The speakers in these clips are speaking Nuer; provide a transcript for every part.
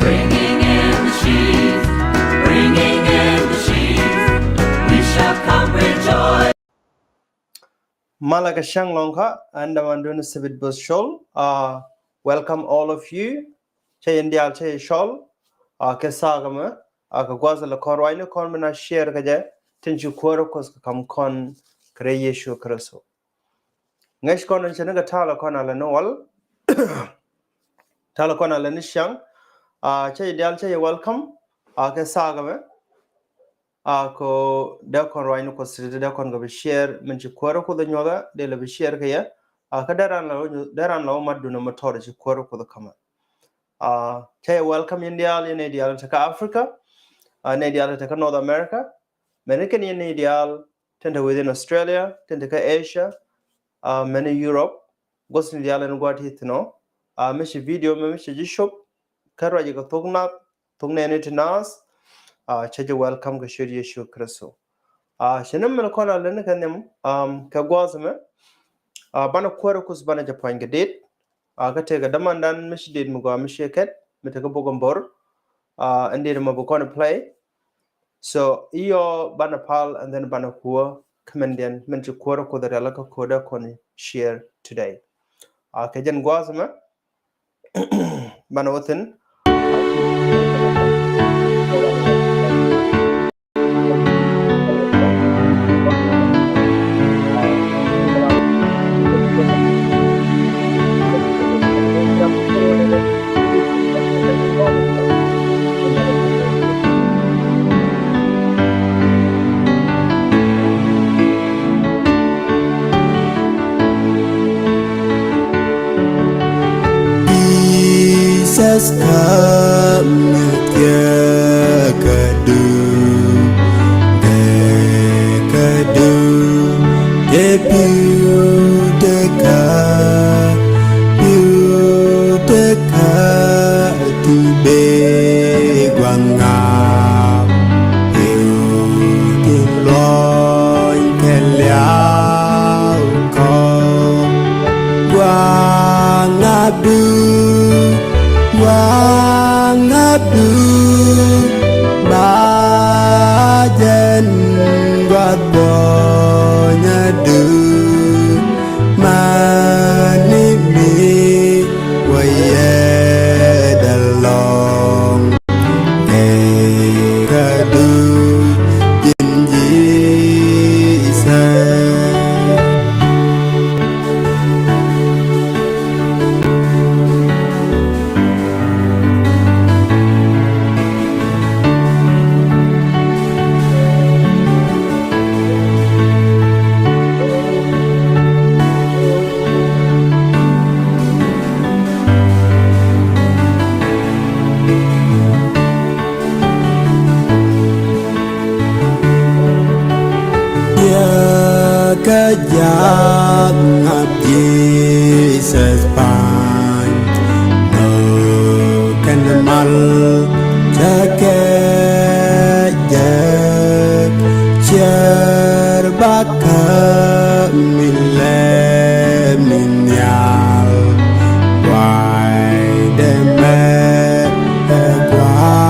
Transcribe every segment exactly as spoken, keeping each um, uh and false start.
Bringing in the sheaves, bringing in the sheaves, we shall come rejoice. Malɛ kɛ cäŋ lɔŋkä, ɛn dämandun Sibit Both Col. Uh, welcome all of you. Cä yɛn diaal cä yɛ cɔl. Uh, kɛ thaak ɛmɛ, uh, kɛ gua̱th lɛ kɔn ruacni kɔn mi na share kɛ jɛ tin ci Kuäär Kuoth kɛ ka̱m kɔn kɛ rɛy Yecu Kritho. Ŋäc kɔn in cɛ ni kɛ ta̱a̱ lɛ kɔn a lɛ ni wal. Ta̱a̱ lɛ kɔn a lɛ ni ciaŋ. Ah, cä yɛ diaal cä yɛ welcome. Ah, kɛ thaak ɛmɛ. Ah, kɛ dee kɔn ruacni Kuɔth ti dee kɔn kɛ bi share min ci Kuäär Kuoth ɛ nyuɔthɛ dee lɛ bi share kɛ yɛ. Ah, kä dee ran lɛ wä nyu-, dee ran lɛ wä mat dunɛ mɛ tɔɔr ci Kuäär Kuoth ɛ ka̱mɛ. Ah, cä yɛ welcome yɛn diaal, yɛn nɛy diaal tekɛ Africa. Ah, nɛy diaal tekɛ North America. Mɛni kɛn yɛn nɛy diaal tin te within Australia, tin tekɛ Asia, ah, mɛni Europe, gua̱thni diaal ɛn gua̱a̱th ti thi̱n ɔ. Ah, mi ci video mɛ mi ci ji̱ cop, kä ruac kɛ thok nath, thok nɛɛni ti naath, ah, cä ji̱ welcome kɛ ciöt Yecu Kritho. Ah, ci ni mɛn kɔn a leni kɛ nhiam, um, kɛ gua̱a̱th mɛ, ah, banɛ Kuäär Kuoth banɛ jɛ pua̱ny kɛ det. Ah, kä tekɛ dämandan mi ci det mi gɔaa mi ci kɛt, mi tekɛ bok ɛn bo̱r. Ah, ɛn det mɔ bi kɔn play. So, iyɔ banɛ pal and then banɛ kuäär kä mɛn diɛn, mɛn ci Kuäär Kuoth rial kä ko̱dɛ kɔn share today. Ah, kɛ jɛn gua̱a̱th mɛ, banɛ wä thi̱n. Jesus, come with your kadu, the kadu, the beauty ka, beauty ka, to be guanga, you can loin keliao ko. Gua̱a̱ŋ abu, gua̱a̱ŋ abu, ba jɛn gua̱a̱th buɔ̱nyädu, mani mi wä yɛ däl lɔ̱ŋ. Yɛ kɛ jaak ŋa̱p Jesus pa̱ny, nhök kɛn mal cä kɛ jɛ cier bak kä mi lɛ mi nhial. Gua̱a̱y dee mɛ ɛ gua̱a̱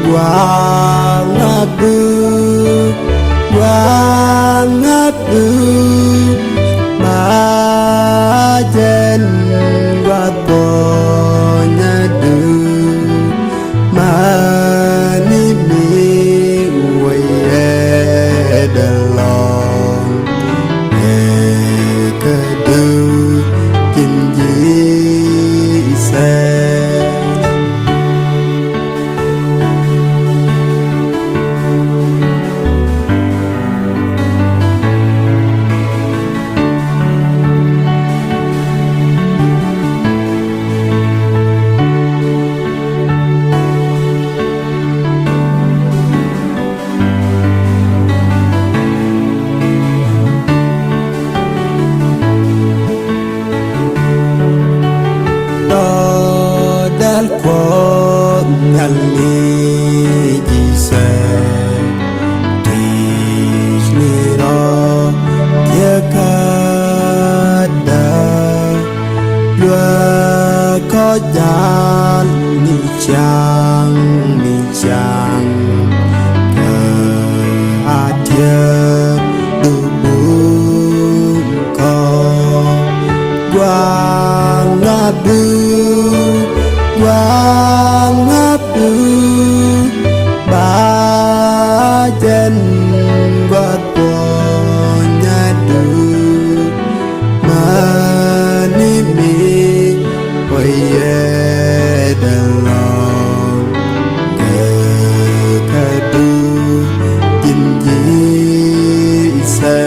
Gua̱a̱ŋ abu, gua̱a̱ŋ abu, ba jɛn gua̱a̱th buɔ̱nyädu, mani mi wä yɛ däl lɔ̱ŋ. Ɛ kädu ji̱n Jesus. Dɔ̱dɛl Kuɔth Nhial ni ji̱ sɛ, ti̱c ni rɔ thiek kädä luäk. Jal ni ciaŋ ni ciaŋ kɛ a tiɛɛr du bum kɔ. Guaŋ a du, guaŋ a du, ba jɛn guath puɔ̱ny a du. Mani mi wayɛ dɛ lɔŋ kɛ kɛ du ji̱n ji̱ isɛ.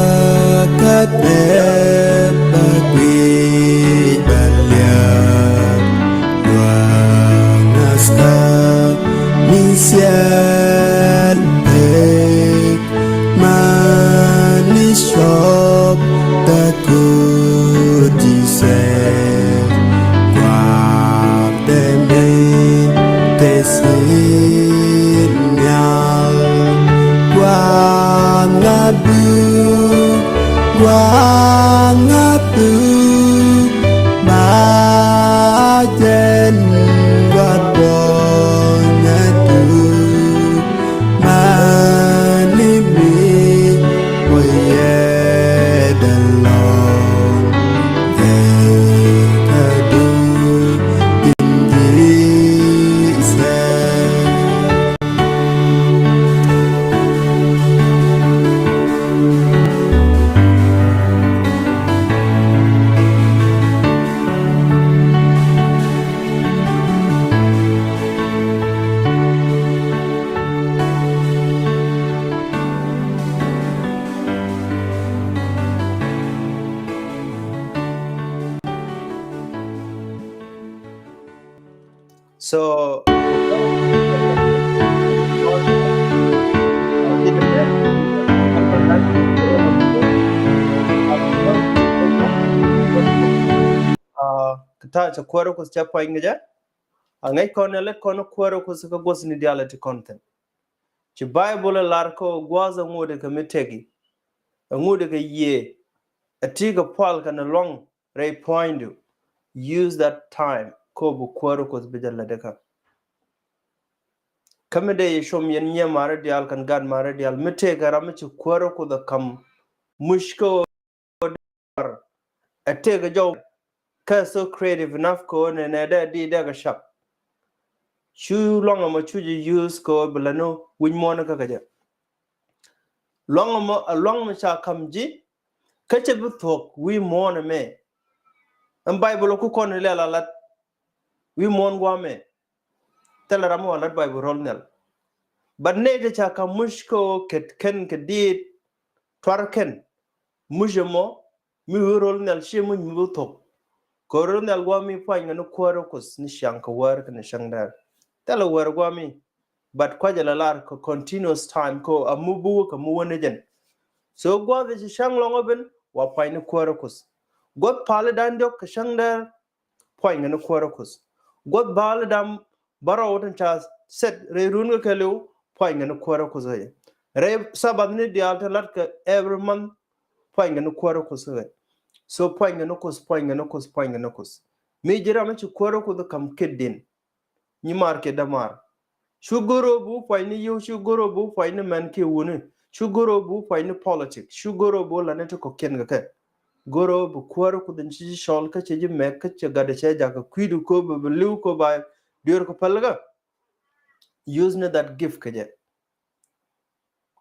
Yäkätɛ bä guic bä liak luaŋ askar mi siɛl pek mani cuɔp the good Jesus. Gua̱a̱th ɛmɛ te sin nhial gua̱a̱th ŋa̱du, gua̱a̱th ŋa̱du, ba jɛn gua̱a̱th buɔ̱nyädu. Mani mi wä yɛ dɛ lɔŋ kɛ kɛ du ji̱n ji̱ isɛ. So, uh, kɛ ta̱a̱ cɛ kuäärä Kuoth cɛ puany kɛ jɛ. A ŋäc kɔn ɛ lät kɔn kuäärä Kuoth kä guɔ̱thni diaal ɛ ti kɔn thi̱n. Ci Baibol ɛ lar kä gua̱a̱th ɛ ŋot ɛ kɛ mi teki, ɛ ŋot ɛ kɛ yiëë, ɛ ti kɛ pual kɛnɛ luaŋ rɛy puɔ̱nydu. Use that time kä bi kuäärä Kuoth bi jɛ lät ɛ kä. Kä mi dee yɛ cuɔm yɛn nyiee ma̱a̱ri diaal kɛn gaat ma̱a̱ri diaal mi tëëkɛ ram mi ci kuäärä Kuoth ɛ ka̱m muc kä ɛ tëëkɛ jɔw kä so creative enough kɛ ɣöö nɛ nɛ dee di dee kɛ cap. Cu luaŋ ɛmɔ cu jɛ use kɛ ɣöö bi lät ni wi̱c muɔ̱ɔ̱n kä kɛ jɛ. Luaŋ ɛmɔ ɛ luaŋ mi ca ka̱m ji̱ kä cɛ bi thuɔ̱k wi̱i̱ muɔ̱ɔ̱n ɛmɛ. Ɛn Baibol ɛ ku kɔn ilɛ la lat wi̱i̱ muɔ̱ɔ̱n gua̱a̱mɛ. Thilɛ ram mi wa lat Baibol ro̱l nhial. But nɛy ti ca ka̱m muc kä ɣöö kɛ kɛn kɛ diit tuar kɛn muc ɛmɔ mi wi̱i̱ ro̱l nhial ciɛ muc mi bi thuɔ̱k. Kɛ ro̱l nhial gua̱a̱mi puany kɛ ni kuäärä Kuoth ni ciaŋ kɛ wäär kɛ ni cäŋ dɛɛr. Thilɛ wäär gua̱a̱mi. But kua̱cɛ la lar kɛ continuous time kɛ ɣöö a mi bi wä kɛ mi wä ni jɛn. So gua̱a̱th ci cäŋ lɔŋ ɔ ben wa puany ni kuäärä Kuoth. Gua̱th pali da̱ŋ diɔ̱k kɛ cäŋ dɛɛr puany kɛ ni kuäärä Kuoth. Gua̱th bali da̱ŋ bärɔw tin ca set rɛy run kɛ kɛɛliw puany kɛ ni kuäärä Kuoth kɛ jɛ. Rɛy Sabbath ni diaal tin lat kɛ every month puany kɛ ni kuäärä Kuoth kɛ jɛ. So puany kɛ ni Kuoth, puany kɛ ni Kuoth, puany kɛ ni Kuoth. Mi ji̱ ram mi ci kuäärä Kuoth ka̱m kiɛ di̱n. Nyimaar kiɛ dämaar. Cu go̱ro̱ bi wä puany ni yio̱w, cu go̱ro̱ bi wä puany ni män kiɛ wuni. Cu go̱ro̱ bi wä puany ni politic. Cu go̱ro̱ bi wä la̱t ni ti kɔ̱kiɛn kɛ kɛ. Go̱ro̱ bi kuäärä Kuoth in ci ji̱ cɔl kä ci ji̱ mɛk kä ci gatdɛ cɛ jakä kui̱du ko̱ bi bi li̱w ko̱ ba dueer kɛ päl kä. Use ni that gift kɛ jɛ.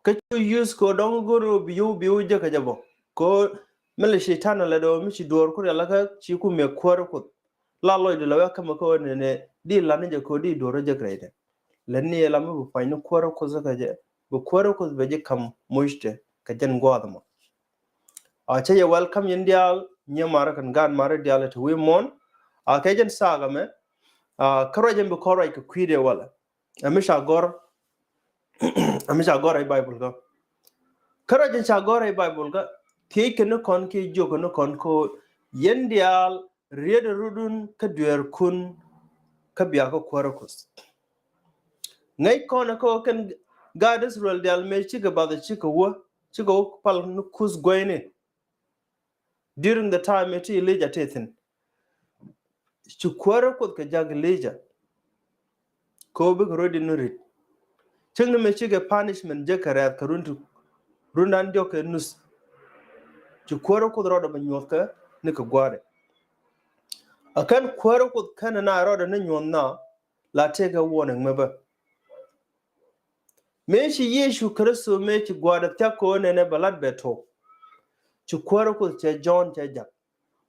Kä cu use kɛ dɔ̱ŋ go̱ro̱ bi yio̱w bi wä jek kɛ jɛ bä. Kɛ mi lɛ Cɛytan lɛ dɔ̱ŋ mi ci duɔ̱ɔ̱r ku rial kä ci ku mɛk kuäärä Kuoth. La lɔcdɛ lɛ wek kä mɛ kä nɛnɛ di la̱t ni jɛ kɛ di duɔ̱ɔ̱r jek rɛydɛ. Lɛ ni ɛ la mi bi puany ni kuäärä Kuoth kä jɛ. Bi kuäärä Kuoth bɛ ji̱ ka̱m mucdɛ kɛ jɛn gua̱a̱th ɛmɔ. A cä yɛ welcome yɛn diaal nyiee ma̱a̱ri kɛn gaat ma̱a̱ri diaal ɛ ti wi̱i̱ muɔ̱ɔ̱n. A kɛ jɛn saga mɛ. Kä ruac in bi kɔn ruac kɛ kui̱dɛ walɛ. Ɛ mi ca gɔr, ɛ mi ca gɔr ɛ Baibol kä. Kä ruac in ca gɔr ɛ Baibol kä, thiec kɛ ni kɔn kiɛ jiök kɛ ni kɔn kä, yɛn diaal riet rudun kä dueerkun kä bia kä kuäärä Kuoth. Ŋäc kɔn kä kɛn gaat Israel diaal mëë cikɛ bath cikɛ wä, cikɛ wä pal ni Kuoth guɛyni. During the time iti Elijah ti thin, ci kuäärä Kuoth kɛ jak Elijah. Kɛ wä bikɛ rɔ̱diɛn ni rit. Cik ni mëë cikɛ punishment jek kɛ rɛɛth kɛ run ti, run dan diɔk kɛ nus. Ci kuäärä Kuoth rɔɔdɛ bɛ nyuɔth kɛ ni kɛ gua̱a̱rɛ. A kɛn kuäärä Kuoth kɛn na rɔɔdɛ ni nyuɔth na, la tëëkɛ warning mɛ bä. Mëë ci Yecu Kritho mëë ci gua̱a̱dɛ thiak kɛ ɣöö nɛnɛ bɛ lat bɛ tok. Ci kuäärä Kuoth cɛ Jɔ̱ɔ̱n cɛ jak.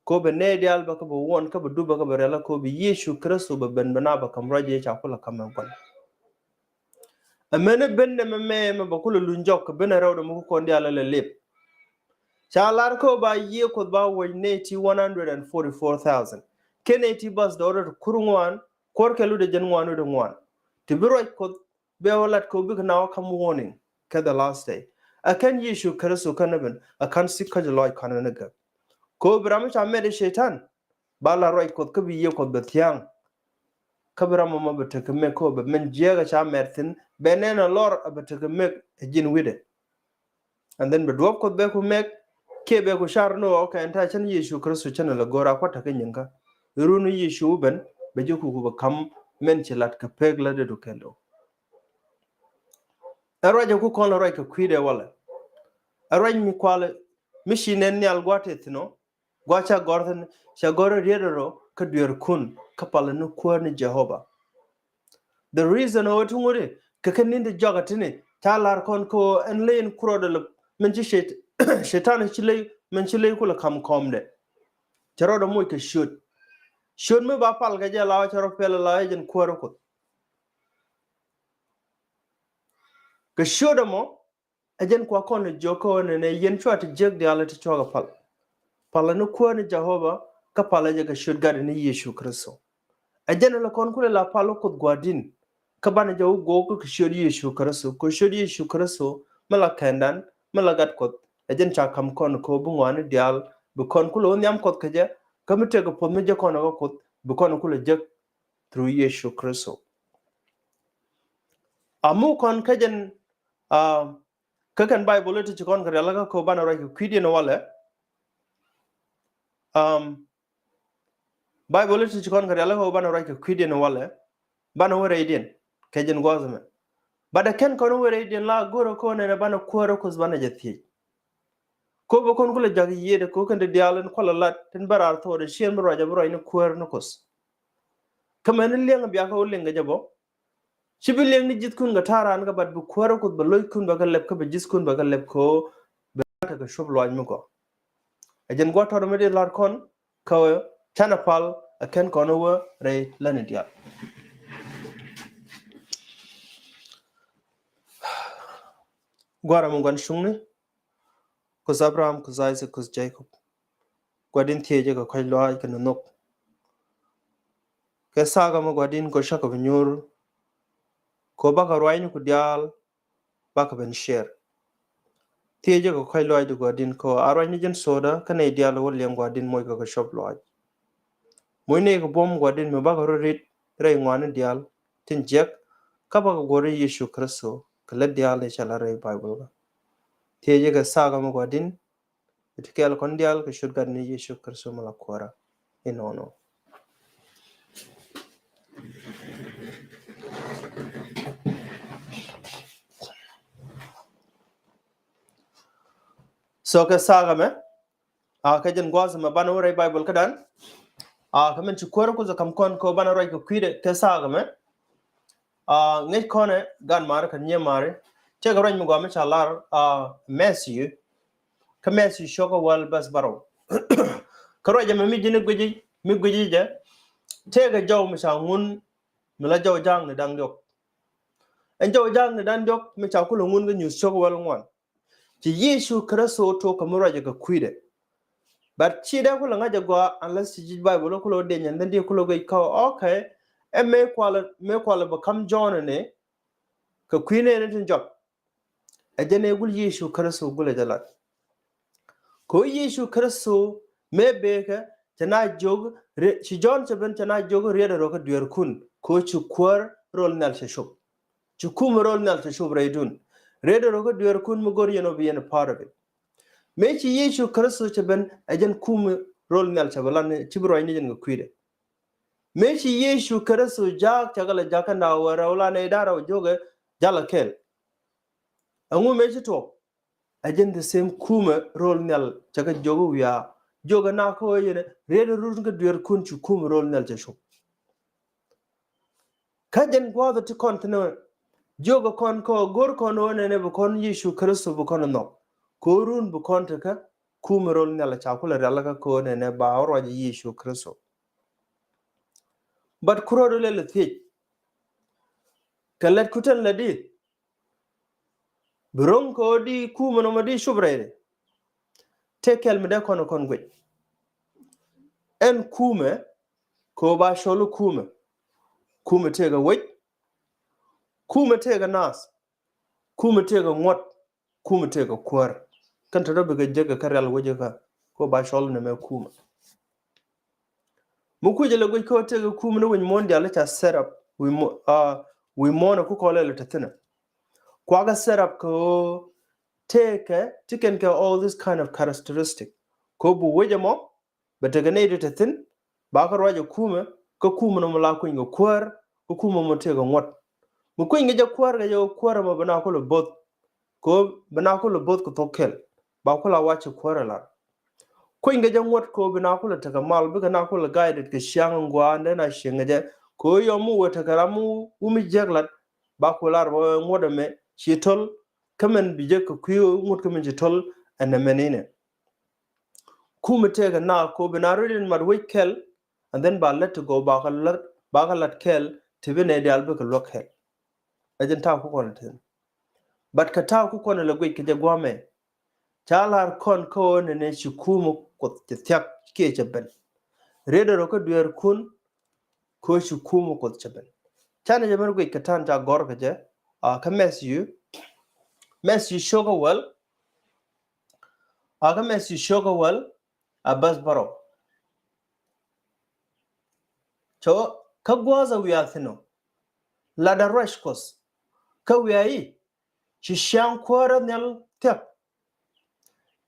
Kɛ ɣöö bɛ nɛy diaal bɛ kä bɛ wuɔn kä bɛ dup bɛ kä bɛ rial kä ɣöö bi Yecu Kritho bɛ ben bɛ na bɛ ka̱m ruac yɛ ca kulɛ ka̱m ɛn gua̱n. Ɛmɛni ben nɛmɛ mɛ mɛ bɛ kulɛ luny jɔk kɛ ben ɛ rɛwdɛ mi ku kɔn diaal ɛ lɛ lip. Ca lar kä ɣöö ba yiëë Kuoth ba wuɔc nɛy ti one hundred and forty-four thousand. Kɛ nɛy ti bas dɔɔrɛ ti kur ŋuan, kuɔr kɛ lutdɛ jɛn ŋuan lutdɛ ŋuan. Ti bi ruac Kuoth bɛ wä lat kɛ wä bikɛ na wä ka̱m warning kɛ the last day. A kɛn Yecu Kritho kɛn ni ben a ka̱n sik kä jɛ lɔc ka̱n ni gäk. Kɛ wä bi ram mi ca mɛt i Cɛytan ba la ruac Kuɔth kä bi yiëë Kuɔth bɛ thia̱a̱ŋ. Kä bi ram mɔ bɛ tekɛ mek kɛ wä bɛ min jiɛɛk a ca mɛt thi̱n bɛ nɛn a lɔr a bɛ tekɛ mek ɛ ji̱n wi̱dɛ. And then bɛ duɔ̱p Kuoth bɛ ku mɛk kiɛ bɛ ku car ni ɣɔɔ kɛ ɛn ta̱a̱ cän Yecu Kritho cän lɛ go̱o̱r a kuat ta̱kä nyiŋkä. Run Yecu ben bɛ ji̱ ku ku bɛ ka̱m mɛn ci lat kɛ pek lät dee du kɛn do. Ɛ ruac ɛ ku kɔn lɛ ruac kɛ kui̱dɛ walɛ. Ɛ ruac mi kualɛ mi ci nɛn nhial gua̱a̱th tëë thi̱n ɔ. Gua̱a̱ ca gɔ̱r thi̱n, ca gɔ̱r riet rɔ kä dueerkun kä palä ni kuäär ni Jehovah. The reason ɣöö ti ŋuti kɛ kɛ ni̱n ti jɔak a tini ca lar kɔn kɛ ɣöö ɛn ley in kurɔdɛ lɛ min ci Cɛyt-, Cɛytan ci ley min ci ley kulɛ ka̱m kɔmdɛ. Cɛ rɔɔdɛ moc kɛ ciöt. Ciöt mi ba pal kɛ jɛ la wä cɛ rɔ pɛl la wä jɛn kuäärä Kuoth. Kɛ ciöt ɛmɔ, ɛ jɛn kua kɔn jiök kä ɣöö nɛnɛ yɛn cua ti jiäk diaal ti cua kɛ pal. Palä ni kuäär ni Jehovah kä palä jɛ kɛ ciöt Gatdɛ ni Yecu Kritho. Ɛ jɛn lɛ kɔn kulɛ la pal wä Kuoth Gua̱di̱n. Kä banɛ jɛ wä go̱o̱k kä kɛ ciöt Yecu Kritho, kɛ ciöt Yecu Kritho mi la kɛndan mi la Gat Kuɔth. Ɛ jɛn ca ka̱m kɔn kɛ ɣöö bi ŋɔaani diaal bi kɔn kulɛ wä nhiam Kuɔth kɛ jɛ. Kä mi tekɛ puɔ̱th mi jɛ kɔn kä Kuoth bi kɔn kulɛ jek through Yecu Kritho. A muk kɔn kä jɛn, ah, kä kɛn Baibol ti ci kɔn kɛ rialikä kɛ ɣöö banɛ ruac kɛ kui̱diɛn walɛ. Um, Baibol ti ci kɔn kɛ rialikä kɛ ɣöö banɛ ruac kɛ kui̱diɛn walɛ. Banɛ wä rɛydiɛn kɛ jɛn gua̱a̱th ɛmɛ. Bat ɛ kɛn kɔn wä rɛydiɛn la go̱rä kɛ ɣöö nɛnɛ banɛ kuäärä Kuoth banɛ jɛ thiec. Kɛ ɣöö bɛ kɔn kulɛ jak yiëëdɛ kɛ ɣöö kɛn ti diaal in kualɛ lat tin bä raar thokdɛ ciɛn bi ruac a bi ruac ni kuäär ni Kuoth. Kä mɛn ni liɛŋ biakä wä liŋ kɛ jɛ bä. Ci bi liɛŋ ni ji̱thkun kɛ ta̱a̱ raan kɛ bat bi kuäärä Kuoth bɛ lo̱ckun bɛ kɛ lɛp kä bɛ ji̱thkun bɛ kɛ lɛp kɛ ɣöö bɛ tekɛ cuɔp luaac mi gɔaa. Ɛ jɛn gua̱a̱th tɔt mi dee lar kɔn kä ɣöö canɛ pal ɛ kɛn kɔn wä rɛy lätni diaal. Gua̱a̱ra mi gua̱n cuŋni. Kuoth Abraham, Kuoth Isaac, Kuoth Jacob. Gua̱di̱n thiecä kɛ kɔ̱c luaac kɛ nunhok. Kɛ thaak ɛmɛ Gua̱di̱n kɛ cakɔ bi nyuur. Kɛ bakɔ ruacni ku diaal bakɔ ben share. Thiecä kɛ kɔ̱c luaac di Gua̱di̱n kɛ a ruacni ji̱n soda kä nɛy diaal wä liɛŋ Gua̱di̱n moc kɛ kɛ cop luaac. Moc nɛy kɛ buɔ̱m Gua̱di̱n mi bakɔ rɔ rit rɛy ŋuani diaal tin jiɛk kä bakɔ guɔ̱r Yecu Kritho kɛ lät diaal i̱ cɛ la rɛy Baibol kä. Thiecä kɛ thaak ɛmɛ Gua̱di̱n. Ti kɛɛl kɔn diaal kɛ ciöt Gatni Yecu Kritho mi la kuäärä. Inɔnɔ. So kɛ thaak ɛmɛ, a kɛ jɛn gua̱a̱th ɛmɛ banɛ wä rɛy Baibol kädan. A kɛ min ci kuäärä Kuoth ɛ ka̱m kɔn kɛ banɛ ruac kɛ kui̱dɛ kɛ thaak ɛmɛ. A ŋäc kɔnɛ gan mari kɛ nyiee mari. Tëëkɛ ruac mi gɔaa mi ca lar a Matthew. Kä Matthew cio̱kä wäl bäth bärɔw. Kä ruac ɛmɛ mi ji̱n i̱ guici mi guici jɛ. Tëëkɛ jɔw mi ca ŋun mi la jɔw ja̱a̱kni da̱ŋ diɔ̱k. Ɛn jɔw ja̱a̱kni da̱ŋ diɔ̱k mi ca kulɛ ŋun kä Nyuuth cio̱kä wäl ŋuan. Ci Yecu Kritho tok kɛ mi ruacɛ kɛ kui̱dɛ. But ci dee kulɛ ŋa̱c ɛ gɔaa unless ci ji̱ Baibol kulɛ wä dieny and then dee kulɛ guic kä, okay. Ɛ mëë kualɛ, mëë kualɛ bɛ ka̱m Jɔ̱ɔ̱n ni kɛ kui̱ nɛɛni tin jɔk. Ɛ jɛn ɛ gul Yecu Kritho gulɛ jɛ lat. Kɛ ɣöö Yecu Kritho mëë bëëkɛ cɛ na jiök, ci Jɔ̱ɔ̱n cɛ ben cɛ na jiök riet ɛ rɔ kä dueerkun kɛ ɣöö ci kuäär rol nhial cɛ cop. Ci kumɛ rol nhial cɛ cop rɛydun. Riet ɛ rɔ kä dueerkun mi go̱r yɛn ɔ bi yɛn part of it. Mëë ci Yecu Kritho cɛ ben ɛ jɛn kumɛ rol nhial cɛ bɛ lan ci bi ruacni jɛn kɛ kui̱dɛ. Mëë ci Yecu Kritho jaak cɛ kɛ lɛ jakä na wä rɛw la nɛy da̱rɛ wä jiökɛ jalä kɛl. Ɛŋu mëë ci tuɔɔk? Ɛ jɛn the same kumɛ rol nhial cɛ kɛ jiök wiaa jiökɛ na kä ɣöö yɛn riet rut kä dueerkun ci kumɛ rol nhial cɛ cop. Kä jɛn gua̱a̱th ti kɔn thinɛ jiökɛ kɔn kä go̱r kɔn ɣöö nɛnɛ bi kɔn Yecu Kritho bi kɔn nhɔk. Kɛ ɣöö run bi kɔn tekä kumɛ rol nhial ca kulɛ rialikä kɛ ɣöö nɛnɛ ba ruac Yecu Kritho. But kurädu lɛl thiec kɛ lɛt kutɛn lɛ di bi ro̱ŋ kɛ ɣöö di kumɛ nɔmɔ di cop rɛydɛ. Tëë kɛl mi dee kɔn kɔn guic. Ɛn kumɛ kɛ ɣöö ba cɔl kumɛ. Kumɛ tëëkɛ wec. Kumɛ tëëkɛ naath. Kumɛ tëëkɛ ŋuɔ̱t. Kumɛ tëëkɛ kuäär. Kɛn tɔ̱tɔ̱ bikɛ jek kɛ rial wec kä kɛ ɣöö ba cɔl nɛmɛ kumɛ. Mi kui̱cɛ lɛ guic kä tëëkɛ kumɛ ni wi̱c muɔ̱ɔ̱n diaal ca set up wi̱c muɔ̱ɔ̱n ɛ ku kɔlɛ lɛ te thi̱nɛ. Kuakɛ set up kɛ ɣöö tëëkɛ ti kɛn kɛ all this kind of characteristic. Kɛ ɣöö bi wec ɛmɔ bɛ tekɛ nɛy ti te thi̱n ba kä ruac ɛ kumɛ kä kumɛ nɔmɔ la kui̱ny kɛ kuäär kä kumɛ mɔ tëëkɛ ŋuɔ̱t. Mi kui̱ny kɛ jɛ kuäär kɛ jɛ ɣöö kuäär ɛmɔ bi na kulɛ bo̱th. Kɛ ɣöö bi na kulɛ bo̱th kɛ thok kɛl ba kulɛ wac ci kuäär ɛ lar. Kui̱ny kɛ jɛ ŋuɔ̱t kɛ ɣöö bi na kulɛ tekɛ mal bikɛ na kulɛ guided kɛ ciaŋ in gua̱a̱n dee na cieŋ kɛ jɛ kɛ ɣöö yɔm mi wee tekɛ ram mi wumi jiäk lat ba kulɛ lar bä ŋuɔ̱t ɛmɛ ci to̱l kä mɛn bi jek kɛ kui̱ ŋuɔ̱t kä mɛn ci to̱l ɛn ɛmɛn inɛ. Kumɛ tëëkɛ na kɛ ɣöö bi na rɔ̱diɛn mat wec kɛl and then ba lät ti gɔw ba kä lät ba kä lat kɛl ti bi nɛy diaal bikɛ luäk kɛl. Ɛ jɛn ta̱a̱ ku kɔn ɛ thi̱n. But kɛ ta̱a̱ ku kɔn ɛ lɛ guic kɛ jɛ gua̱a̱mɛ. Ca la̱r kɔn kä ɣöö nɛnɛ ci kumɛ Kuoth cɛ thia̱k kiɛ cɛ ben. Riet ɛ rɔ kä dueerkun kä ɣöö ci kumɛ Kuoth cɛ ben. Canɛ jɛ ben guic kɛ ta̱a̱n ca gɔ̱r kɛ jɛ a kä Matthew. Matthew cio̱kä wäl. A kä Matthew cio̱kä wäl a bäth bärɔw. Cɛ kä gua̱a̱th a wiaa thi̱n ɔ. Latdä ruac Kuɔth kä wiaa i̱ ci ciaŋ kuäärä nhial thia̱k.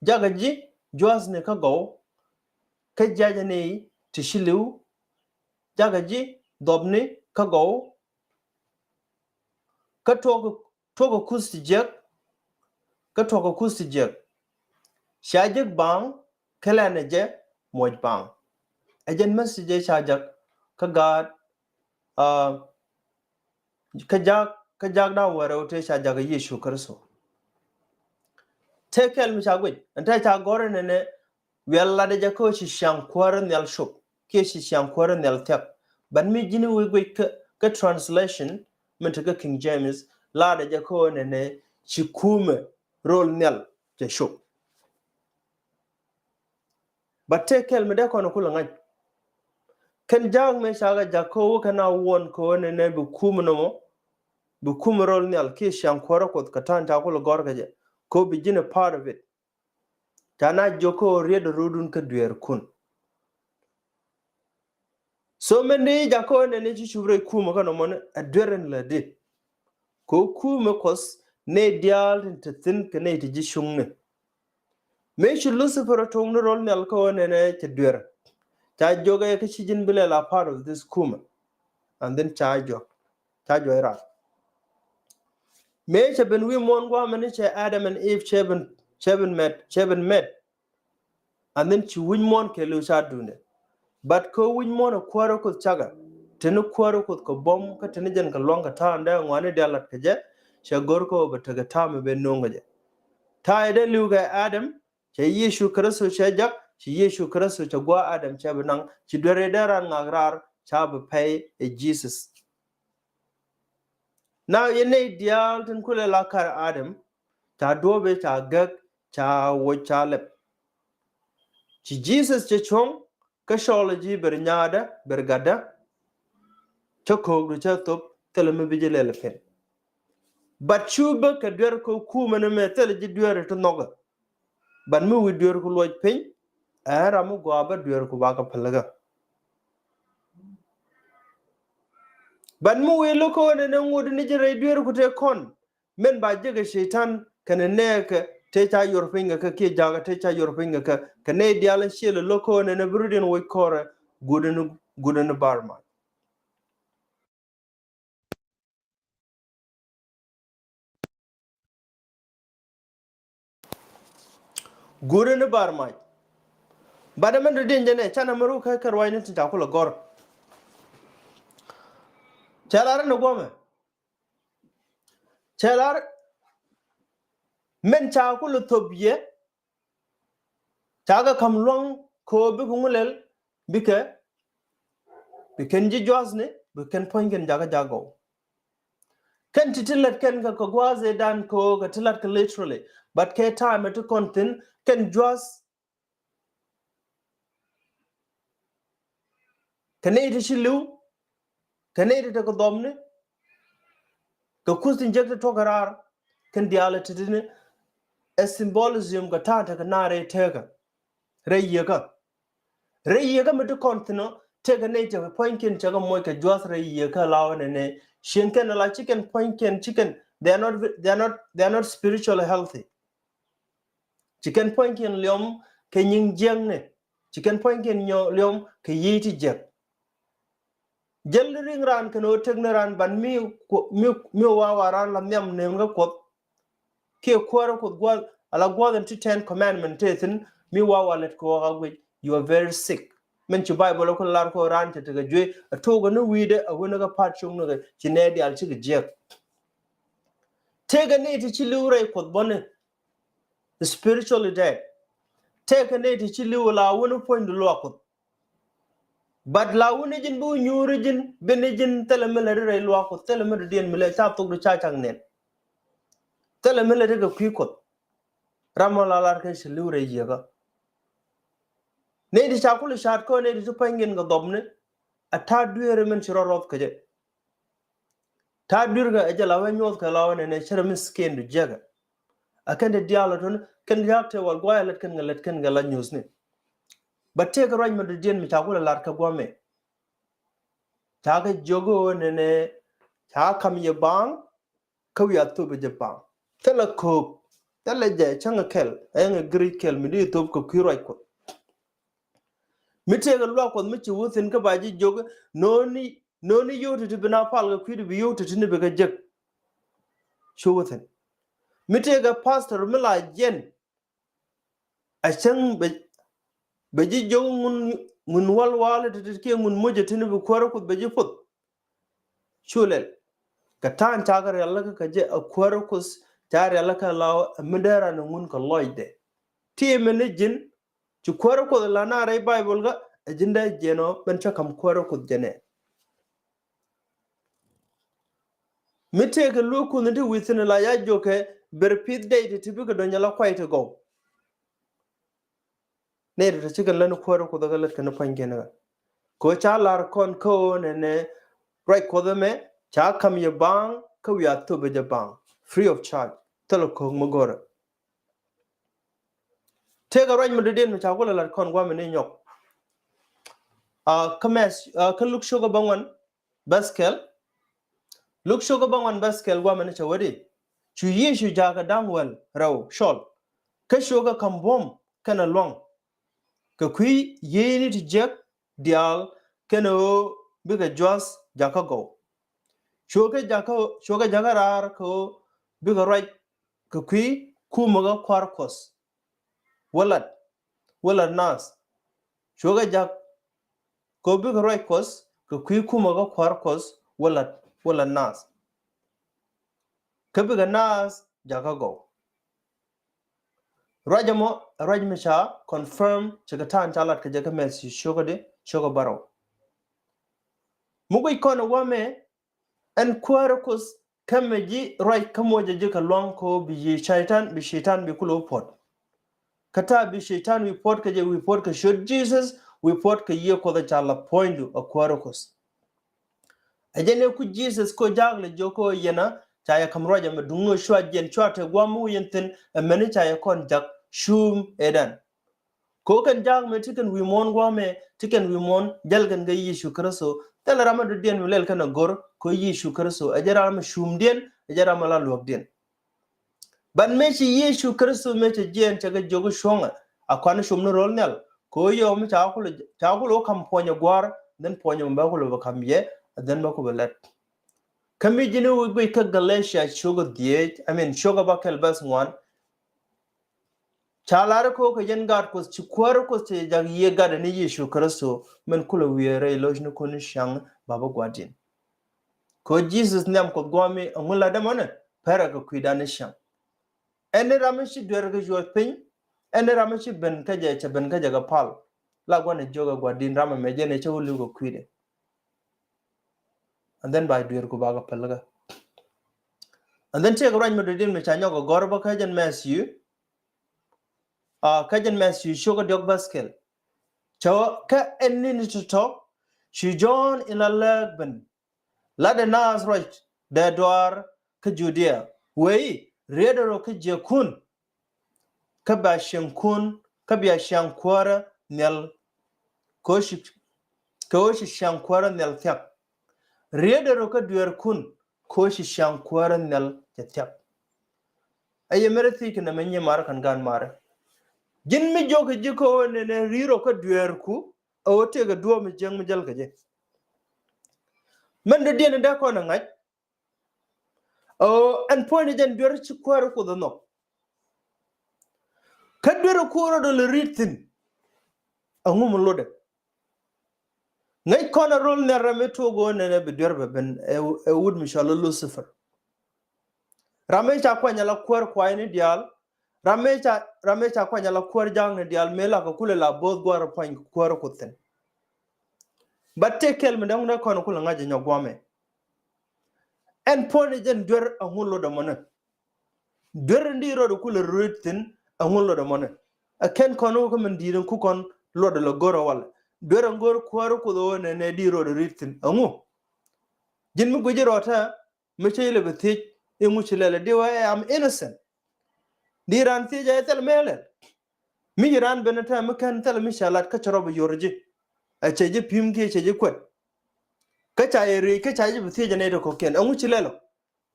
Jakä ji̱ jua̱thni kä gɔw kä jiacäni ti ci li̱w. Jakä ji̱ dhɔpni kä gɔw kä tuɔk tuɔk ɛ kuth ti jiäk. Kä tuɔk ɛ kuth ti jiäk. Ca jek baaŋ kä lɛn ɛ jɛ muɔc baaŋ. Ɛ jɛn message ɛ ca jak kä gaat kä jak kä jak da̱ŋ wäl rɛw tëë ca jak ɛ Yecu Kritho. Tëë kɛl mi ca guic ɛn tëë ca gɔ̱r ɛ nɛnɛ wiaa latdɛ jɛ kä ci ciaŋ kuäärä nhial cop kiɛ ci ciaŋ kuäärä nhial thia̱k. But mi ji̱n wi̱i̱ guic kä translation min te kä King James latdɛ jɛ kä nɛnɛ ci kumɛ rol nhial cɛ cop. But tëë kɛl mi dee kɔn kulɛ ŋa̱c. Kɛn ja̱a̱k mëë ca kɛ ja̱k kä wä kɛn a wuɔn kä nɛnɛ bi kumɛ nɔmɔ bi kumɛ rol nhial kiɛ ciaŋ kuäärä Kuɔth kɛ ta̱a̱n ca kulɛ gɔ̱r kɛ jɛ kä bi ji̱n a part of it. Ca na jiök kä riet rudun kä dueerkun. So mɛn di jakä nɛnɛ ci cup rɛy kumɛ kä nɔmɔni a duer in lɛ di. Kɛ kumɛ Kuɔth nɛy diaal tin te thi̱n kɛ nɛy ti ji̱ cuŋni. Mëë ci Lucifer a toŋni rol nhial kä nɛnɛ cɛ duer. Ca jiök ɛ kä ci ji̱n bi lɛ la part of this kumɛ. And then ca juɔk ca juɔk ran. Mëë cɛ ben wi̱i̱ muɔ̱ɔ̱n gua̱a̱mɛ ni cɛ Adam and Eve cɛ ben cɛ ben mɛt cɛ ben mɛt. And then ci wi̱c muɔ̱ɔ̱n kɛ li̱w ca duundɛ. But kä wi̱c muɔ̱ɔ̱n ɛ kuäärä Kuoth cakɛ. Teni kuäärä Kuoth kɛ buɔ̱m kä teni jɛn kɛ lua̱ŋ kɛ ta̱a̱ in dee ŋuani diaal lat kɛ jɛ. Cɛ go̱r kä ɣöö bɛ tekɛ ta̱a̱ mi ben no̱o̱ŋ kɛ jɛ. Ta̱a̱ in dee li̱w kɛ Adam cɛ Yecu Kritho cɛ jak. Ci Yecu Kritho cɛ gua̱a̱ Adam cɛ bi naŋ ci duer in dee ran ŋak raar ca bi pɛy ɛ Jesus. Now yɛn nɛy diaal tin kulɛ la kar Adam ca duɔ̱ɔ̱p i̱ ca gäk ca woc ca lɛp. Ci Jesus cɛ cuɔ̱ŋ kä cɔl ji̱ ber nyaadä ber gatdä. Cä ko̱o̱k du cä thop thilɛ mi bi ji̱ lɛl pin. But cu bä kɛ duer kɛ kumɛ ni mɛ thilɛ ji̱ duer ti nhɔkɛ. But mi wi̱i̱ duer ku luɔc piny ɛn ram mi gɔaa bä duer ku bakɛ pälikä. But mi wi̱i̱ lo̱k kɛ wä ni ni ŋut ni ji̱ rɛy duer ku tëë kɔn. Min ba jekɛ ceitan kɛnɛ nɛɛkɛ tëë ca yor piny kɛ kɛ kiɛ jakä tëë ca yor piny kɛ kɛ kɛ nɛy diaal in ciël lo̱k kɛ wä ni ni bi rut in woc kɔrɛ. Gudɛ ni gudɛ ni bar mac. Gurɛ ni bar mac. Bat ɛmɛn dɔ̱diɛn jɛ nɛ canɛ mɛ ruk kɛ kɛ ruacni tin ca kulɛ gɔr. Cɛ lar ni guɔmɛ. Cɛ lar mɛn ca kulɛ thop yɛ. Ca kɛ ka̱m lua̱ŋ kɛ ɣöö bikɛ ŋu lɛl bikɛ bi kɛn ji̱ jua̱thni bi kɛn puɔ̱ny kɛn jakä jakä gɔw. Kɛn ti ti lät kɛn kɛ kɛ gua̱a̱th ëëdan kɛ ɣöö kɛ ti lät kɛ literally. But kɛ time ɛ ti kɔn thi̱n kɛn jua̱th kɛ nɛy ti ci li̱w kɛ nɛy ti tekɛ dhɔmni kɛ kuth tin jek ti tuɔk kɛ raar kɛn diaal ɛ ti ti ni ɛ symbolism kɛ ta̱a̱ tekɛ naar rɛy tekä rɛy yiekä. Rɛy yiekä mi ti kɔn thi̱n ɔ tekɛ nɛy tekɛ puɔ̱nykiɛn cɛ kɛ moc kɛ jua̱th rɛy yiekä la wä nɛnɛ. Cieŋ kɛn ala ci kɛn puɔ̱nykiɛn ci kɛn they are not, they are not, they are not spiritually healthy. Ci kɛn puɔ̱nykiɛn liɔm kɛ nyiŋ jiɛkni. Ci kɛn puɔ̱nykiɛn nyɔ liɔm kɛ yiey ti jiɛk. Jäl riŋ raan kɛn ɣöö tek ni raan ban mi ku-, mi, mi wawa raan la nhiam neem kä Kuɔth. Kiɛ kuäärä Kuoth gua̱th ala gua̱th in ti ten commandment tëë thi̱n mi wawa lät kɛ ɣɔk a guic, you are very sick. Min ci Bible ku lar kɛ ɣöö raan cɛ tekɛ juey a to̱o̱k ni wi̱i̱dɛ a wen kä pa̱a̱t cok ni kɛ ci nɛɛ diaal cikɛ jiɛk. Tëëkɛ ni ti ci li̱w rɛy Kuoth bäni spiritually dead. Tëëkɛ ni ti ci li̱w la wen puɔ̱nydu luaak Kuoth. But la wuni ji̱n bi wä nyuuri ji̱n bi ni ji̱n thilɛ mi lɛ ri rɛy luaak Kuɔth thilɛ mi dɔ̱diɛn mi lɛ ca thok di ca cak nɛn. Thilɛ mi lɛ ri kɛ kui̱ Kuɔth. Ram mɔ la lar kɛ ci li̱w rɛy yiekä. Ni di ca kul ca̱a̱t kä ni di ti pa̱ny ŋi̱n kɛ dhɔpni. A ta̱a̱ dueeri min ci rɔ rɔth kɛ jɛ. Ta̱a̱ dui̱rkɛ ɛ jɛ la wee nyuɔ̱th kɛ la wee nɛnɛ cärɛ mi skin du jiɛkɛ. A kɛn ti diaal ɔ tun kɛn diaal te wal guayɛ lät kɛn kɛ lät kɛn kɛ la nyuuthni. Bä tëëkɛ ruac mi dɔ̱diɛn mi ca kulɛ lat kɛ guamɛ. Ca kɛ jiök ɣöö nɛnɛ ca ka̱m yɛ baaŋ kä wiaa thop jɛ baaŋ. Thilɛ kööp thilɛ jɛ cäŋɛ kɛl ɛŋɛ giric kɛl mi di thop kɛ kui̱ ruac Kuɔth. Mi tëëkɛ luaak Kuɔth mi ci wä thi̱n kä ba ji̱ jiök no̱o̱ni no̱o̱ni yio̱w ti̱ti̱ bi na pal kɛ kui̱du bi yio̱w ti̱ti̱ ni bi kɛ jek. Cu wä thi̱n mi tëëkɛ pastor mi la jiɛn. A cäŋ bɛ bɛ ji̱ jiök ŋun ŋun wal wal ti̱ti̱ kiɛ ŋun moc ti̱ti̱ ni bi kuäärä Kuoth bɛ ji̱ puth. Cu lɛl kɛ ta̱a̱n ca kɛ rialikä kɛ jɛ a kuäärä Kuoth ca rialikä la mi dee ran ŋun kɛ lɔcdɛ. Ti mɛ ni ji̱n ci kuäärä Kuoth la na rɛy Bible kä a ji̱n dee jiɛn ɔ ben cä ka̱m kuäärä Kuoth jɛ nɛ. Mi tëëkɛ lueek Kuoth ni ti wi̱i̱ thi̱n la ya jiökɛ ber pi̱th dee ti ti bikɛ dɔ̱ny ala kuay ti gɔw. Nɛy ti ti cikɛ lät ni kuäärä Kuoth kä lät kɛ ni pua̱nykiɛn kä. Kɛ ɣöö ca lar kɔn kä ɣöö nɛnɛ ruac Kuɔth ɛmɛ ca ka̱m yɛ baaŋ kä wiaa thop jɛ baaŋ free of charge. Thilɛ köök mi go̱rɛ. Tëëkɛ ruac mi dɔ̱diɛn mi ca kulɛ lat kɔn guamɛ ni nyɔk. Kä mɛth kä Luk cio̱kä bäŋuan bäth kɛl. Luk cio̱kä bäŋuan bäth kɛl guamɛ ni cɛ wä di. Cu Yecu jakä da̱ŋ wäl rɛw cɔl kä cio̱kä ka̱m buɔ̱m kɛnɛ lua̱ŋ. Kɛ kui̱ yieyni ti jiäk diaal kɛnɛ ɣöö bikɛ jua̱th jakä gɔw. Cuɛ kɛ jakä cuɛ kɛ jakä raar kɛ ɣöö bikɛ ruac kɛ kui̱ kumä kä kua̱r Kuɔth. Wä lat wä lat naath. Cuɛ kɛ jak kɛ ɣöö bikɛ ruac Kuɔth kɛ kui̱ kumä kä kua̱r Kuɔth wä lat wä lat naath. Kä bikɛ naath jakä gɔw. Ruac ɛmɔ ruac mi ca confirm cikɛ ta̱a̱n ca lat kɛ jɛ kä Mɛthiw cio̱kä di cio̱kä bärɔw. Mi guic kɔn ɛ wä mɛ ɛn kuäärä Kuoth kä mɛ ji̱ ruac kä muɔcɛ ji̱ kɛ lua̱ŋ kɛ ɣöö bi yiëë caitan bi caitan bi kulɛ wä puɔ̱t. Kä ta̱a̱ bi caitan wi̱i̱ puɔ̱t kɛ jɛ wi̱i̱ puɔ̱t kɛ ciöt Jesus wi̱i̱ puɔ̱t kɛ yiëë Kuɔth ɛ ca la puɔ̱nydu ɛ kuäärä Kuoth. Ɛ jɛn ɛ ku Jesus ko jaak lɛ jiök ko yɛn a ca yɛ ka̱m ruac ɛmɛ duŋ ɣöö cua jiɛn cua te gua̱a̱m mi wi̱i̱ yɛn thi̱n, ɛ mɛni ca yɛ kɔn jak cuum ëëdan. Ko kɛn jaak mɛ ti kɛn wi̱i̱ muɔ̱ɔ̱n gua̱a̱mɛ, ti kɛn wi̱i̱ muɔ̱ɔ̱n jäl kɛn kɛ Yecu Kritho. Thilɛ ram mi dɔ̱diɛn mi lɛl kɛn a go̱r ko Yecu Kritho ɛ jɛn ram mi cuumdiɛn, ɛ jɛn ram mi la luäkdiɛn. But mëë ci Yecu Kritho mëë cɛ jiɛɛn cɛ kɛ jiök cuɔ̱ŋɛ a kuan cum ni ro̱l nhial. Ko yɛ mi ca kulɛ, ca kulɛ wä ka̱m puɔ̱nyɛ gua̱a̱r, then puɔ̱nyɛ mi bä kulɛ bä ka̱m yɛ, then bä kulɛ lɛt. Kä mi ji̱n wi̱c guic kä Galatia ciökä dhieec, I mean ciökä bäkɛl bɛth ŋuan. Ca lar ko kɛ jɛn gaat Kuɔth ci kuäär Kuɔth cɛ jak yiëë gat ni Yecu Kritho, min kulɛ wiee rɛy lo̱cnikun ciaŋ bapä gua̱diɛn. Ko Jesus nhiam Kuɔth gua̱a̱mi ɛŋu la dämɔnɛ pɛrɛ kɛ kui̱dan ni ciaŋ. Ɛn ni ram mi ci duer kɛ yuɔc piny, ɛn ni ram mi ci ben kä jɛ, cɛ ben kä jɛ kɛ pal. La gua̱n ɛ jiök ɛ gua̱diɛn ram ɛmɛ jɛn ɛ cä wä li̱w kɛ kui̱dɛ. And then ba duer ku ba kɛ päl kä. And then tëëkɛ ruac mi dɔ̱diɛn mi ca nyɔk ɛ gɔ̱r bä kä jɛn Matthew. Ah, kä jɛn Matthew ciökä diɔk bäth kɛl. Cɛ wä kä ɛn ni ni tɔ̱tɔ̱ ci Jɔ̱ɔ̱n in la lääk ben. Latdɛ naath ruac dee duaar kä Judia. Wëë i̱ rietdɛ rɔ kä jiäkun. Kä bia cieŋkun, kä bia ciaŋ kuäärä nhial. Kɛ ɣöö ci, kɛ ɣöö ci ciaŋ kuäärä nhial thia̱k. Rietdɛ rɔ kä dueerkun, kɛ ɣöö ci ciaŋ kuäärä nhial cɛ thia̱k. Ɛ yɛ mɛrɛ thiec kɛ nɛmɛ nyimaar kɛn gaan maarä. Ji̱n mi jiök kɛ ji̱ kä ɣöö nɛnɛ ri̱i̱r rɔ kä dueerku, ɛ ɣöö tëëkɛ duɔ̱ɔ̱p mi jiäk mi jäl kɛ jɛ. Mɛn dɔ̱diɛn in dee kɔn ɛ ŋa̱c. Ɛ ɣöö ɛn puɔ̱nydɛ jɛn duer ci kuäär Kuoth ɛ nhɔk. Kä duer ɛ kuäär rɔ dɔl ɛ ri̱t thi̱n. Ɛŋu mi lotdɛ? Ŋäc kɔn a rol nhial ram mi tuɔɔk ɣöö nɛnɛ bi duer bɛ ben ɛ, ɛ wut mi cɔal i̱ Lucifer. Ram mi ca kuany ala kuäär kuayni diaal. Ram mi ca, ram mi ca kuany ala kuäär ja̱a̱kni diaal mëë la kɛ kulɛ la bo̱o̱th gua̱a̱r puany kuäär Kuoth thi̱n. But tëë kɛl mi dee ŋun dee kɔn kulɛ ŋa̱c ɛ nyɔk gua̱a̱mɛ. Ɛn puɔ̱nydɛ jɛn duer ɛŋu lotdɛ mɔnɛ? Duer in di rɔɔdɛ kulɛ ri̱t thi̱n ɛŋu lotdɛ mɔnɛ? Ɛ kɛn kɔn wä kä min di̱i̱t in ku kɔn luɔtdɛ lɛ go̱r ɛ walɛ. Duer in go̱r kuäär Kuoth ɣöö nɛnɛ di rɔɔdɛ ri̱t thi̱n ɛŋu? Ji̱n mi guic rɔɔdɛ mi cä ilɛ bɛ thiec iŋu ci lɛl ɛ di wee, I am innocent. Di raan thiec ɛ thil mëë lɛl. Mi ci raan ben ɛ tɛm mi kɛn thil mi cɛ lat kä cɛ rɔ bɛ yor ji̱. Ɛ cɛ ji̱ pi̱m kiɛ cɛ ji̱ kuɛt. Kä ca yɛ riec kä ca ji̱ bɛ thiec ɛ nɛy ti kɔ̱kiɛn ɛŋu ci lɛl ɔ?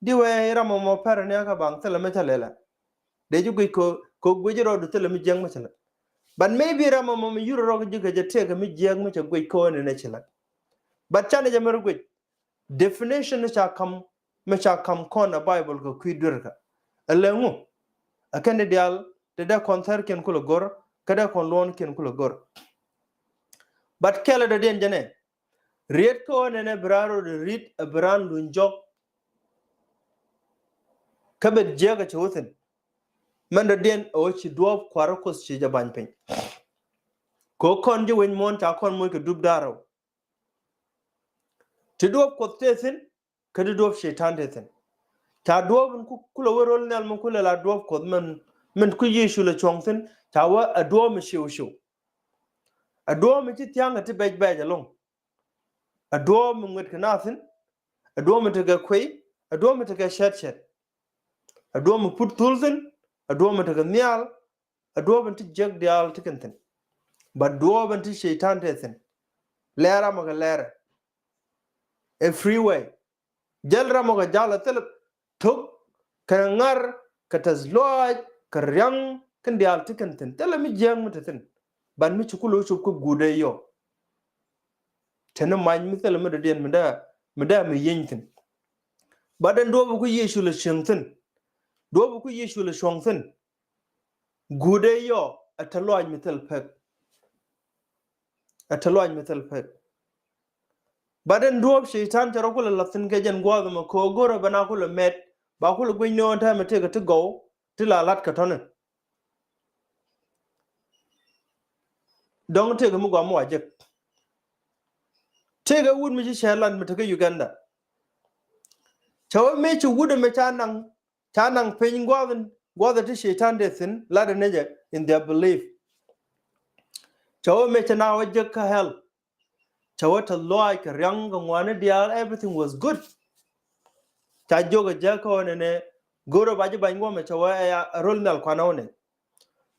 Di wee ram ɛmɔ pɛr ni kä baŋ thilɛ mi cä lɛlɛ. Dee ji̱ guic kɛ, kɛ guic rɔɔdu thilɛ mi jiäk mi cä lɛl. But maybe ram ɛmɔ mi yur rɔk ji̱ kɛ jɛ tëëkɛ mi jiäk mi cä guic kɛ ɣöö ni nɛ ci lɛl. But canɛ jɛ mi ri guic. Definition ni ca ka̱m, mi ca ka̱m kɔn ɛ Bible kɛ kui̱ duer kä. Ɛ lɛ ŋu? Ɛ kɛn di diaal ti dee kɔn thɛrkiɛn kulɛ go̱r, kä dee kɔn luɔ̱nkiɛn kulɛ go̱r. But kɛlɛ dɔ̱diɛn jɛ nɛ. Riet kä ɣöö nɛnɛ bi raan rɔɔdɛ ri̱t ɛ bi raan luny jɔk. Kä ben jiäk ɛ cɛ wä thi̱n. Mɛn dɔ̱diɛn ɛ ɣöö ci duɔ̱ɔ̱p kua̱r Kuoth ci jɛ ba̱ny piny. Kɛ ɣöö kɔn ji̱ wec muɔ̱ɔ̱n ca kɔn moc kɛ dup da̱rɛw. Ti duɔ̱ɔ̱p Kuoth tëë thi̱n, kä ti duɔ̱ɔ̱p Cɛytan tëë thi̱n. Ca duɔ̱ɔ̱p in ku, kulɛ wä rol nhial mi kulɛ la duɔ̱ɔ̱p Kuoth min, min ku Yecu lɛ cuɔ̱ŋ thi̱n, ca wä ɛ duɔ̱ɔ̱p mi ciw ciw. Ɛ duɔ̱ɔ̱p mi ci thia̱ŋ ɛ ti bɛc bɛc ɛlɔ̱ŋ. Ɛ duɔ̱ɔ̱p mi ŋuet kɛ naath thi̱n. Ɛ duɔ̱ɔ̱p mi tekɛ kuey. Ɛ duɔ̱ɔ̱p mi tekɛ cɛt cɛt. Ɛ duɔ̱ɔ̱p mi put thul thi̱n. Ɛ duɔ̱ɔ̱p mi tekɛ nhial. Ɛ duɔ̱ɔ̱p in ti jiäk diaal ti kɛn thi̱n. But duɔ̱ɔ̱p in ti Cɛytan tëë thi̱n. Lɛɛr ram ɛ kɛ lɛɛrɛ. Ɛ freeway. Jäl ram ɔ kɛ ja̱l ɛ thilɛ tok kɛ ŋa̱r kɛ tɛth lɔaac kɛ ria̱ŋ kɛn diaal ti kɛn thi̱n. Thilɛ mi jiääk mi te thi̱n. Ban mi ci kulɛ wä cop kä guut ɛ yɔ. Teni mac mi thilɛ mi dɔ̱diɛn mi dee, mi dee mi yieny thi̱n. Bat ɛn duɔ̱ɔ̱p ku Yecu lɛ cieŋ thi̱n. Duɔ̱ɔ̱p ku Yecu lɛ cuɔ̱ŋ thi̱n. Guut ɛ yɔ ɛ te lɔaac mi thil pek. Ɛ te lɔaac mi thil pek. Bat ɛn duɔ̱ɔ̱p Cɛytan cɛ rɔ kulɛ la̱th thi̱n kɛ jɛn gua̱a̱th ɛmɔ kɛ ɣöö go̱rɛ ben a kulɛ mɛt ba kulɛ guic ni ɣän täämɛ tëëkɛ ti gɔw ti la la̱t kɛ tɔ̱ni. Dɔ̱ŋ tëëkɛ mi gɔam mi wa jek. Tëëkɛ wut mi ci cɛ lat mi te kä Uganda. Cɛ wä mëë ci wut ɛmɛ ca naŋ Ca naŋ piny gua̱a̱th in, gua̱a̱th in ti Cɛytan dee thi̱n, lat in ni jɛ in their belief. Cɛ wä mëë cɛ na wä jek kä hell. Tɛ wä tɛ luaac kɛ riaŋ kɛ ŋuani diaal, everything was good. Ca jiök ɛ jɛ kä ɣän ɛnɛ, go̱rä ba ji̱ bany guɔmɛ cɛ wä ɛ ya rol nhial kuanä wä nɛ.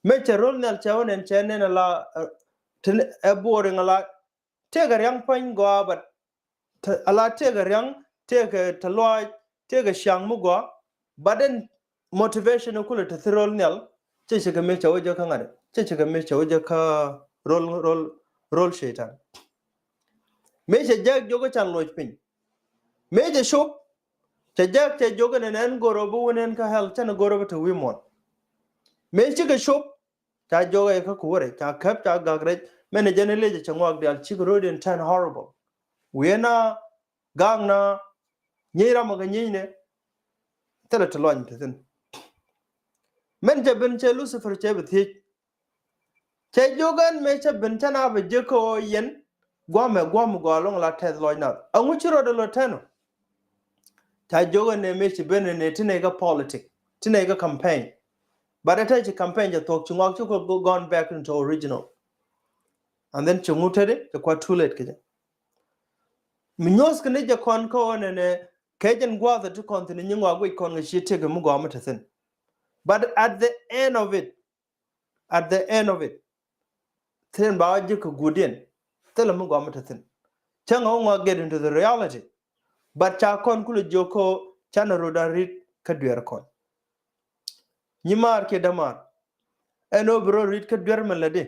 Mëë cɛ rol nhial cɛ wä nɛ cɛ nɛn ala, ɛ, tin ɛ boring ala, tëëkɛ riaŋ puɔ̱ny gɔaa, but ala tëëkɛ riaŋ, tëëkɛ tɛ luaac, tëëkɛ ciaŋ mi gɔaa, but then motivation kulɛ te thi rol nhial, cɛ cɛ kɛ mi cɛ wä jɛ kä ŋa̱t, cɛ cɛ kɛ mi cɛ wä jɛ kä rol, rol, rol Cɛytan. Mëë cɛ jɛ jiök can luɔc piny. Mëë cɛ cop, cɛ jɛ cɛ jiök ɛn ɛn go̱rä bi wä nɛn kä hell, cɛn go̱rä bi te wi̱i̱ muɔ̱ɔ̱n. Mëë cikɛ cop, ca jiök ɛ kä kuwärɛ, ca käp, ca gak rɛc, mɛn ɛ jɛn ɛ lec cɛ ŋuak diaal, cikɛ ro̱diɛn turn horrible. Wi̱i̱ ɛn a gak na nyieny ram ɛ kɛ nyieny nɛ, thilɛ ti luany ti thi̱n. Mɛn cɛ ben cɛ Lucifer cɛ bi thiec. Cɛ jiök ɛn mëë cɛ ben cɛ na bɛ jiök kä ɣöö yɛn guamɛ, guamɛ gɔaa lɔŋ la tɛth lɔc nath. Aŋu ci rɔɔdɛ lɔ tɛn ɔ? Ca jiök ɛn mëë ci ben ɛn ti nɛy kä politic, ti nɛy kä campaign. But ɛ tɛ ci campaign cɛ thuɔ̱k, ci ŋuak ci kɔ gone back into original. And then ci ŋu tetdi, cɛ kua too late kɛ jɛ. Mi nyuɔ̱th kɛ ni jɛ kɔn kä ɣän ɛnɛ, kɛ jɛn gua̱a̱th ɛ ti kɔn thi̱n, nyi ŋuak guic kɔn kɛ ci tëëkɛ mi gɔaa mi te thi̱n. But at the end of it, at the end of it, thi̱n ba wä ji̱ kɛ guudiɛn, thilɛ mi gɔaa mi te thi̱n. Cäŋ ɛ wä ŋuak get into the reality. But ca kɔn kulɛ jiök kä canɛ rot a ri̱t kä dueer kɔn. Nyi maar kiɛ dämaar. Ɛn ɣöö bi rɔ ri̱t kä duer mi lätdi.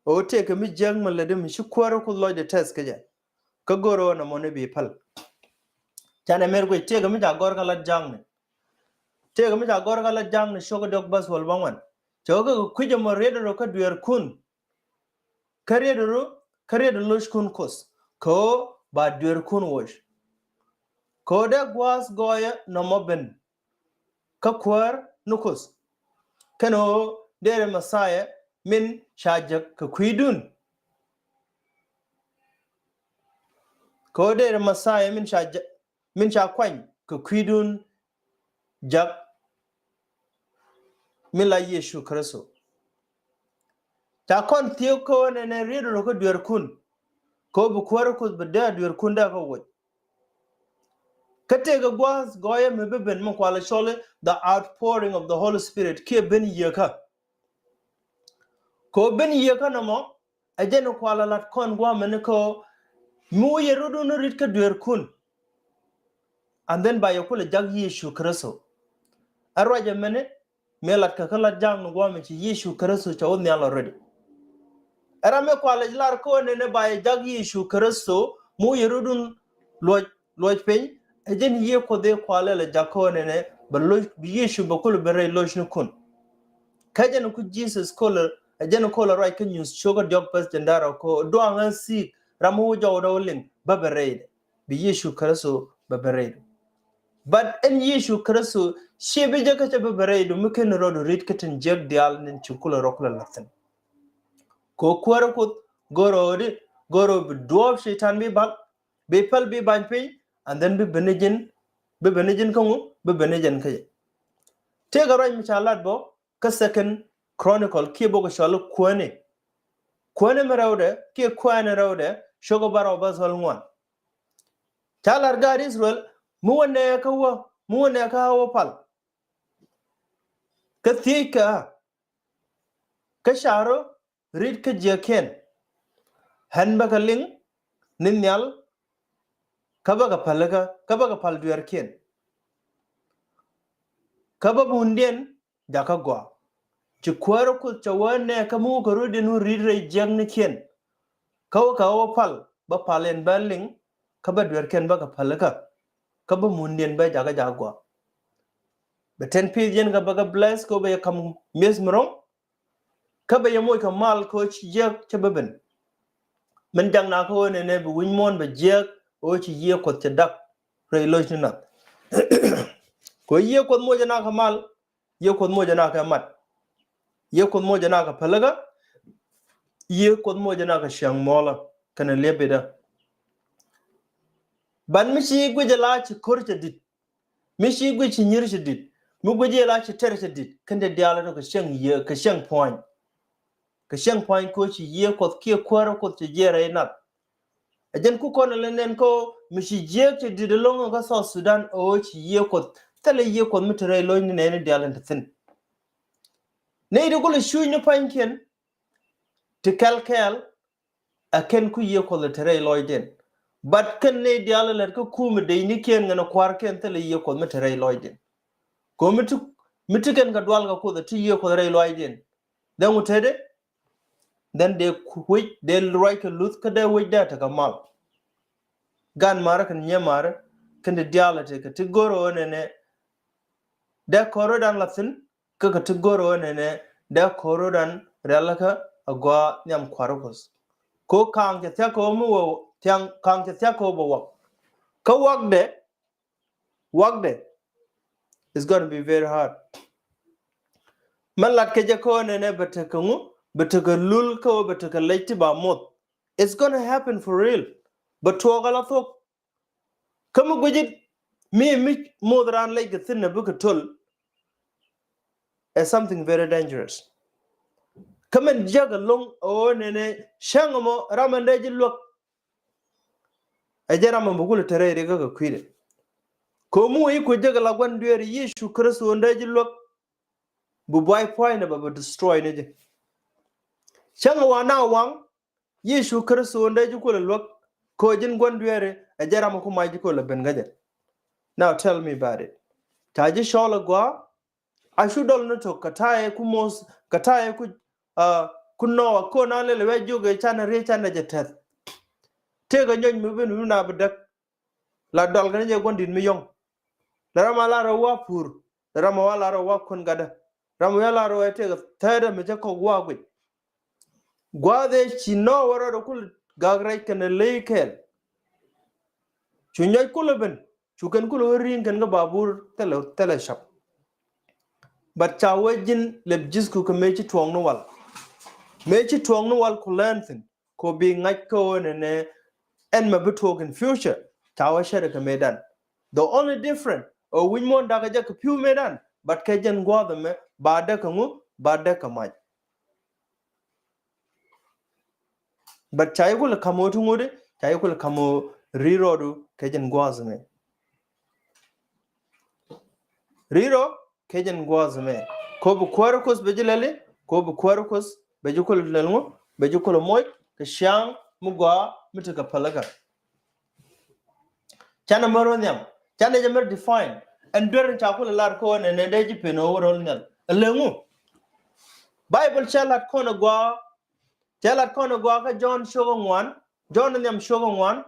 Ɣöö tëëkɛ mi jiäk mi lätdi mi ci kuäärä Kuoth lɔcdɛ tɛth kɛ jɛ. Kä go̱rä ɣöö nɔmɔ ni bi päl. Canɛ mer guic tëëkɛ mi ca gɔ̱r kä lat ja̱a̱kni. Tëëkɛ mi ca gɔ̱r kä lat ja̱a̱kni cio̱k kä diɔ̱k bäth wäl bäŋuan. Cɛ wä kä kɛ kui̱c ɛmɔ riet rɔ kä dueerkun. Kä riet rɔ, kä riet rɔ lo̱ckun Kuoth. Kɛ ɣöö ba dueerkun woc. Kɛ ɣöö dee gua̱a̱th gɔɔyä nɔmɔ ben kä kuäär ni Kuoth. Kɛn ɣöö derɛ Mɛthia min ca jek kɛ kui̱dun. Kɛ ɣöö derɛ Mɛthia min ca jek, min ca kuany kɛ kui̱dun jak, min la Yecu Kritho. Ca kɔn thiee kä ɣöö nɛnɛ riet rɔ kä dueerkun. Kɛ ɣöö bi kuäär Kuoth bi dee dueerkun dee kä woc. Kä tëëkɛ gua̱a̱th gɔɔyä mi bi ben mi kualɛ cɔl i̱ the outpouring of the Holy Spirit kiɛ ben yieekä. Kɛ ɣöö ben yieekä nɔmɔ, ɛ jɛn kualɛ lat kɔn gua̱a̱mɛni kɛ ɣöö mi wä yɛ rotdun ri̱t kä dueerkun. And then ba yɛ kulɛ jak Yecu Kritho. Ɛ ruac ɛmɛni, mëë lat kɛ kä lat ja̱a̱ŋni gua̱a̱mɛ ci Yecu Kritho cɛ wä nhial already. Ɛ ram mëë kualɛ lar kä ɣöö nɛnɛ ba yɛ jak Yecu Kritho mi wä yɛ rotdun luɔc, luɔc piny, ɛ jɛn yiëë Kuoth ëë kualɛ lɛ jak kä ɣöö nɛnɛ bɛ loc, bi Yecu bɛ kulɛ ben rɛy locnikun. Kä jɛn ku Jesus kolɛ, ɛ jɛn kolɛ ruac kä Nyuuth cio̱kä diɔ̱k bäth jiɛn da̱ŋ rɛw kɛ ɣöö duaŋ ɣän thi̱i̱k ram mi wä jɔwdɛ wä liŋ bä ben rɛydɛ. Bi Yecu Kritho bä ben rɛydu. But ɛn Yecu Kritho ciɛ bi jek kä cɛ bä ben rɛydu mi ken rɔɔdu ri̱t kä tin jiäk diaal nin ci kulɛ rɔ kulɛ la̱th thi̱n. Kɛ ɣöö kuäärä Kuoth go̱rä ɣöö di, go̱rä ɣöö bi duɔ̱ɔ̱p Cɛytan bi bal, bi päl bi bany piny, and then bi ben ni ji̱n, bi ben ni ji̱n kä ŋu, bi ben ni ji̱n kä jɛ. Tëëkɛ ruac mi ca lat bä kä Second Chronicle kiɛ bok cɔl i̱ Kuäni. Kuäni mi rɛwdɛ kiɛ Kuäni rɛwdɛ cio̱kä bärɔw bäth wäl ŋuan. Ca lar gaat Israel mi wä nɛɛkä wä, mi wä nɛɛkä wä pal. Kä thiec kä, kä carä ri̱t kä jiäkiɛn. Ɣän bä kɛ liŋ ni nhial, kä bä kɛ pälikä, kä bä kɛ pal dueerkiɛn. Kä bä mundiɛn jakä gɔaa. Ci kuäärä Kuoth cɛ wä nɛɛkä mi wä kɛ rɔ̱diɛn wä ri̱t rɛy jiäknikiɛn. Kä wä kɛ wä pal, bä pal ɛn bä liŋ, kä bä dueerkiɛn bä kɛ pälikä. Kä bä mundiɛn bä jakä jakä gɔaa. Bɛ tɛn pi̱i̱th yɛn kä bä kɛ bless kä bä yɛ ka̱m mi̱eth mi ro̱ŋ. Kä bɛ yɛ moc kɛ mal kä ɣöö ci jiäk cɛ bä ben. Min jak na kä ɣöö nɛnɛ bi wi̱c muɔ̱ɔ̱n bɛ jiäk ɣöö ci yiëë Kuɔth cɛ dak rɛy lo̱cni nath. Kɛ ɣöö yiëë Kuɔth mocɛ na kɛ mal, yiëë Kuɔth mocɛ na kɛ mat. Yiëë Kuɔth mocɛ na kɛ pälikä. Yiëë Kuɔth mocɛ na kɛ ciaŋ muɔlä kɛnɛ liɛp bitdä. Ban mi ci guic ala ci ko̱r cɛ di̱t. Mi ci guic ci nyir ci di̱t, mi guic yɛ la ci tɛr ci di̱t, kɛn te diaal tɔ kɛ cieŋ yiëë, kɛ cieŋ puɔ̱ny. Kɛ cieŋ puɔ̱ny kɛ ɣöö ci yiëë Kuɔth kiɛ kuäärä Kuoth ci jiɛɛr rɛy nath. Ɛ jɛn ku kɔn ɛ lɛ nɛn kä mi ci jiɛk ti dit ɛlɔ̱ŋ kä South Sudan ɛ ɣöö ci Yiëë Kuɔth, thilɛ Yiëë Kuɔth mi te rɛy lɔcni nɛɛni diaal in te thi̱n. Nɛy ti kulɛ cuuc ni pa̱nykiɛn ti kɛl kɛɛl, ɛ kɛn ku Yiëë Kuɔth ɛ te rɛy lɔcdiɛn. But kɛn nɛy diaal ɛ lät kä kumɛ decnikiɛn ŋän ɛ kua̱rkiɛn, thilɛ Yiëë Kuɔth mi te rɛy lɔcdiɛn. Kɛ ɣöö mi ti, mi ti kɛn kɛ dual kɛ Kuoth ɛ ti Yiëë Kuɔth rɛy lɔcdiɛn. Then wä tetdɛ, then dee ku-, wec, dee ruac kɛ luth kä dee wec dee tekɛ mal. Gan marä kɛn nyɛ marä, kɛn ti diaal ɛ tekɛ ti go̱r ɣöö nɛnɛ dee kɔn rɔ̱dan la thi̱n, kä kɛ ti go̱r ɣöö nɛnɛ dee kɔn rɔ̱dan rialikä a gɔaa nhiam kua̱r Kuɔth. Kɛ ɣöö ka̱a̱ŋ cɛ thia̱k kɛ ɣöö mi wä thia̱ŋ, ka̱a̱ŋ cɛ thia̱k kɛ ɣöö bɛ wak. Kä wakdɛ, wakdɛ, it's gonna be very hard. Mɛ lat kɛ jɛ kä ɣöö nɛnɛ bɛ tekɛ ŋu, bɛ tekɛ lul kä ɣöö bɛ tekɛ lec ti ba moth. It's gonna happen for real. Bɛ tuɔɔk ala thok. Kä mi gui̱cit mi, mi moth raan lec kɛ thi̱n ɛ bikɛ to̱l. Is something very dangerous. Kä min jiäk ɛlɔ̱ŋ ɛ ɣöö nɛnɛ cäŋ ɛmɔ ram ɛn dee ji̱ luäk. Ɛ jɛ ram ɛmɔ bi kulɛ te rɛy rikä kɛ kui̱dɛ. Kɛ ɣöö mi wä i̱ kui̱ jek ɛ la gua̱n dueeri Yecu Kritho ɛn dee ji̱ luäk. Bi buay pua̱a̱cnɛ bɛ bi destroy ni ji̱. Cäŋ ɛ wa na waŋ Yecu Kritho ɛn dee ji̱ kulɛ luäk. Kɛ ɣöö ji̱n gua̱n dueeri ɛ jɛ ram ɛ ku mac ji̱ kulɛ ben kä jɛ. Now tell me about it. Ca ji̱ cɔl ɛ gɔaa? A cu dɔl ni tok kɛ ta̱yɛ ku moth, kɛ ta̱yɛ ku, ah, ku Noah, kɔn a lɛl ɛ wee jiök ɛ canɛ riey canɛ jɛ tɛth. Tëëkɛ nyɔc mi ben mi na bi däk. La dɔl kɛn jɛ gua̱n di̱t mi yɔ̱ŋ. Lɛ ram a lar ɛ wa pur. Lɛ ram a wa lar ɛ wa kuän gatdä. Ram a wa lar ɛ wa tëëkɛ thädä mi cä kɔk wa guic. Gua̱a̱th ëë ci Noah wä rɔɔdɛ kul gak rɛc kɛnɛ ley kɛɛl. Cu nyɔc kulɛ ben, cu kɛn kulɛ wä ri̱i̱ŋ kɛn kä babur thilɛ, thilɛ cɔp. But ca wee ji̱n lɛp ji̱thku kɛ mëë ci tuɔɔk ni wal. Mëë ci tuɔɔk ni wal ku learn thi̱n, kɛ ɣöö bi ŋa̱c kä ɣöö nɛnɛ ɛn mɛ bi tuɔɔk in future, ca wee cärɛ kɛ mëëdan. The only different, ɛ wi̱c muɔ̱ɔ̱n da̱kä jɛ kɛ pi̱w mëëdan, but kɛ jɛn gua̱a̱th ɛmɛ, ba däk kɛ ŋu, ba däk kɛ mac. But ca yi kulɛ ka̱m ɣöö ti ŋut i̱, ca yi kulɛ ka̱m ɣöö ri̱i̱t rɔɔdu kɛ jɛn gua̱a̱th ɛmɛ. Ri̱i̱t rɔ kɛ jɛn gua̱a̱th ɛmɛ. Kɛ ɣöö bi kuäär Kuɔth bɛ ji̱ lɛli, kɛ ɣöö bi kuäär Kuɔth bɛ ji̱ kulɛ lɛl ŋu, bɛ ji̱ kulɛ moc kɛ ciaŋ mi gɔaa mi tekɛ pälikä. Canɛ mär wä nhiam, canɛ jɛ mär define. Ɛn duer in ca kulɛ lar kɔn ɛn ɛn dee ji̱ pen ɣöö wä rɔl nhial. Ɛ lɛ ŋu? Bible cɛ lat kɔn ɛ gɔaa, cɛ lat kɔn ɛ gɔaa kä Jɔ̱ɔ̱n ciökä ŋuan, Jɔ̱ɔ̱n nhiam ciökä ŋuan.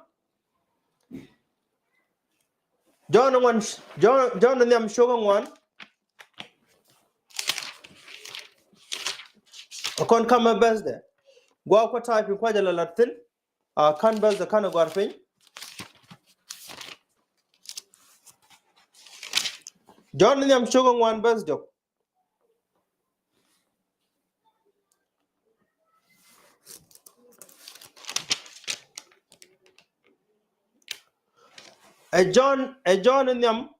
Jɔ̱ɔ̱n ŋuan, Jɔ̱ɔ̱n, Jɔ̱ɔ̱n nhiam ciökä ŋuan. Kɔn kamɛ bɛsdɛ. Gɔaa kɔ type in kuacɛ la lat thi̱n. A kan bɛsdɛ kan ɛ gɔ̱a̱r piny. Jɔ̱ɔ̱n nhiam ciökä ŋuan bɛs diɔ̱k. Ɛ Jɔ̱ɔ̱n, ɛ Jɔ̱ɔ̱n nhiam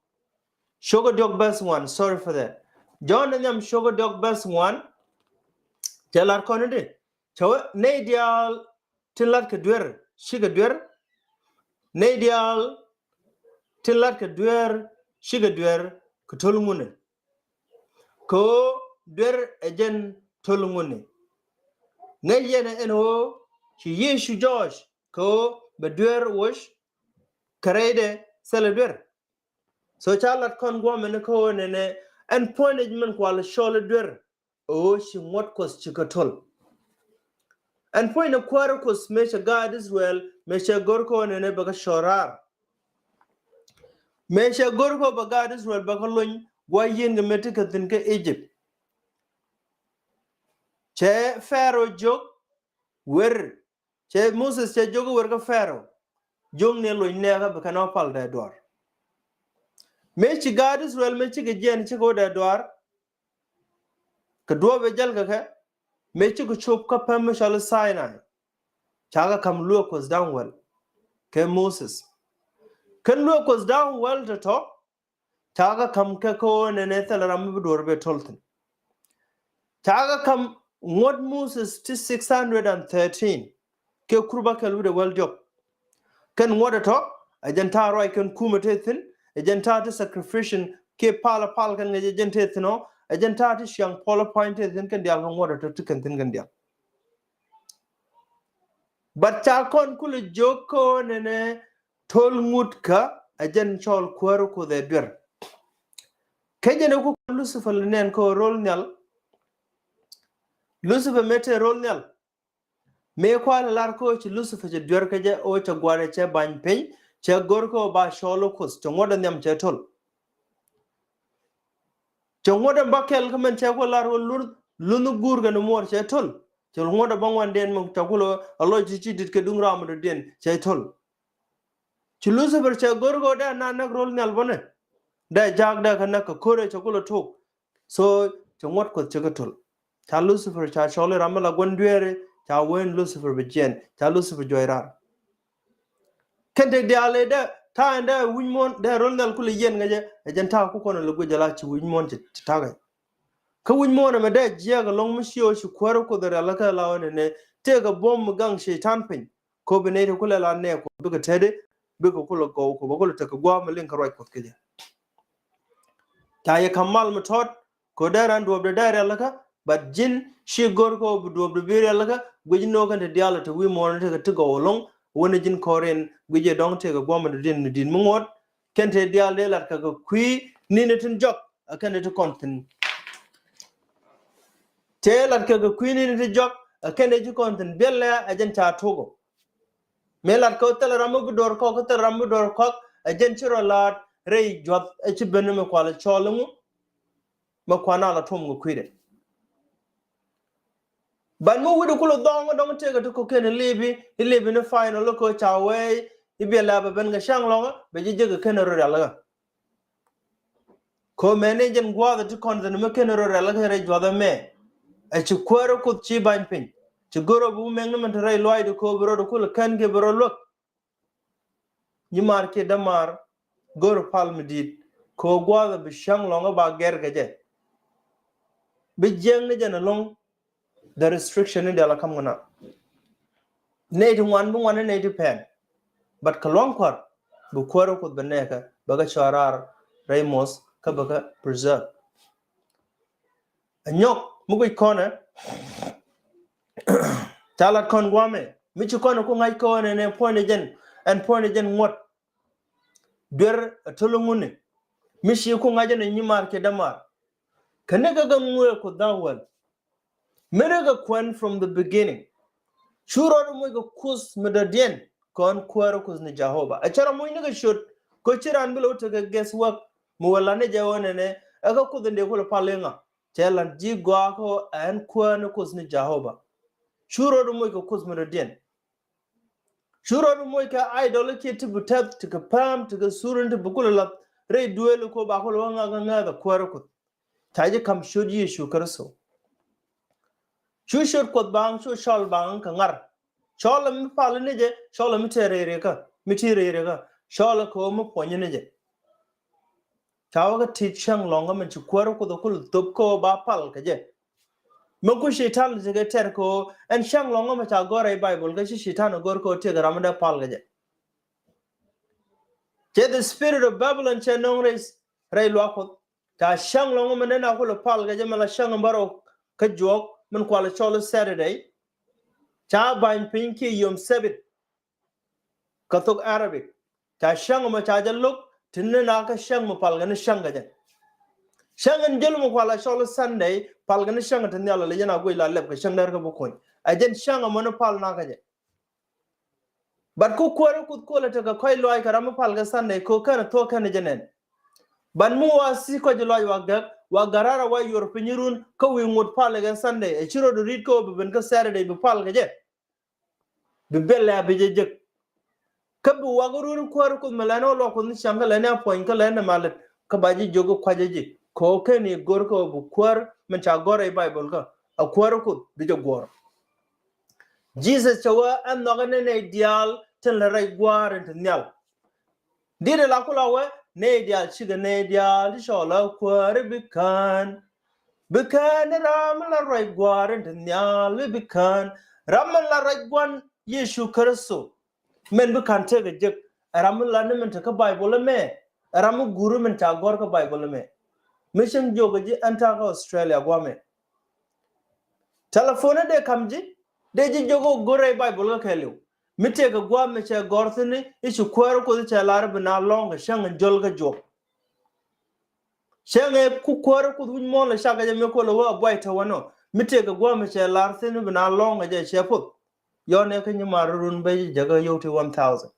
ciökä diɔ̱k bɛs ŋuan. Sorry for that. Jɔ̱ɔ̱n nhiam ciökä diɔ̱k bɛs ŋuan. Cɛ lar kɔn i̱di? Cɛ wee nɛy diaal tin lat kɛ duer, cikɛ duer. Nɛy diaal tin lat kɛ duer, cikɛ duer kɛ to̱l ŋuni. Kɛ ɣöö duer ɛ jɛn to̱l ŋuni. Ŋäc yɛn ɛn ɣöö ci Yecu jɔɔc kɛ ɣöö bɛ duer woc kɛ rɛydɛ thilɛ duer. So ca lat kɔn guɔ̱mɛn kä ɣöö nɛnɛ ɛn puɔ̱ny min kual cɔl i̱ duer. Ɣöö ci ŋuɔ̱t Kuɔth cikɛ to̱l. Ɛn puɔ̱ny ni kuäärä Kuɔth mëë cɛ gaat Israel, mëë cɛ go̱r kɛ ɣöö nɛnɛ bɛ kɛ cɔl raar. Mëë cɛ go̱r kɛ ɣöö bɛ gaat Israel bɛ kɛ lony gua̱a̱th yieen kɛ mëë ti kɛ thi̱n kä Egypt. Cɛ Pharaoh jiök wer, cɛ Moses cɛ jiök wer kä Pharaoh. Jiök ni lony nɛɛkä bi kɛn ɔ pal dee duaar. Mëë ci gaat Israel mëë cikɛ jiɛɛn cikɛ wä dee duaar. Kɛ duɔ̱ɔ̱p ëë jäl kɛ kɛ, mëë cikɛ cop kä päm mi cɔl i̱ Sinai. Ca kɛ ka̱m luäk Kuɔth da̱ŋ wäl kɛ Moses. Kɛn luäk Kuɔth da̱ŋ wäl tɔ̱tɔ̱, ca kɛ ka̱m kɛ kä ɣöö nɛnɛ thilɛ ram mi bi duɔ̱ɔ̱r bɛ to̱l thi̱n. Ca kɛ ka̱m ŋuɔ̱t Moses ti six hundred and thirteen kɛ kur bäkɛl wi̱cdɛ wäl diɔ̱k. Kɛn ŋuɔ̱t ɛ tɔ̱ ɛ jɛn ta̱a̱ ruac kɛn kumɛ te thi̱n, ɛ jɛn ta̱a̱ ti sacrifice kiɛ pal ɛ pal kɛn ŋäc ɛ jɛn te thi̱n ɔ, ɛ jɛn ta̱a̱ ti ciaŋ puɔl ɛ pa̱ny te thi̱n kɛn diaal kɛ ŋuɔ̱t ɛ tɔ̱ ti kɛn thi̱n kɛn diaal. But ca kɔn kulɛ jiök kä ɣöö nɛnɛ to̱l ŋut kä ɛ jɛn cɔl kuäär Kuoth ɛ duer. Kä jɛn ɛ ku Lucifer lɛ nɛn kä ɣöö rol nhial. Lucifer mëë te rol nhial. Mëë kua̱r lɛ lar kä ɣöö ci Lucifer cɛ duer kä jɛ, ɣöö cɛ gua̱a̱r ɛ cɛ ba̱ny piny, cɛ go̱r kä ɣöö ba cɔl ɛ Kuoth, cɛ ŋuɔ̱t ɛ nhiam cɛ to̱l. Cɛ ŋuɔ̱t ɛn bä kɛl kä mɛn cɛ ku lar wä lur, lunh guur kɛn muɔɔr cɛ to̱l. Cɛ ŋuɔ̱t ɛ bä ŋuandiɛn mɛ cɛ ku lɔ a lɔc ci ci dit kɛ duŋ ram mi dɔ̱diɛn cɛ to̱l. Ci Lucifer cɛ go̱r kɛ wä dee na näk rol nhial bä nɛ. Dee jaak dee kɛ näk kɛ ko̱rɛ cɛ ku lɔ tok. So cɛ ŋuɔ̱t Kuɔth cɛ kɛ to̱l. Ca Lucifer ca cɔl i̱ ram mi la gua̱n dueeri, ca wen Lucifer bi jiɛn, ca Lucifer juɔc raar. Kɛn te diaal ëë dee ta̱a̱ ɛn dee wi̱c muɔ̱ɔ̱n dee rol nhial kulɛ yiɛn ŋäcɛ, ɛ jɛn ta̱a̱ ku kɔn ɛ lɛ guic ala ci wi̱c muɔ̱ɔ̱n ci ta̱a̱ kɛ. Kä wi̱c muɔ̱ɔ̱n ɛmɛ dee jiɛɛk ɛlɔ̱ŋ mi ci ɣöö ci kuäärä Kuoth rial kä la ɣöö nɛnɛ tëëkɛ buɔ̱m mi gaŋ Cɛytan piny. Kɛ ɣöö bi nɛy ti kulɛ la nɛɛk Kuɔth bikɛ tetdi, bikɛ kulɛ gɔw Kuɔth, bikɛ kulɛ tekɛ gua̱a̱th mi liŋ kɛ ruac Kuɔth kecɛ. Ca yɛ ka̱m mal mi tɔt, kɛ ɣöö dee raan duɔ̱ɔ̱pdɛ dee rialikä, but ji̱n ci go̱r kɛ ɣöö bi duɔ̱ɔ̱pdɛ bi rialikä, guic ni ɣöö kɛn ti diaal ti wi̱i̱ muɔ̱ɔ̱n ti kɛ ti gɔw ɛlɔ̱ŋ, wänɛ ji̱n kɔɔr in guic yɛ dɔ̱ŋ tëëkɛ gua̱a̱th mi dɔ̱diɛn ni di̱i̱t mi ŋuɔ̱t, kɛn tëë diaal dee lat kɛ kɛ kui̱ ni̱n ti tin jɔk, ɛ kɛn ti ti kɔn thi̱n. Tëë lat kɛ kɛ kui̱ ni̱n ti jɔk, ɛ kɛn ti ti kɔn thi̱n, biɛl lɛ ɛ jɛn ca tok ɔ. Mëë lat kɛ thil ram mi bi do̱r kɔk, thil ram mi bi do̱r kɔk, ɛ jɛn ci rɔ laat rɛy juɔth, ɛ ci ben mi kual cɔl iŋu, mi kuan a la tuɔm kɛ kui̱dɛ. Ban mi wi̱cdɛ kulɛ dhɔŋ dɔŋ tëëkɛ ti kɔ̱kiɛn i̱ lipi, i̱ lipi ni final i̱ kɛ ca wee, i̱ biɛ lɛ bɛ ben kɛ cäŋ lɔŋä, bɛ ji̱ jek kɛ kɛn rɔ rialikä. Kɛ ɣöö mɛni jɛn gua̱a̱th ti kɔn thi̱n mi kɛn rɔ rialikä rɛy juɔth ɛmɛ. Ɛ ci kuäärä Kuoth ci ba̱ny piny. Ci go̱r ɔ bi wä mɛŋni min te rɛy luaacdi kɛ ɣöö bi rɔ di kulɛ kɛn kiɛ bi rɔ luäk. Nyimaar kiɛ dämaar, go̱r pal mi di̱i̱t, kɛ ɣöö gua̱a̱th ɛ bi cäŋ lɔŋä ba gɛr kɛ jɛ. Bi jiɛŋni jɛn ɛlɔ̱ŋ, the restriction ni diaal a ka̱m kɛ na. Nɛy ti ŋuan bi ŋuan ni nɛy ti pɛn. But kɛ luaŋ kua̱r, bi kuäärä Kuoth bɛ nɛɛkä, bɛ kɛ cɔal raar rɛy muɔth, kä bɛ kɛ preserve. Ɛ nyɔk mi guic kɔnɛ, ca lat kɔn guamɛ mi ci kɔnɛ ku ŋa̱c kɔnɛ nɛ puɔ̱nydɛ jɛn, ɛn puɔ̱nydɛ jɛn ŋuɔ̱t. Duer ɛ to̱l ŋuni mi ci ku ŋa̱c ɛn nyimaar kiɛ dämaar. Kɛ ni kɛ kɛ ŋuɛ ku dhawɛl. Mi ri kɛ kuɛn from the beginning. Cu rɔɔd moc kɛ Kuoth mi dɔ̱diɛn kɔn kuäärä Kuoth ni Jehovah. Ɛ cɛ rɔ moc ni kɛ ciöt kɛ ci raan bi lɛ wä tekɛ guess work mi wä la ni jɛ wä nɛnɛ ɛ kɛ Kuoth in dee kulɛ pal iŋa. Cɛ lan ji̱ gɔaa kä ɛn kuäär ni Kuoth ni Jehovah. Cu rɔɔd moc kɛ Kuoth mi dɔ̱diɛn. Cu rɔɔd moc kɛ idol kiɛ ti bi tɛth ti kɛ pääm ti kɛ surin ti bi kulɛ lath rɛy duëël ko ba kulɛ wä ŋa̱k ŋa̱th ɛ kuäärä Kuoth. Ca ji̱ ka̱m ciöt Yecu Kritho. Cu ciöt Kuoth baŋ, cu cɔl baŋ kɛ ŋar. Cɔl mi pal ni jɛ, cɔl mi te rɛy riɛkä, mi ti rɛy riɛkä. Cɔl kɛ ɣöö mi puɔ̱ny ni jɛ. Ca wä kä ti cäŋ lɔ̱ŋä min ci kuäärä Kuoth kulɛ thop kä ɣöö ba pal kɛ jɛ. Mi ku Cɛytan ti kɛ tɛr kɛ ɣöö ɛn cäŋ lɔ̱ŋä mi ca gɔ̱r rɛy Bible kä ci Cɛytan gɔ̱r kɛ ɣöö tëëkɛ ram mi dee pal kɛ jɛ. Cɛ the spirit of Babylon cɛ nöŋ rɛy, rɛy luaak Kuɔth. Ca cäŋ lɔ̱ŋä mi nɛn a kulɛ pal kɛ jɛ mi la cäŋ bärɔw kä juɔk min kualɛ cɔl Saturday. Ca ba̱ny piny kiɛ yom Sabbath. Kä thok Arabic. Ca cäŋ mɔ ca jɛ lo̱k ti ni na kä cäŋ mɔ pal kɛ ni cäŋ kɛ jɛ. Cäŋ in jäl mɔ kual a cɔl Sunday pal kɛ ni cäŋ ti nhial lɛ jɛn a guic la lɛp kɛ cäŋ dɛr kɛ bi kuny. A jɛn cäŋ mɔ ni pal na kɛ jɛ. But ku kuäärä Kuoth kolɛ tekɛ kɔc luaac kɛ ram mi pal kɛ Sunday ko kɛn thok kɛn jɛ nɛn. But mi wa si kɔc luaac wa gɛk wa ga̱r rara wa yuɔr piny run kä wi̱i̱ ŋot pal kɛ Sunday. Ɛ ci rot rit kä wä bi ben kä Saturday bi pal kɛ jɛ. Bi biɛl lɛ bi jɛ jek. Kä bi wak run kuäär Kuoth mi lɛn ɔ luak Kuoth ni cäŋ kä lɛn ɛ puɔ̱ny kä lɛn ɛ malät kä ba ji̱ jiök kuacä ji̱ kɛ ɣöö kɛn i̱ go̱r kä ɣöö bi kuäär min ca gɔ̱r rɛy Baibol kä a kuäär Kuoth bi jɛ guɔ̱r. Jesus cɛ wee ɛn nhɔk ɛn nɛy diaal tin lɛ rɛc gua̱a̱r in ti nhial. Di̱t ɛ la ku la wee nɛy diaal cikɛ nɛy diaal ti cɔl a kuäär bi kään. Bi kään ni ram la ruac gua̱a̱r in ti nhial bi kään. Ram mi la ruac gua̱n Yecu Kritho. Mɛn bi ka̱n tëk ɛ jek ɛ ram mi lat ni min te kä Baibol ɛmɛ, ɛ ram mi guuri min ca gɔ̱r kä Baibol ɛmɛ. Mi cieŋ jiök ɛ ji̱ ɛn ta̱a̱ kä Australia gua̱a̱mɛ. Telephone dee kam ji̱, dee ji̱ jiök ɛ go̱r rɛy Baibol kä kɛɛliw. Mi tëëkɛ gua̱a̱mɛ cɛ gɔ̱r thi̱n i̱ ci kuäärä Kuoth cɛ lar i̱ bi naath lɔ̱ŋ kɛ cäŋ in jöl kä juɔk. Cäŋ ɛ ku kuäärä Kuoth wi̱c muɔ̱ɔ̱n lɛ cakɛ jɛ mi kuɔl ɛ wä a buay te wä nɔ. Mi tëëkɛ gua̱a̱mɛ cɛ lar thi̱n i̱ bi naath lɔ̱ŋ kɛ jɛ cɛ puth. Yɔn ɛ kä nyimaar run ben jɛ kä yio̱w ti one thousand.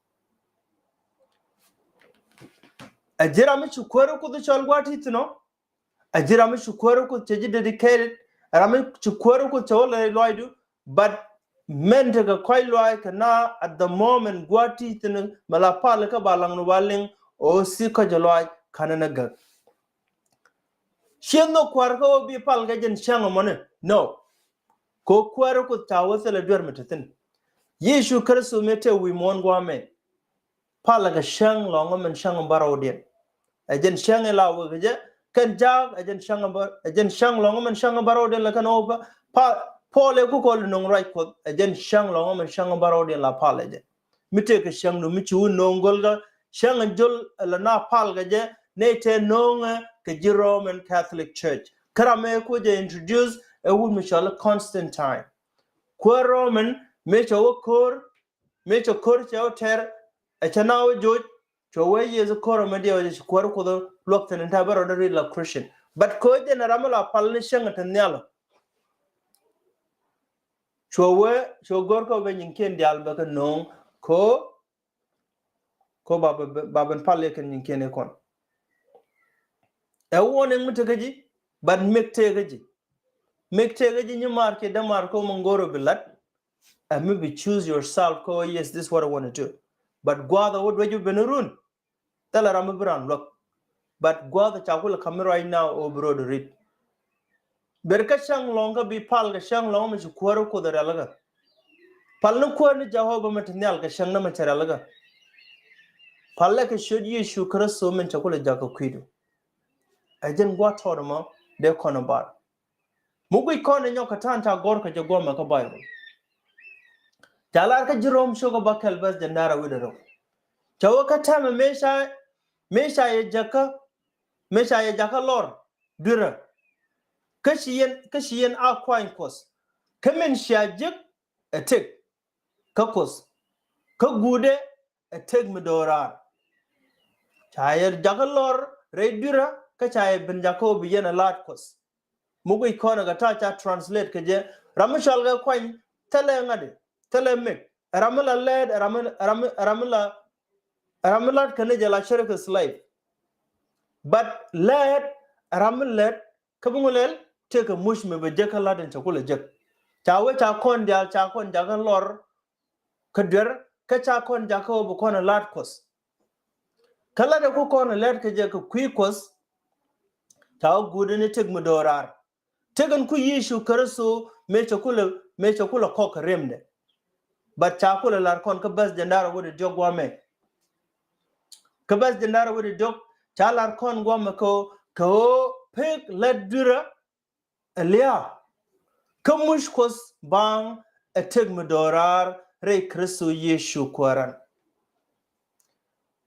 Ɛ ji̱ ram mi ci kuäärä Kuoth cɔl gua̱a̱th ti thi̱n ɔ. Ɛ ji̱ ram mi ci kuäärä Kuoth cɛ ji̱ dedicated. Ram mi ci kuäärä Kuoth cɛ wä lɛ lɔaacdu. But mɛn tekɛ kɔc lɔaac kɛ na at the moment gua̱a̱th ti thi̱n mɛ la pal kä ba laŋ ni ba liŋ ɔ si kɔc lɔaac ka̱n ni gäk. Ciɛ nhök kua̱r kä ɣöö bi pal kɛ jɛn cäŋ ɛmɔni. No. Kɛ ɣöö kuäärä Kuoth ca wä thilɛ duer mi te thi̱n. Yecu Kritho mi te wi̱i̱ muɔ̱ɔ̱n gua̱a̱mɛ. Palɛ kɛ cäŋ lɔ̱ŋä min cäŋ bärɔwdiɛn. Ɛ jɛn cäŋ ila wek kɛ jɛ kɛn jaak ɛ jɛn cäŋ bä, ɛ jɛn cäŋ lɔ̱ŋä min cäŋ bärɔwdiɛn lɛ kɛn ɣöö pa, pa, Paul ɛ ku kɔl nöŋ ruac Kuɔth ɛ jɛn cäŋ lɔ̱ŋä min cäŋ bärɔwdiɛn la palɛ jɛ. Mi tëëkɛ cäŋdu mi ci wä nööŋ göl kä cäŋ in jöl la na pal kɛ jɛ nɛy tëë nööŋɛ kɛ ji̱ Roman Catholic Church. Kä ram mëë kuɔ jɛ introduce ɛ wut mi cɔl Constantine. Kuäär Roman mëë cɛ wä ko̱r, mëë cɛ ko̱r cɛ wä tɛr, ɛ cɛ na wä joc, cɛ wä Yecu ko̱r mɛ diɛw jɛ ci kuäär Kuoth luäk thi̱n in ta̱ bä rɔɔdɛ ri la Christian. But ko̱r jɛ nɛ ram mi la pal ni cäŋ in te nhial. Cuɛ wee, cuɛ go̱r kä ben nyin kiɛn diaal bɛ kɛ no̱o̱ŋ ko, ko ba, ba, ba ben pal yɛ kɛn nyin kiɛn ikɔn. Ɛ warning mi tekä ji̱, but mik tekä ji̱. Mik tekä ji̱ nyimaar kiɛ dämaar ko mi go̱r bi lat. Ɛ mi bi choose yourself ko, yes, this is what I want to do. But gua̱a̱th ɛ wä duec bi ben run. Thilɛ ram mi bi ran luäk. But gua̱a̱th ca kulɛ ka̱m mi right now ɔ bi ro̱o̱d rit. Ber kä cäŋ lɔ̱ŋ kä bi pal kɛ cäŋ lɔ̱ŋ mi ci kuäär Kuoth rialikä. Pal ni kuäär ni Jehovah mi te nhial kɛ cäŋ ni mi cɛ rialikä. Pal lɛ kɛ ciöt Yecu Kritho min cɛ kulɛ jakä kui̱du. Ɛ jɛn gua̱a̱th tɔɔt ɛmɔ dee kɔn ɛ bar. Mi guic kɔn ɛ nyɔk kɛ ta̱a̱n ca gɔ̱r kɛ jɛ guɔ̱mɛ kä Baibol. Ca lar kä ji̱ Rom cio̱kä bäkɛl bäth jɛ nar a wi̱cdɛ rɛw. Ca wä kä täämɛ mëë ca, mëë ca yɛ jäkä, mëë ca yɛ jakä lɔr dui̱rä. Kä ci yɛn, kä ci yɛn a kuany Kuɔth. Kä min cia jek ɛ tëk kä Kuɔth. Kä guudɛ ɛ tëk mi do̱raar. Ca yɛ jakä lɔr rɛy dui̱rä kä ca yɛ ben jakä wä bi yɛn ɛ laat Kuɔth. Mi guic kɔn ɛ kɛ ta̱a̱ ca translate kɛ jɛ. Ram mi cɔal kɛ kuany thilɛ ŋa̱di, thilɛ mik. Ram mi la lɛɛt, ram mi, ram mi, ram mi la, ram mi lat kɛn jɛ la cärɛ kɛ slave. But lɛɛt, ram mi lɛɛt, kä bi ŋu lɛl, tëëkɛ muc mi bɛ jek kä lat in cɛ kulɛ jek. Ca wee ca kɔn diaal, ca kɔn jakä lɔr kä duer, kä ca kɔn jakä wä bi kɔn ɛ laat Kuɔth. Kä lat ɛ ku kɔn ɛ lɛɛt kɛ jɛ kɛ kui̱ Kuɔth, ca wä guudɛ ni tëk mi do̱raar. Tëk in ku Yecu Kritho mëë cɛ kulɛ, mëë cɛ kulɛ kɔk kɛ remdɛ. But ca kulɛ lar kɔn kä bäth jɛ nar a wä di diɔk guamɛ. Kä bäth jɛ nar a wä di diɔk ca lar kɔn guamɛ kɛ ɣöö, kɛ ɣöö pek lät dui̱rä ɛ lia̱a̱. Kä muc Kuɔth baaŋ ɛ tëk mi do̱raar rɛy Kritho Yecu Kuääran.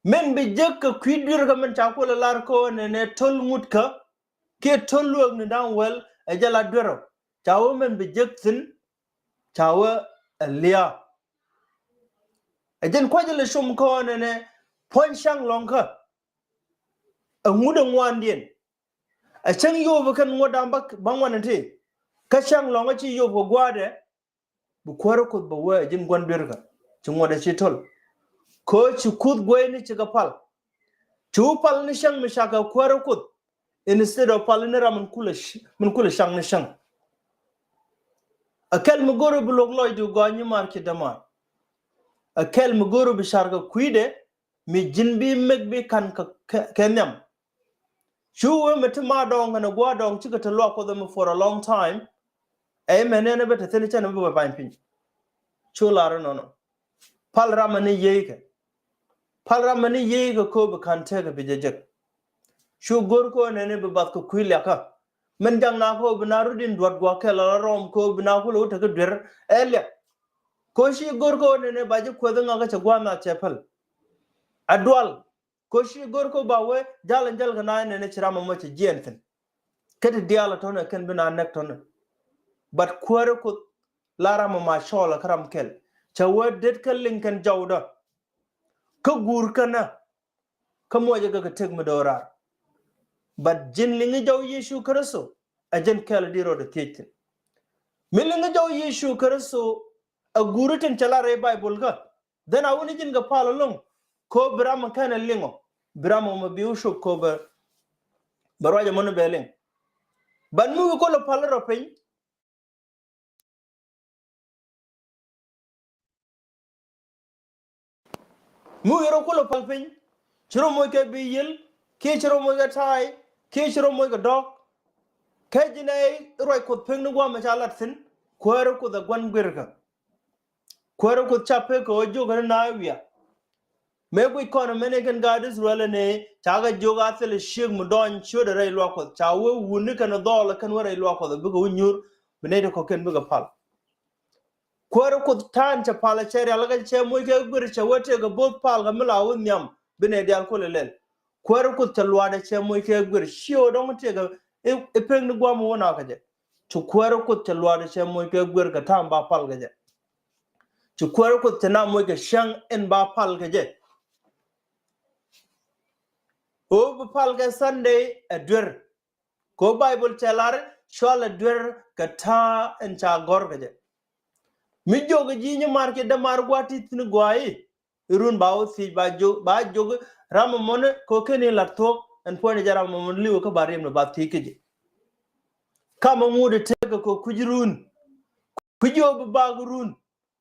Min bi jek kɛ kui̱ dui̱rä kä min ca kulɛ lar kɛ ɣöö nɛnɛ to̱l ŋutkä kiɛ to̱l lueek ni da̱ŋ wäl ɛ jɛ la duerä. Ca wä min bi jek thi̱n, ca wä ɛ lia̱a̱. Ɛ jɛn kua̱c lɛ com kä ɣöö nɛnɛ puɔ̱ny cäŋ lɔ̱ŋkä. Ɛ ŋut ɛ ŋuandiɛn. Ɛ cäŋ yop kɛn ŋuɔ̱t da̱ŋ bä, bä ŋuan ɛ ti. Kä cäŋ lɔ̱ŋä ci yop kɛ gua̱a̱dɛ. Bi kuäärä Kuoth bɛ wee ji̱n gua̱n duerkä ci ŋuɔ̱t ɛ ci to̱l. Kɛ ɣöö ci Kuoth gueyni ci kɛ pal. Ci wä pal ni cäŋ mi ca kɛ kuäärä Kuoth. Instead of pal ni ram min kulɛ, min kulɛ cäŋ ni cäŋ. Ɛ kɛl mi go̱o̱r bi luɔk lɔcdu gɔaa nyimaar kiɛ dämaar. Ɛ kɛl mi go̱o̱r bi car kɛ kui̱dɛ mi ji̱n bi mek bi ka̱n kɛ, kɛ, kɛ nhiam. Cu wee mi ti ma dɔŋ kɛnɛ gua̱a̱r dɔŋ cikɛ ti luak Kuoth ɛmɛ for a long time. Ɛ mɛ nɛn ɛ bɛ te thi̱n cɛn ɛ bɛ bany piny. Cu lar inɔnɔ. Pal ram ɛn i̱ yiëëkɛ. Pal ram ɛn i̱ yiëëkɛ kööb i̱ ka̱n tekɛ bi jɛ jek. Cu go̱r kööb nɛn i̱ bi bath kɛ kui̱ liakä. Min jak na kööb bi na rut in duɔ̱t gua̱a̱k kɛl ala rɔm kööb bi na kulɛ wä tekɛ duer ɛ liak. Ko ci go̱r ko nɛnɛ ba ji̱ kueth ŋa kä cɛ gua̱a̱th na cɛ päl. A dual. Ko ci go̱r ko ba wee jal in jal kɛ na nɛnɛ ci ram ɛmɔ cɛ jiɛn thi̱n. Kä ti diaal a tɔnɛ kɛn bi na nɛk tɔnɛ. But kuäärä Kuoth la ram ɛmɔ ma cɔɔl kä ram kɛl. Cɛ wee det kä liŋ kɛn jɔwdä. Kä guur kɛn ɛ. Kä muɔcɛ kɛ kɛ tëk mi do̱raar. But ji̱n liŋi jɔw Yecu Kritho, ɛ ji̱n kɛl di rɔɔdɛ thiec thi̱n. Mi liŋi jɔw Yecu Kritho, ɛ guuri tin cɛ lar rɛy Baibol kä. Then a wuni ji̱n kɛ pal ɛlɔ̱ŋ, ko bi ram kɛn ɛ liŋɔ, bi ram mɔ bi wä cop ko bɛ, bɛ ruac ɛmɔni bɛ liŋ. But mi wi̱i̱ kolɛ pal rɔ piny, Mi wi̱i̱ rɔ kulɛ pal piny, ci rɔ moc kɛ bi yiël, kiɛ ci rɔ moc kɛ ta̱a̱y, kiɛ ci rɔ moc kɛ dɔ̱k. Kä ji̱n ɛ ruac Kuoth pek ni gua̱a̱th mi ca lat thi̱n, kuäärä Kuoth ɛ gua̱n guirkä. Kuäärä Kuoth ca pek kɛ ɣöö jiök kɛn na wiaa. Mëë guic kɔn mɛn in kɛn gaat Israel ni, ca kɛ jiök a thil ciek mi dɔny ciötdɛ rɛy luaak Kuɔth, ca wee wutni kɛn dhɔl kɛn wä rɛy luaak Kuɔth, bikɛ wä nyuur, bi nɛy ti kɔ̱kiɛn bikɛ pal. Kuäärä Kuoth ta̱a̱n cɛ pal cɛ rial kä cɛ moc kɛ guir cɛ wee tëëkɛ bo̱o̱th pal kɛ mi la wä nhiam bi nɛy diaal kulɛ lɛl. Kuäärä Kuoth cɛ luaadɛ cɛ moc kɛ guir ci ɣöö dɔ̱ŋ tëëkɛ i̱, i̱ pek ni gua̱a̱th mi wä na kɛ jɛ. Ci kuäärä Kuoth cɛ luaadɛ cɛ moc kɛ guir kɛ ta̱a̱n ba pal kɛ jɛ. Ci kuäärä Kuoth cɛ na moc kɛ cäŋ in ba pal kɛ jɛ. Ɣöö bi pal kɛ Sunday ɛ duer. Kɛ ɣöö Baibol cɛ lar cɔalɛ duer kɛ ta̱a̱ in ca gɔ̱r kɛ jɛ. Mi jiök ji̱ nyimaar kiɛ dämaar gua̱a̱th ti thi̱n gɔaa i̱, i̱ run ba wä thiec ba jiök, ba jiök ram ɛmɔni kɛ ɣöö kɛn in la̱t thuɔ̱k ɛn puɔ̱nydɛ jɛ ram ɛmɔni li̱wɛ kä ba riɛmdɛ ba thiec kä jɛ. Kamɛ ŋut ɛ tëëkɛ kɛ kui̱c run. Kui̱c ɣöö bi bak run.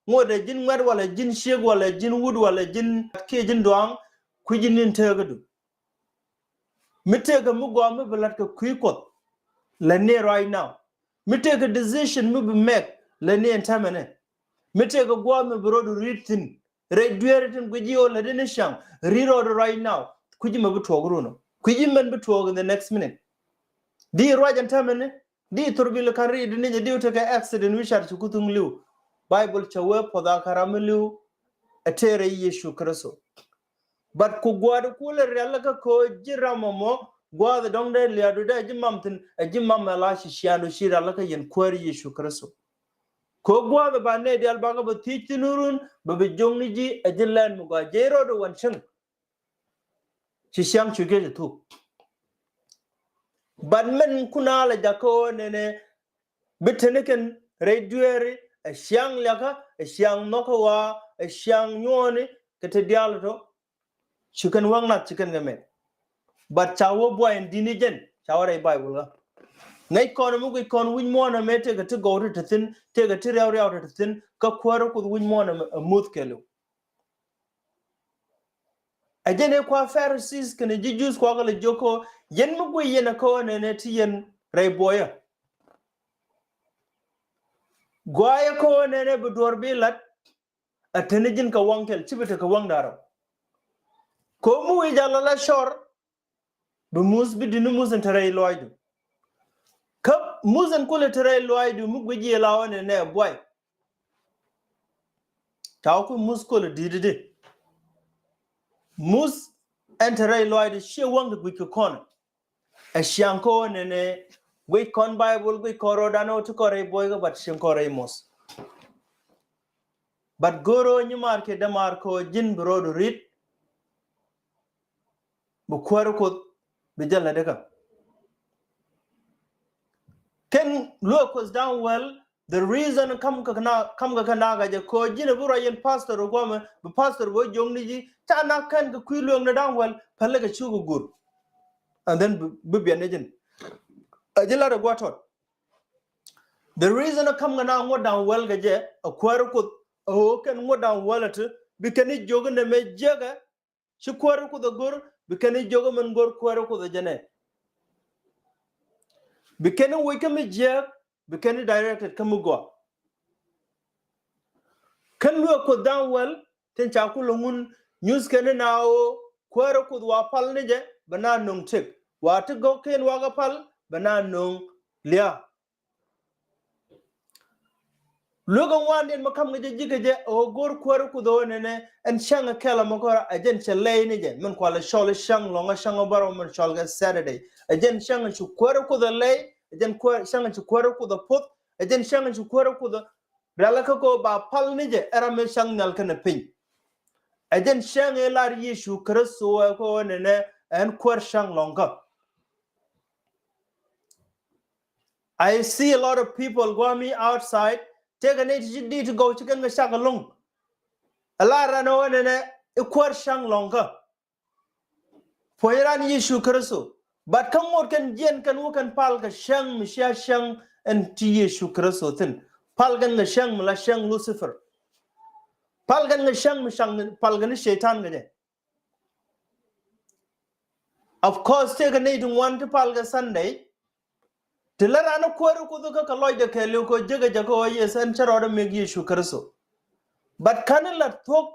Ŋuɔ̱t ɛ ji̱n ŋuɛ̈t walɛ ji̱n ciek walɛ ji̱n wut walɛ ji̱n kiɛ ji̱n dua̱a̱ŋ, kui̱c ji̱n in tëëkädu. Mi tëëkä mi gɔaa mi bi la̱t kɛ kui̱ Kuɔth, lät ni right now. Mi tëëkä decision mi bi make, lät ni ɛn tämɛnɛ. Mi tëëkä gua̱a̱th mi bi rɔɔdu ri̱t thi̱n, rɛy dueeri tin guic ji̱ ɣöö lät ni ciaŋ, ri̱t rɔɔdu right now. Kui̱c ji̱ mɛ bi tuɔɔk run ɔ. Kui̱c ji̱ mɛn bi tuɔɔk in the next minute. Di ruac ɛn tämɛnɛ. Di thurbil ka̱n ri̱i̱du ni jɛ diw tekɛ accident wi̱i̱ car ci kuthun li̱w. Baibol cɛ wee puɔth a ka̱n ram mi li̱w ɛ tëërɛ Yecu Kritho. But ku gua̱a̱du kulɛ rialikä kɛ ɣöö ji̱ ram ɛmɔ gua̱a̱th dɔ̱ŋ dee lia̱a̱du dee ji̱ mam thi̱n, ɛ ji̱ mam ɛ la ci ciaŋdu ci rialikä yɛn Kuäär Yecu Kritho. Kɛ ɣöö gua̱a̱th ɛ ba nɛy diaal bakä bɛ thiec thi̱n run bɛ bi jo̱ŋni ji̱ ɛ ji̱ lɛn mi gɔaa jɛ rɔɔdu wän cäŋ. Ci ciaŋ cuc kɛ ci thuk. But mɛn kun a lɛ jakä ɣöö nɛnɛ bi teni kɛn rɛy dueeri, ɛ ciaŋ liakä, ɛ ciaŋ nhɔkä ɣɔaa, ɛ ciaŋ nyuɔɔni kɛ ti diaal tɔ. Ci kɛn wäk nath ci kɛn kɛ mɛn. But ca wä buay in di̱t ni jɛn ca wä rɛy Baibol kä. Ŋäc kɔn mi guic kɔn wi̱c muɔ̱ɔ̱n ɛmɛ tëëkɛ ti gɔw ti te thi̱n, tëëkɛ ti riaw riaw ti te thi̱n, kä Kuäär Kuoth wi̱c muɔ̱ɔ̱n ɛmɛ ɛ muth kɛɛliw. Ɛ jɛn ëë kua Pharisees kɛnɛ ji̱ Jews kua kɛ lɛ jiök kä ɣöö yɛn mi guic yɛn ɛ kä ɣöö nɛnɛ ti yɛn rɛy buɔyä. Guayɛ kä ɣöö nɛnɛ bi duɔ̱ɔ̱r bi la̱t. Ɛ teni ji̱n kɛ waŋ kɛl ci bi tekɛ waŋ da̱rä. Kä mi wi̱i̱ jal ala cɔr. Bi muth bi di̱t ni muth in te rɛy lɔaacdu. Kä muth in kulɛ te rɛy lɔaacdu mi guic yɛ la ɣöö nɛnɛ buay. Ca wä kui̱ muth kulɛ di̱t di. Muth ɛn te rɛy lɔaacdu ciɛ waŋ ti guic kɛ kɔn. Ɛ ciaŋ kɔn nɛnɛ guic kɔn Baibol guic kɔn rɔɔdan ɣöö ti kɔn rɛy buɔykä but cieŋ kɔn rɛy muth. But go̱o̱r ɣöö nyimaar kiɛ dämaar kɛ ɣöö ji̱n bi rɔɔdu ri̱t. Bi Kuäär Kuoth bi jɛ lätdä kä. Kɛn luäk Kuoth da̱ŋ wäl, the reason kam kɛ kɛ na, kam kɛ kɛ na kɛ jɛ kɛ ɣöö ji̱n bi ruac yɛn pastor guamɛ, bi pastor bi wä jiökni ji̱, ca na kɛn kɛ kui̱ luäk ni da̱ŋ wäl, päl kɛ cuk gur. And then bi, bi biɛn ni ji̱n. Ɛ ji̱ lat ɛ gua̱ tɔt. The reason kam kɛ na ŋuɔ̱t da̱ŋ wäl kɛ jɛ, ɛ Kuäär Kuoth, ɛ ɣöö kɛn ŋuɔ̱t da̱ŋ wäl ɛ ti, bi kɛn i̱ jiök inɛ mɛ jiäkɛ, ci Kuäär Kuoth ɛ go̱r, bi kɛn i̱ jiök imɛn go̱r Kuäär Kuoth ɛ jɛnɛ. Bi kɛn i̱ woc kä mi jiääk, bi kɛn i̱ directed kä mi gɔaa. Kɛn luäk Kuoth da̱ŋ wäl, tin ca kulɛ ŋun nyuth kɛn i̱ na ɣöö Kuäär Kuoth wa pal ni jɛ, bɛ na no̱ŋ tëk. Wa ti gɔ̱kiɛn wakɛ pal, bɛ na no̱ŋ lia̱a̱. Luekä ŋuandiɛn mi ka̱m kɛ jɛ ji̱ kɛ jɛ ɛ ɣöö go̱o̱r kuäärä Kuoth ɣöö nɛnɛ ɛn cäŋ ɛ kɛl ɛmɔ kärɔa, ɛ jɛn cɛ lɛy ni jɛ min kualɛ cɔl i̱ cäŋ lɔ̱ŋä, cäŋ ɛ bärɔw min cɔl kɛ Saturday. Ɛ jɛn cäŋ ɛ ci kuäärä Kuoth ɛ lɛy, ɛ jɛn kuäär, cäŋ ɛ ci kuäärä Kuoth ɛ poth, ɛ jɛn cäŋ ɛ ci kuäärä Kuoth ɛ rialikä kɛ ɣöö ba pal ni jɛ ɛ ram mi cäŋ nhial kɛnɛ piny. Ɛ jɛn cäŋ ɛ lar Yecu Kritho ɛ kɛ ɣöö nɛnɛ ɛn kuäär cäŋ lɔ̱ŋkä. I see a lot of people guami outside. Tëëkɛ nɛy ti ci di̱i̱t ti gɔw ci kɛn kɛ cak ɛlɔ̱ŋ. Ɛ la ran ɛ ɣöö nɛnɛ i̱ kuäär cäŋ lɔ̱ŋkä. Puɔ̱ny ran Yecu Kritho. But kä ŋot kɛn jiɛn kɛn wä kɛn pal kɛ cäŋ mi cia cäŋ ɛn ti Yecu Kritho thi̱n. Pal kɛn kɛ cäŋ mi la cäŋ Lucifer. Pal kɛn kɛ cäŋ mi cäŋ pal kɛn i̱ Cɛytan kɛ jɛ. Of course, tëëkɛ nɛy ti ŋuan ti pal kɛ Sunday. Ti lät ran ɛ kuäärä Kuoth kä kɛ lɔcdɛ kɛɛliw kɛ jekɛ jɛ kɛ ɣöö Yecu ɛn cä rɔɔdɛ mɛk Yecu Kritho. But ka̱n lat thuɔ̱k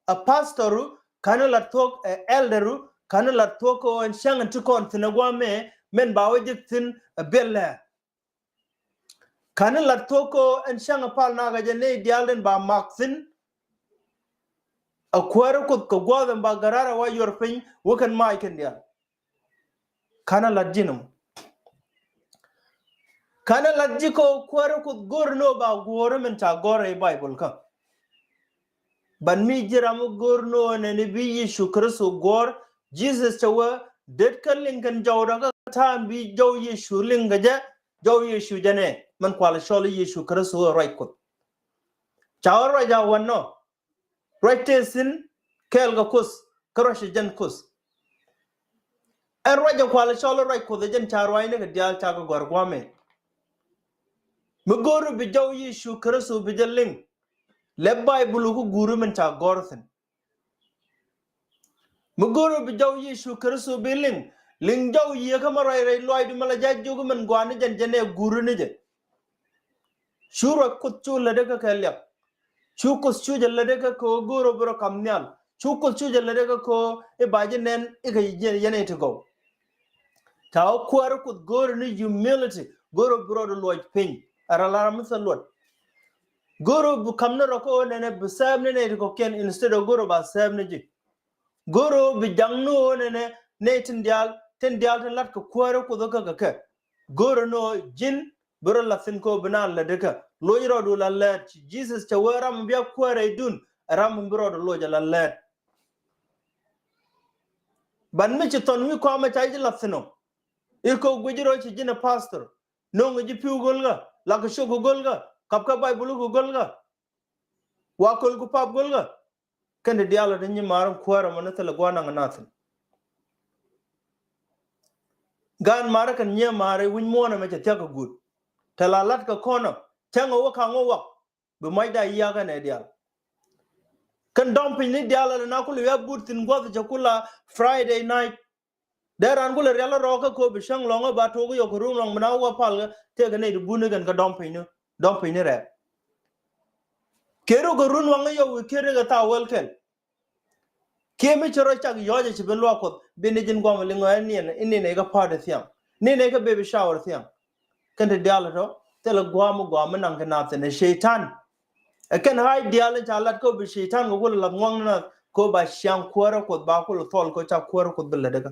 ɛ pastoru, ka̱n lat thuɔ̱k ɛ elderu, ka̱n lat thuɔ̱k kɛ ɣöö ɛn cäŋ ti kɔn thi̱n ɛ gua̱a̱mɛ min ba wä jek thi̱n ɛ biɛl lɛ. Ka̱n lat thuɔ̱k kɛ ɣöö ɛn cäŋ ɛ pal nakä jɛ nɛy diaal tin ba mak thi̱n. Ɛ kuäärä Kuoth kɛ gua̱a̱th ɛn ba gäraar ɛ wa yuɔr piny wä kɛn mac kɛn diaal. Ka̱n lat ji̱n ɛmɔ. Ka̱n lat ji̱ kɛ ɣöö kuäärä Kuoth go̱o̱r ni ɣöö ba guɔ̱ɔ̱r min ca gɔ̱r rɛy Baibol kä. Ban mi ji̱ ram mi go̱o̱r ni ɣöö nɛnɛ bi Yecu Kritho guɔ̱ɔ̱r, Jesus cɛ wee det kä liŋ kɛn jɔwdä kä ta̱a̱ mi bi jɔw Yecu liŋ kɛ jɛ, jɔw Yecu jɛ nɛ min kualɛ cɔl i̱ Yecu Kritho ɛ ruac Kuoth. Ca wä ruac a wän nɔ. Ruac tëë thi̱n kɛɛl kɛ Kuoth kä ruac ɛ jɛn Kuoth. Ɛn ruac ɛ kualɛ cɔl i̱ ruac Kuoth ɛ jɛn ca ruacni kɛ diaal ca kɛ gɔ̱a̱r gua̱a̱mɛ. Mi go̱o̱ri bi jɔw Yecu Kritho bi jɛ liŋ. Lɛ Baibul kä guuri min ca gɔ̱r thi̱n. Mi go̱o̱ri bi jɔw Yecu Kritho bi liŋ, liŋ jɔw Yiëë kä ma ruac rɛy lɔaacdu mi la ja̱ jiök min gɔaa ni jɛn jɛn ɛ guuri ni jɛ. Cu ruac Kuoth cu lätdä kä kɛ liak. Cu Kuoth cu jɛ lätdä kä kɛ ɣöö go̱o̱r ɣöö bi rɔ ka̱m nhial. Cu Kuoth cu jɛ lätdä kä kɛ ɣöö i̱ ba ji̱ nɛn i̱ kɛ yɛn, yɛn i̱ ti gɔw. Ca wä kuäärä Kuoth go̱o̱r ni humility, go̱o̱r ɣöö bi rɔɔdu luɔc piny. Ɛ rɔ la ram mi thil luɔt. Go̱o̱r ɣöö bi ka̱m ni rɔ kä ɣöö nɛnɛ bi sɛɛp ni nɛy ti kɔ̱kiɛn instead of go̱o̱r ɣöö ba sɛɛp ni ji̱. Go̱o̱r ɣöö bi jaŋ ni ɣöö nɛnɛ nɛy tin diaal, tin diaal tin lat kɛ kuäärä Kuoth kä kɛ kɛ. Go̱o̱r ni ɣöö ji̱n bi rɔ la̱th thi̱n kɛ ɣöö bi naath lätdä kä. Loc rɔɔdu la lät. Jesus cɛ wee ram mi bia kuäär rɛydun, ɛ ram mi bi rɔɔdu loc ala lät. Ban mi ci thɔn wi̱i̱ kɔamɛ ca ji̱ la̱th thi̱n ɔ. I̱ kɛ ɣöö guic rɔ ci ji̱n ɛ pastor. No̱o̱ŋ ji̱ pi̱w go̱lkä, lak kɛ cok kɛ go̱lkä, kap kɛ Baibul kɛ go̱lkä. Wa köl ku pap go̱lkä. Kɛn ti diaal ɔ ti nyimaar in kuäärä mɔ ni thilɛ gua̱a̱r naŋ nath thi̱n. Gaan maarä kɛn nyimaar i̱ wi̱c muɔ̱ɔ̱n ɛmɛ cɛ thia̱k kɛ guut. Tɛ la la̱t kɛ kɔn ɔ, cäŋ ɛ wä ka̱ŋ wä wak. Bi macda yiakä nɛ diaal. Kɛn dɔ̱ŋ piny ni diaal ɔ ti na kulɛ wi̱i̱ a but thi̱n gua̱th cɛ kula Friday night. Dee raan kulɛ rial rɔɔkä kɛ ɣöö bi cäŋ lɔ̱ŋä ba tuɔɔk yɔk kɛ run waŋ mi na wä pal kä tëëkɛ nɛy ti buni kɛn kä dɔ̱ŋ piny ni, dɔ̱ŋ piny ni rɛɛk. Keri kɛ run waŋ yɔk wi̱i̱ keri kɛ thaak wäl kɛl. Kiɛ mi ci rɔ cak yɔ̱ɔ̱cɛ ci bi luaak Kuɔth bi ni ji̱n guam liŋ ɣɔɛ niɛn, i̱ niɛn ikä pa̱a̱t i̱ thiaŋ. Niɛn ikä baby shower thiaŋ. Kɛn ti diaal tɔ thilɛ guam mi guam mi naŋ kɛ nath thi̱n ɛ Cɛytan. Ɛ kɛn ha̱a̱c diaal in ca lat kä bi Cɛytan kɛ kulɛ lath ŋuaŋ ni nath kɛ ba ciaŋ kuäärä Kuɔth ba kulɛ thɔl kɛ ca kuäärä Kuɔth bi lätdä kä.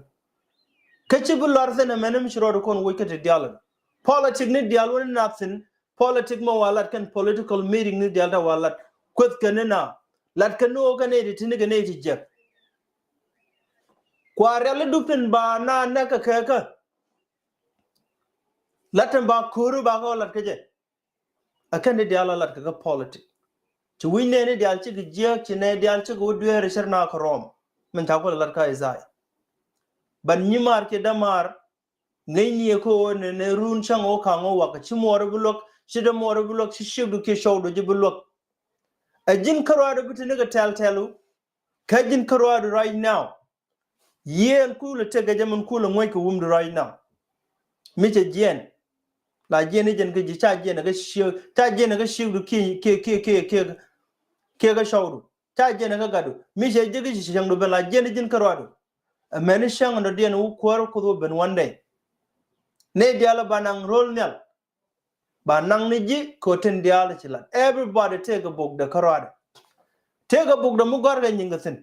Kä ci bi luar thi̱n ɛmɛn mi ci rɔɔd kɔn woc kä ti diaal. Politic ni diaal wä ni nath thi̱n, politic mɛ wa lat kɛn political meeting ni diaal ta wa lat. Kueth kɛ ni na lat kɛ ni wä kɛ nɛy ti ti ni kɛ nɛy ti jiɛk. Kua rial i̱ dup tin ba na nɛk kɛ kɛ kä. Lat tin ba ko̱ri ba kɛ wä lat kä jɛ. Ɛ kɛn ni diaal a lat kɛ kä politic. Ci wi̱c nɛɛni diaal cikɛ jiääk, ci nɛɛni diaal cikɛ wä dueeri cär na kä Rɔm. Min ca kulɛ lat kä Isaiah. Ban nyimaar ci dämaar ŋäcni ɛ kä ɣöö nɛnɛ run cäŋ ɣöö ka̱ŋ ɣöö wakä ci muɔɔri bi luäk, ci dämuɔɔri bi luäk, ci ciekdu kiɛ cɔwdu ji̱ bi luäk. Ɛ ji̱n kärɔaadu bi te ni kɛ tɛl tɛlu. Kä ji̱n kärɔaadu right now. Yiëë ɛn kulɛ tëkɛ jɛ min kulɛ ŋuäc kɛ wumdu right now. Mi cɛ jiɛn. La jiɛn i̱ jɛn kä ji̱ ca jiɛn kä ciek, ca jiɛn kä ciekdu kiɛ, kiɛ, kiɛ, kiɛ, kiɛ, kiɛ kä cɔwdu. Ca jiɛn kä gatdu. Mi cɛ ji̱ kä ci cäŋdu ben la jiɛn i̱ ji̱n kärɔaadu. Ɛ mɛni cäŋ dɔ̱diɛn wä kuäär Kuoth wä ben one day. Nɛy diaal ɛ ba naŋ ro̱l nhial. ba naŋ ni ji̱ kɛ ɣöö tin diaal ci lat. Everybody tëëkɛ bokdɛ kärɔadɛ. Tëëkɛ bokdɛ mi gɔ̱a̱rkɛ nyiŋkɛ thi̱n.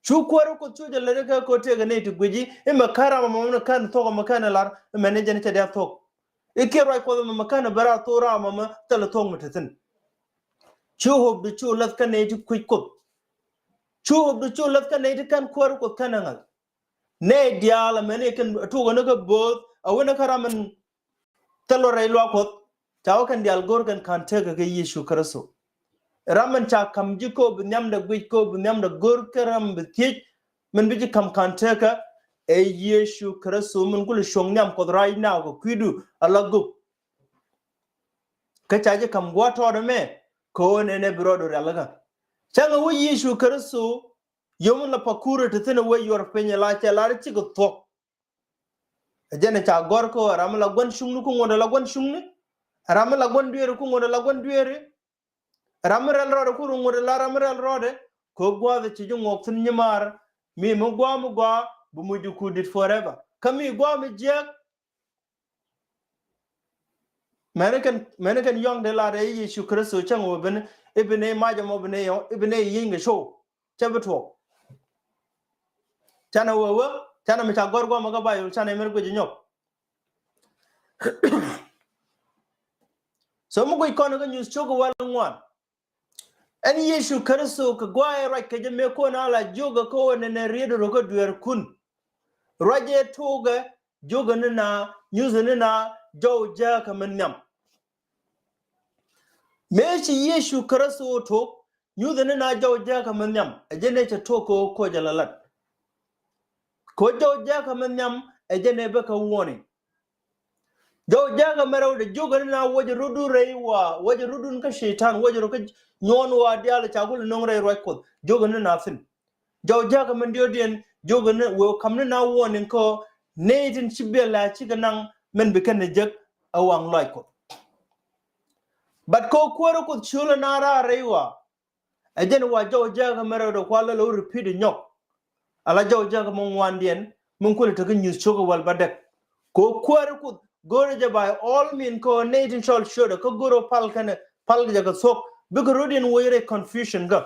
Cu kuäär Kuoth cu jɛ lät kɛ kɛ ɣöö tëëkɛ nɛy ti guic i̱, i̱ mɛ kän ram ɛmɔ mi kän thuɔ̱k ɛmɛ kän lar, i̱ mɛn ni jɛn cɛ diaal thuɔ̱k. I̱ kiɛ ruac Kuɔth ɛmɔ mɛ kän bɛ raar thok ram ɛmɔ thilɛ thuɔ̱k mi te thi̱n. Cu hope di cu lath kä nɛy ti kui̱c Kuoth. Cu hope di cu lath kä nɛy ti kän kuäär Kuoth kän ɛ ŋa̱th. Nɛy diaal amäni kɛn tuɔɔk ni kä bo̱o̱th a wä ni kä ram in thil rɛy luaak Kuɔth. Ca wä kɛn diaal go̱r kɛn ka̱n tekä kɛ Yecu Kritho. Ram in ca ka̱m ji̱ kɛ ɣöö bi nhiamdɛ guic, kɛ ɣöö bi nhiamdɛ go̱r kä ram bi thiec min bi ji̱ ka̱m ka̱n tekä, ɛ Yecu Kritho min kulɛ cuɔ̱ŋ nhiam Kuɔth right now kɛ kui̱du ala gup. Kä ca ji̱ ka̱m gua̱a̱th tɔɔt ɛmɛ kɛ ɣöö nɛnɛ bi rɔɔdu rialikä. Cäŋɛ wä Yecu Kritho yom in la pakurɛ te thi̱n ɛ wec yuɔr piny ɛ la cɛ lar cikɛ thuɔ̱k. Ɛ jɛn ɛ ca gɔ̱r kɛ ɣöö ɛ ram in la gua̱n cuŋni ku ŋuɔ̱t ɛ la gua̱n cuŋni. Ɛ ram in la gua̱n dueeri ku ŋuɔ̱t ɛ la gua̱n dueeri. Ɛ ram in rɛl rɔɔdɛ ku ŋuɔ̱t ɛ la ram in rɛl rɔɔdɛ. Kɛ ɣöö gua̱a̱th ɛ ci ji̱ ŋuɔk thi̱n nyimaar. Mi mi gua̱a̱ mi gua̱a̱ bi mucdu kudit forever. Kä mi gua̱a̱ mi jiääk. Mɛni kɛn, mɛni kɛn yɔ̱ŋ dee lar ɛ Yecu Kritho cäŋ wä bi ni, i̱ bi ni mac ɛmɔ bi ni yɔ̱ŋ, i̱ bi ni yieny kɛ show. Cɛ bi tuɔɔk. Canɛ wä wä, canɛ mi ca gɔ̱r guamɛ kä Baibol, canɛ mɛn guic nyɔk. So mi guic kɔn kä Nyuuth cok wäl ŋuan. Ɛn Yecu Kritho kɛ gua̱a̱ ɛ ruac kɛ jɛ mëë kɔn a la jiök ɛ kɛ ɣöö nɛnɛ riet rɔ kä dueerkun. Ruac ɛ tuɔɔk ɛ jiök ɛ ni na nyuth ɛ ni na jɔw jääkä mi nhiam. Mëë ci Yecu Kritho tuɔɔk nyuth ɛ ni na jɔw jääkä mi nhiam ɛ jɛn ɛ cɛ tuɔɔk kɛ ɣöö koc ɛ la lat. Kɛ ɣöö jɔw jääkä mi nhiam ɛ jɛn ɛ bä kɛ warning. Jɔw jääkä mɛ rɛwdɛ jiök ni na wäcɛ rɔ̱dun rɛy wa, wäcɛ rɔ̱dun kä Cɛytan, wäcɛ rɔ kä nyuɔn wa diaal ca kulɛ nöŋ rɛy ruac Kuɔth, jiök ni na thi̱n. Jɔw jääkä mɛ diɔ̱ɔ̱diɛn jiök ni wëë ka̱m ni na warning kɛ ɣöö nɛy tin ci biɛl la cikɛ naŋ min bi kɛn ni jek ɛ waŋ lɔc Kuɔth. But kɛ ɣöö kuäärä Kuoth ci ɣöö lɛ na raar rɛy wa, ɛ jɛn wa jɔw jääkä mɛ rɛwdɛ kua lɛ lɛ wä repeat nyɔk. Ala jɔw jääkä mɛ ŋuandiɛn min kulɛ te kä Nyuuth cok wäl bädäk. Kɛ ɣöö kuäärä Kuoth go̱o̱rɛ jɛ by all means kɛ ɣöö nɛy tin cɔl ciötdɛ kä go̱o̱rɛ pal kɛnɛ pal jɛ kɛ thuɔ̱k bikɛ rɔ̱diɛn woc rɛy confusion kä.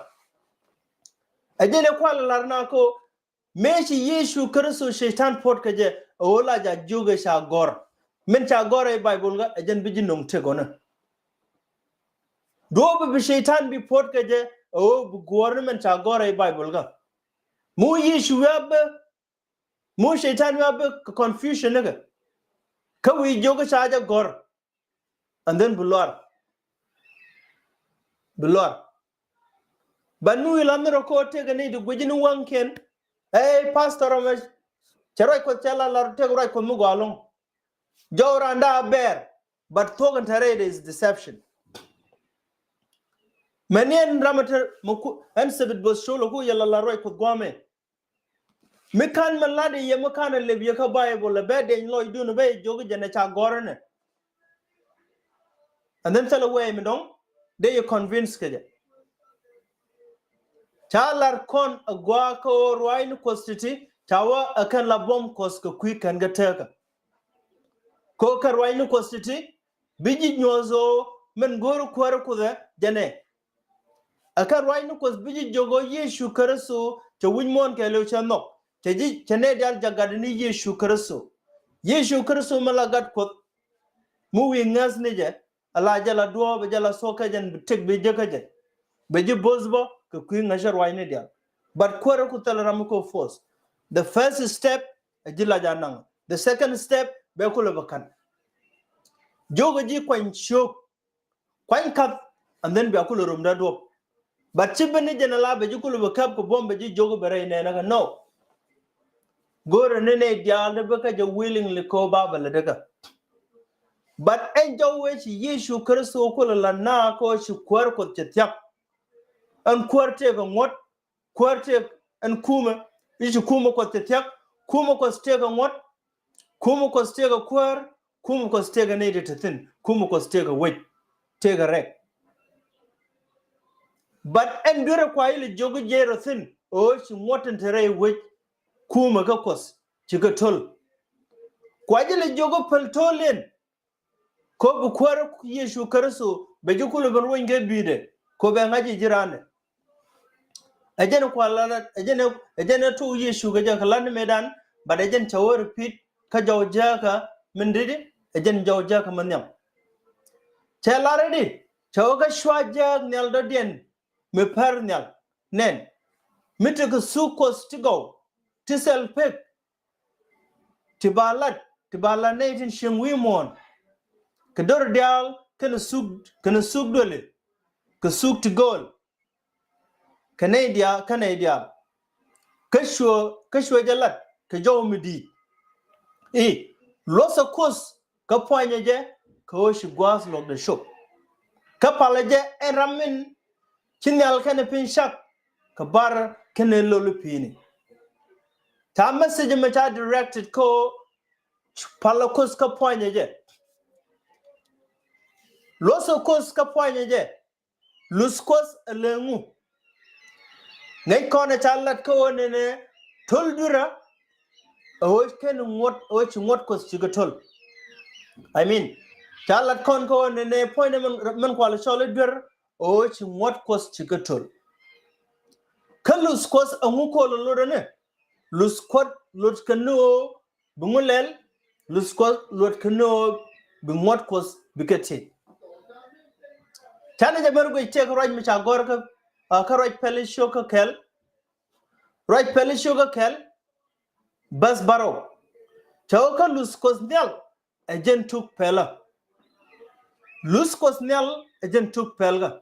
Ɛ jɛn ɛ kua lɛ lar na kɛ ɣöö mëë ci Yecu Kritho Cɛytan puɔ̱t kɛ jɛ ɛ ɣöö la ja jiök ɛ ca gɔ̱r. Min ca gɔ̱r rɛy Baibol kä ɛ jɛn bi ji̱ nöŋ tëk ɣɔnä. Duɔ̱ɔ̱p bi Cɛytan bi puɔ̱t kɛ jɛ ɛ ɣöö bi guɔ̱ɔ̱r ni min ca gɔ̱r rɛy Baibol kä. Mi wä Yecu wiaa bä, mi wä Cɛytan wiaa bä kɛ confusion ni kɛ. Kä wi̱i̱ jiök kä ca jɛ gɔ̱r. And then bi luar. Bi luar. But mi wi̱i̱ lam ni rɔ kɛ ɣöö tëkɛ ni ti guic ni waŋkiɛn. Ɛ pastor ɔmɛ cɛ ruac Kuɔth cɛ la lar tëk ruac Kuɔth mi gɔaa ɛlɔ̱ŋ. Jɔw randa a bɛɛr, but thuɔ̱k in te rɛy is deception. Mɛni ɛn ram ɛ te mɛ ku ɛn thebit both col ɛ ku yɛ la la ruac Kuoth guamɛ. Mi ka̱n mɛ lat yɛ mi ka̱n ɛ lep yɛ kä Baibol ɛ bɛ deny lɔcdun ɛ bɛ yɛ jiök jɛn ɛ ca gɔ̱r ɛnɛ. And then thilɛ wee mi dɔ̱ŋ dee yɛ convince kɛ jɛ. Ca lar kɔn a gɔaa kä ɣöö ruaacni Kuɔth ti̱ti̱ ca wä a kɛn la buɔ̱m Kuɔth kɛ kui̱ kɛn kɛ tekä. Kä ɣöö kɛ ruaacni Kuɔth ti̱ti̱ bi ji̱ nyuɔ̱th ɣöö min go̱o̱r kuäärä Kuoth ɛ jɛn ɛ. A kɛ ruaacni Kuɔth bi ji̱ jiök ɣöö Yecu Kritho cɛ wi̱c muɔ̱ɔ̱n kɛɛliw cɛ nhɔk. Cɛ ji̱ cɛ nɛy diaal jɛ gat ni Yecu Kritho. Yecu Kritho mi la gat Kuɔth mi wi̱i̱ ŋäth ni jɛ. Ala jɛ la duɔ̱ɔ̱p jɛ la thuɔ̱k kä jɛn bi tëk bi jek kä jɛ. Bɛ ji̱ bo̱th bä kɛ kui̱ ŋäcä ruacni diaal. But kuäärä Kuoth thilɛ ram mi kɛ force. The first step ɛ ji̱ lac a naŋ. The second step bɛ kulɛ bɛ ka̱n. Jiök ɛ ji̱ kuany ciök. Kuany ka̱th and then bia kulɛ romdä duɔ̱p. But ci ben ni jɛn ala bɛ ji̱ kulɛ bɛ käp kɛ buɔ̱m bɛ ji̱ jiök bɛ rɛy nɛɛnä kä no. Go̱o̱rɛ ni nɛy diaal dee bä kä jɛ willingly kɛ ɣöö ba bɛ lätdä kä. But ɛn jɔw wee ci Yecu Kritho kulɛ la naath kɛ ɣöö ci kuäär Kuɔth cɛ thia̱k. Ɛn kuäär tëëkɛ ŋuɔ̱t, kuäär tëëk ɛn kumɛ, i̱ ci kumɛ Kuɔth cɛ thia̱k, kumɛ Kuɔth tëëkɛ ŋuɔ̱t, kumɛ Kuɔth tëëkɛ kuäär, kumɛ Kuɔth tëëkɛ nɛy ti te thi̱n, kumɛ Kuɔth tëëkɛ wec, tëëkɛ rɛk. But ɛn duerɛ kua ilɛ jiök jiɛc rɔ thi̱n ɣöö ci ŋuɔ̱t tin te rɛy wec kumɛ kä Kuɔth ci kɛ to̱l. Kua ji̱ lɛ jiök päl to̱l in. Kɔ bi Kuäär Yecu Kritho bɛ ji̱ kulɛ ben ruɔ̱ny kɛ bi̱i̱dɛ, kɔ bɛ ŋa̱c ji̱ ji̱ randɛ. Ɛ jɛn kual la lat, ɛ jɛn ɛ, ɛ jɛn ɛ tok Yecu kɛ jɛ kɛ lat ni mëëdan, but ɛ jɛn cɛ wä repeat kä jɔw jääkä min di̱t i̱, ɛ jɛn jɔw jääkä min nhiam. Cɛ lar i̱ di, cɛ wä kä cua jääk nhial dɔ̱diɛn mi pär nhial. Nɛn, mi tekɛ thuk Kuɔth ti gɔw, ti thil pek, ti ba lat, ti ba lat nɛy tin cieŋ wi̱i̱ muɔ̱ɔ̱n, kɛ do̱r diaal kɛnɛ thuk, kɛnɛ thuk duëli, kɛ thuk ti gööl, kɛ nɛy diaal, kä nɛy diaal. Kä cuɛ, kä cuɛ jɛ lat kɛ jɔw mi di̱i̱t i̱, luɔ̱thɛ Kuɔth kä pua̱nyɛ jɛ kɛ ɣöö ci gua̱a̱th luɔ̱kdɛ cop. Kä palɛ jɛ ɛn ram min ci nhial kɛnɛ piny cak kɛ bar kɛnɛ lol i̱ pi̱i̱ni. Ca message mɛ ca directed kä ɣöö palɛ Kuɔth kä pua̱nyɛ jɛ. Luɔ̱thɛ Kuɔth kä pua̱nyɛ jɛ. Luth Kuɔth ɛ lɛ ŋu? Ŋäc kɔn ɛ ca lat kä ɣöö nɛnɛ to̱l dui̱rä ɛ ɣöö kɛn ŋuɔ̱t, ɛ ɣöö ci ŋuɔ̱t Kuɔth ci kɛ to̱l. I mean, ca lat kɔn kä ɣöö nɛnɛ puɔ̱nydɛ min, min kual cɔl i̱ duer ɛ ɣöö ci ŋuɔ̱t Kuɔth ci kɛ to̱l. Kä luth Kuɔth ɛ ŋu kɔl ɛ lotdɛ ni? Luth Kuɔth lot kɛ ni ɣöö bi ŋu lɛl? Luth Kuɔth lot kɛ ni ɣöö bi ŋuɔ̱t Kuɔth bi kɛ tëë. Canɛ jɛ ben guic tëë kä ruac mi ca gɔ̱r kä, a, kä ruac Pɛli ciök kä kɛl. Ruac Pɛli ciök kä kɛl, bäth bärɔw. Cɛ wä kä luth Kuɔth nhial ɛ jɛn tuk pɛlä. Luth Kuɔth nhial ɛ jɛn tuk pɛlkä.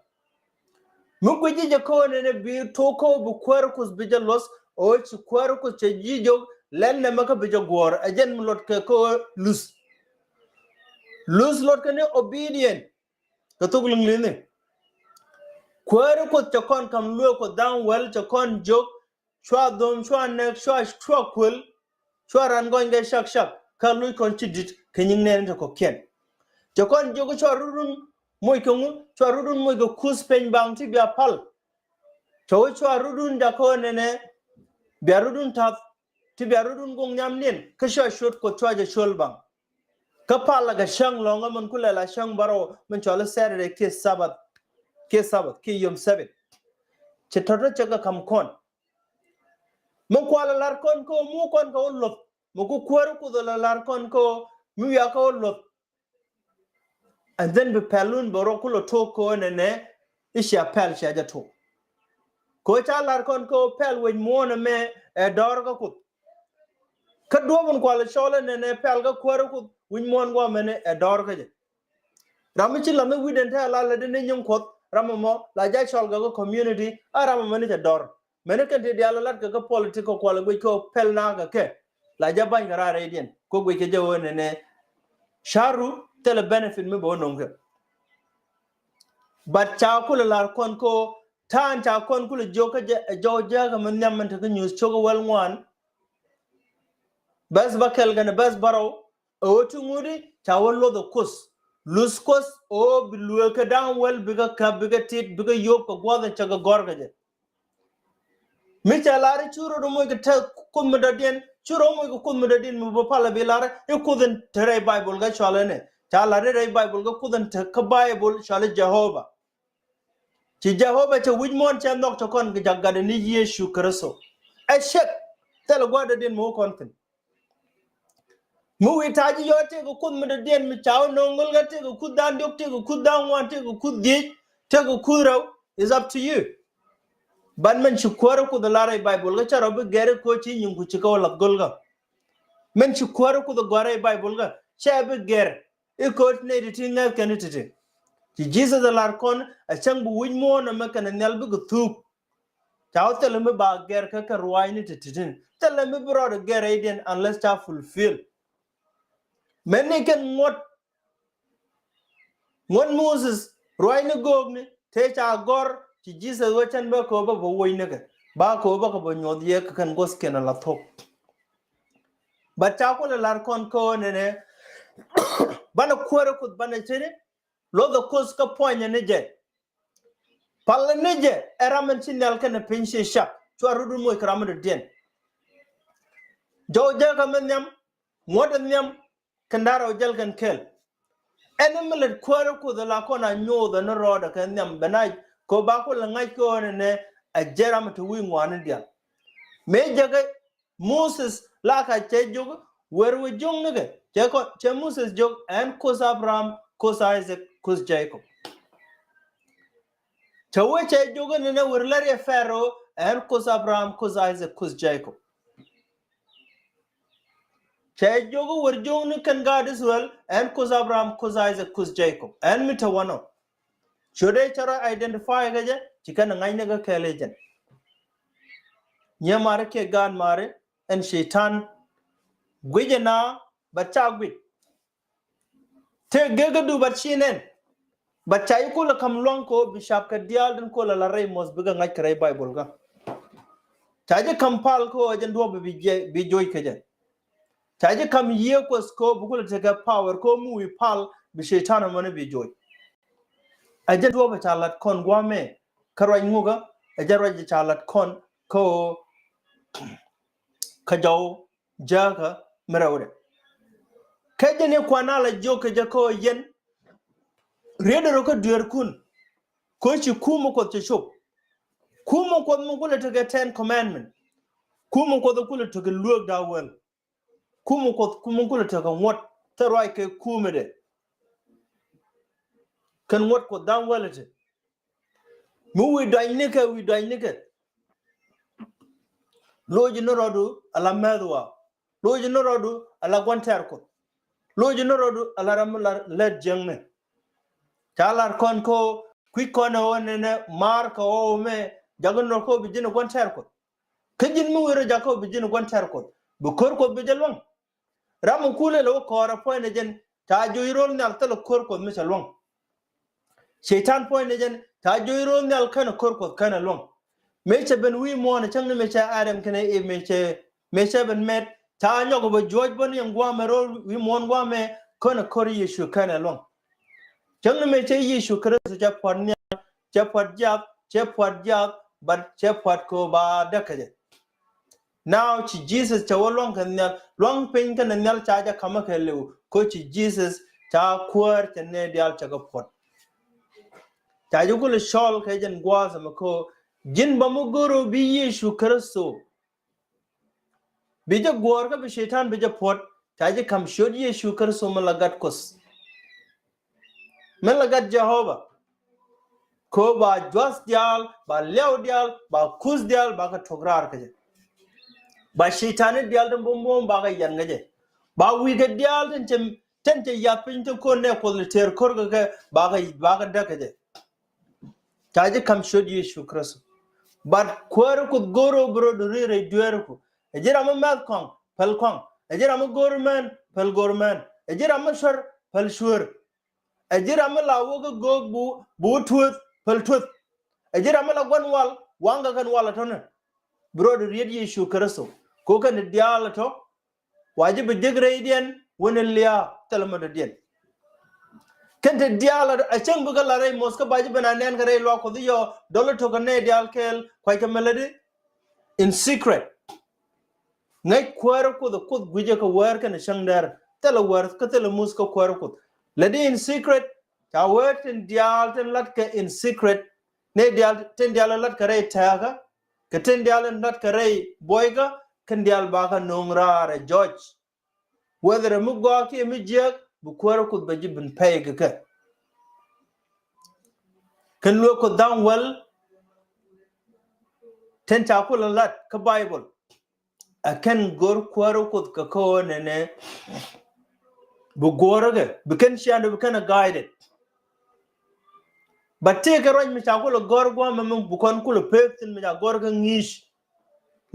Mi guic ji̱ jɛ kä ɣöö nɛnɛ bi tok kä ɣöö bi Kuäär Kuɔth bi jɛ luɔth, ɣöö ci Kuäär Kuɔth cɛ ji̱ jɔk lɛl nɛmɛ kä bi jɛ guɔ̱ɔ̱r, ɛ jɛn mi luɔt kɛ kä ɣöö luth. Luth luɔt kɛ ni obedient. Kɛ thok liŋ li̱ni, Kuäär Kuɔth cɛ kɔn ka̱m luëë Kuɔth da̱ŋ wäl, cɛ kɔn jɔk, cua dhom, cua nɛk, cua, cua kuël, cua ran gɔny kɛ cak cak, kä luc kɔn ci di̱t kɛ nyiŋ nɛɛni ti kɔ̱kiɛn. Cɛ kɔn jiök cua rudun moc kɛ ŋu? Cua rudun moc kɛ kuth peny baŋ ti bia pal. Cɛ wä cua rudun jakä nɛnɛ, bia rudun tath, ti bia rudun guŋ nhiamdiɛn, kä cua ciöt Kuɔth cua jɛ cöl baŋ. Kä palä kɛ cäŋ lɔ̱ŋä min kulɛ la cäŋ bärɔw min cɔal i̱ Saturday kiɛ Sabbath, kiɛ Sabbath, kiɛ yom Sabbath. Cɛ tɔ̱tɔ̱ cɛ kɛ ka̱m kɔn. Mi kual ɛ lar kɔn kä ɣöö mi wä kɔn kɛ wä luɔth, mi ku Kuäär Kuoth ɛ la lar kɔn kä ɣöö mi wiakä wä luɔth. And then bi pɛlun bɛ rɔ kulɛ tok kä ɣöö nɛnɛ i̱ cia pɛl cia jɛ tok. Kä ɣöö ca lar kɔn kä ɣöö pɛl wec muɔ̱ɔ̱n ɛmɛ ɛ dɔ̱r kä Kuoth. Kä duɔ̱ɔ̱p in kual cɔl ɛ nɛnɛ pɛl kä Kuäär Kuoth wec muɔ̱ɔ̱n guɔ mɛnɛ ɛ dɔ̱r kä jɛ. Ram mi ci la̱th ni wi̱cdɛn te ala lätdɛ ni nyiŋ Kuɔth, ram ɛmɔ la jɛ cɔl kɛ kä community, a ram ɛmɔ ni cɛ dɔ̱r. Mɛni kɛn ti diaal lat kɛ kä political kual guic kä pɛl na kɛ kɛ. La jɛ ba̱ny kɛ raar rɛydiɛn kä guic kɛ jɛ ɣöö nɛnɛ. Ca̱ru thilɛ benefit mi bɛ wä no̱ŋ kɛ. But ca kulɛ lar kɔn kä ta̱a̱n ca kɔn kulɛ jiök kä jɛ, ɛ jɔw jääkä mi nhiam min te kä Nyuuth cio̱k wäl ŋuan. Bäth bäkɛl kɛnɛ bäth bärɔw. Ɛ ɣöö ti ŋut i̱ ca wä luɔth ɛ Kuoth. Luth Kuɔth ɣöö bi luëë kɛ da̱ŋ wäl bikɛ käp, bikɛ tit, bikɛ yop kɛ gua̱th in cɛ kɛ gɔ̱r kɛ jɛ. Mi cɛ lar i̱ cu rot moc kɛ te Kuoth mi dɔ̱diɛn, cu rot moc kɛ Kuoth mi dɔ̱diɛn mi bä palä bi lar i̱ Kuoth in te rɛy Baibol kɛ cɔal ɛnɛ. Ca lar i̱ rɛy Baibol kɛ Kuoth in te kä Baibol cɔal i̱ Jehovah. Ci Jehovah cɛ wi̱c muɔ̱ɔ̱n cɛ nhɔk cɛ kɔn kɛ jak gatdɛ ni Yecu Kritho. Ɛ cɛk thilɛ gua̱a̱r dɔ̱diɛn mi wä kɔn thi̱n. Mi wi̱i̱ ta̱a̱ ji̱ yɔɔ tëëkɛ Kuoth mi dɔ̱diɛn mi ca wä no̱o̱ŋ ŋölkä, tëëkɛ kuth da̱ŋ diɔ̱k, tëëkɛ kuth da̱ŋ ŋuan, tëëkɛ kuth dhiec, tëëkɛ kuth rɛw, is up to you. But min ci Kuäär Kuoth ɛ lar rɛy Baibol kä cä rɔ bi gɛr i̱ ko̱ ci nyiŋku ci kɛ wä lath go̱lkä. Min ci Kuäär Kuoth ɛ gɔ̱a̱r rɛy Baibol kä cä bi gɛr i̱ ko̱ nɛy ti ti ŋäth kɛn i̱ ti̱ti̱. Ci Jesus ɛ lar kɔn ɛ cäŋ bi wi̱c muɔ̱ɔ̱n ɛmɛ kɛnɛ nhial bikɛ thuuk. Ca wä thilɛ mi ba gɛr kä kɛ ruaacni ti ti̱ti̱n. Thilɛ mi bi rɔɔdɛ gɛr rɛydiɛn unless ca fulfill. Mɛni kɛn ŋuɔ̱t, ŋuɔ̱t Moses ruaacni göökni tëë ca gɔ̱r ci Jesus wä cɛn bä kööbä bä woc nikɛ. Ba kööbä kɛ bä nyuɔth yɛ kɛ kɛn guɔ̱thkiɛn ala thok. But ca kulɛ lar kɔn köö nɛnɛ. Banɛ Kuäär Kuoth banɛ cini. Luɔth ɛ Kuoth kä puɔ̱nyɛ ni jɛ. Palä ni jɛ ɛ ram in ci nhial kɛnɛ piny ci cak. Cua rut in moc kɛ ram in dɔ̱diɛn. Jɔw jɛ kä mi nhiam, ŋuɔ̱t in nhiam, kɛn da̱rɛ wä jäl kɛn kɛl. Ɛn mi lät kuäärä Kuoth la kɔn a nyothɛ ni rɔɔdɛ kɛ nhiam bɛ nac kɛ ba kulɛ ŋa̱c kɛ ɣöö nɛnɛ a jɛ ram ti wi̱i̱ ŋuani diaal. Mëë jɛ kɛ Moses la ka cɛ jiök wer wä jiöknikɛ cɛ kɔ cɛ Moses jiök ɛn Kuoth Abraham, Kuoth Isaac, Kuoth Jacob. Cɛ wä cɛ jiök nɛnɛ wer lät yɛ Pharaoh ɛn Kuoth Abraham, Kuoth Isaac, Kuoth Jacob. Cɛ jiök wer jiökni kɛn gaat Israel ɛn Kuoth Abraham, Kuoth Isaac, Kuoth Jacob. Ɛn mi te wanɔ. Ciötdɛ cɛ rɔ identify kɛ jɛ ci kɛn ŋa̱cnikɛ kɛɛl i̱ jɛn. Nyiɛ mari kiɛ gaat mari ɛn Cɛytan guic ɛna bɛ ca guic. Tëë gekädu bɛ ci nɛn. Bɛ ca i̱ kulɛ ka̱m lua̱ŋ kɛ ɣöö bi ca̱pkɛ diaal tin kulɛ la rɛy muɔ̱th bikɛ ŋa̱c kɛ rɛy Baibol kä. Ca ji̱ ka̱m pal kɛ ɣöö jɛn duɔ̱ɔ̱p bi jɛ bi joc kɛ jɛ. Ca ji̱ ka̱m yiëë Kuɔth kɛ ɣöö bi kulɛ tekɛ power kɛ ɣöö mi wi̱i̱ pal bi Cɛytan ɛmɔni bi joc. Ɛ jɛn duɔ̱ɔ̱p ɛ ca lat kɔn gua̱a̱mɛ kä ruac ŋukä ɛ jɛn ruac ɛ ca lat kɔn kä ɣöö kä jɔw jäkä mi rɛwdɛ. Kä jɛn i̱ kuan a la jiök kɛ jɛ kä ɣöö yɛn rietdɛ rɔ kä dueerkun. Kä ci kumɛ Kuɔth cɛ cop. Kumɛ Kuɔth mi kulɛ tekɛ ten commandment. Kumɛ Kuɔth kulɛ tekɛ lueek da̱a̱ wäl. Kumɛ Kuɔth kumɛ kulɛ tekɛ ŋuɔ̱t thil ruac kɛ kumɛdɛ. Kɛn ŋuɔ̱t Kuɔth da̱a̱ wäl ite. Mi wi̱i̱ duanynikɛ wi̱i̱ duanynikɛ. Loc ni rɔɔdu ala mɛth wa. Loc ni rɔɔdu ala gua̱n tɛɛr Kuɔth. Loc ni rɔɔdu ala ram la lɛt jiäkni. Ca lar kɔn ko kui̱ kɔn ɛ ɣöö nɛnɛ maar kɛ ɣɔw mɛ jakä nɔ ko bi ji̱n gua̱n tɛɛr Kuɔth. Kä ji̱n mi wi̱rɛ jakä bi ji̱n gua̱n tɛɛr Kuɔth bi ko̱r Kuɔth bi jɛ luäŋ. Ram mi kulɛ lɛ wä kɔɔrɛ puɔ̱nydɛ jɛn ca joc ro̱l nhial thilɛ ko̱r Kuɔth mi cɛ luäŋ. Cɛytan puɔ̱nydɛ jɛn ca joc ro̱l nhial kɛnɛ ko̱r Kuɔth kɛnɛ luäŋ. Mëë cɛ ben wi̱i̱ muɔ̱ɔ̱n cäŋ ni mëë cɛ Adam kɛnɛ Eve mëë cɛ mëë cɛ ben mɛt ca nyɔk bɛ juɔ̱c bä ni ɛn gua̱a̱mɛ ro̱l wi̱i̱ muɔ̱ɔ̱n gua̱a̱mɛ kɛnɛ ko̱r Yecu kɛnɛ luäŋ. Cäŋ ni mëë cɛ Yecu Kritho cɛ puɔ̱t nhial cɛ puɔ̱t jiath cɛ puɔ̱t jiath but cɛ puɔ̱t kɛ ɣöö ba däk kɛ jɛ. Now ci Jesus cɛ wä luaŋ kɛ nhial luaŋ piny kɛnɛ nhial ca jɛ ka̱mä kɛ liw kä ci Jesus ca kuäär cɛ nɛy diaal cɛ kɛ puɔ̱t. Ca jɛ kulɛ cɔl kɛ jɛn gua̱a̱th ɛmɛ kä ji̱n bä mi go̱r ɣöö bi Yecu Kritho bi jɛ guɔ̱ɔ̱r kä bi Cɛytan bi jɛ puɔ̱t ca jɛ ka̱m ciöt Yecu Kritho mi la gat Kuɔth. Min la gat Jehovah. Ko ba juath diaal ba liaw diaal ba kuth diaal ba kɛ tok raar kɛ jɛ. Ba Cɛytani diaal tin bumbum ba kɛ yan kɛ jɛ. Ba wi̱i̱ kɛ diaal tin cɛ tin cɛ yath piny tin kon nɛ Kuɔth li tëër ko̱r kɛ kɛ ba kɛ ba kɛ däk kɛ jɛ. Ca ji̱ ka̱m ciöt Yecu Kritho. But kuäär Kuoth go̱r ɣöö bi rɔ do̱ri rɛy dueer ku. Ɛ ji̱ ram mi mɛth kɔaŋ päl kɔaŋ. Ɛ ji̱ ram mi go̱r mɛn päl go̱r mɛn. Ɛ ji̱ ram mi cuer päl cuer. Ɛ ji̱ ram mi la wä kä go̱o̱k bu bu tueth päl tueth. Ɛ ji̱ ram mi la gua̱n wal waŋ kɛ kɛn wal ɛ tɔ̱nɛ. Bi rɔ do̱ri riet Yecu Kritho ko kɛn diaal ɛ tɔ̱. Wa ji̱ bi jek rɛydiɛn wä ni lia̱a̱ thilɛ mi dɔ̱diɛn. Kɛn te diaal a cäŋ bi kä la rɛy moth kä ba ji̱ ben a nɛn kɛ rɛy luaak Kuɔth i̱ yɔ dɔl i̱ to̱k kɛ nɛy diaal kɛɛl kuac kɛ mɛ lätdi. In secret. Ŋäc kuäärä Kuoth ɛ Kuoth gui̱cä kɛ wäär kɛnɛ cäŋ dɛr thilɛ wäär kä thilɛ muth kä kuäärä Kuoth. Lätdi in secret. Ca wäär tin diaal tin la̱t kɛ in secret. Nɛy diaal tin diaal in la̱t kɛ rɛy tɛ̈ɛ̈kä kɛ tin diaal in la̱t kɛ rɛy buɔykä kɛn diaal bakä no̱o̱ŋ raar ɛ jɔc. Whether mi gɔaa kiɛ mi jiääk bi kuäärä Kuoth bɛ ji̱ bin pɛy kɛ kɛ. Kɛn lueek Kuoth da̱ŋ wäl tin ca kulɛ lat kä Baibol. Ɛ kɛn go̱r kuäärä Kuoth kɛ kä ɣöö nɛnɛ bi guɔ̱ɔ̱rä kɛ bi kɛn ciaŋdɛ bi kɛn ɛ guided. Bɛ tëëkɛ ruac mi ca kulɛ gɔ̱r gua̱a̱mɛ mi bi kɔn kulɛ pek thin mi ca gɔ̱r kɛ ŋi̱i̱c.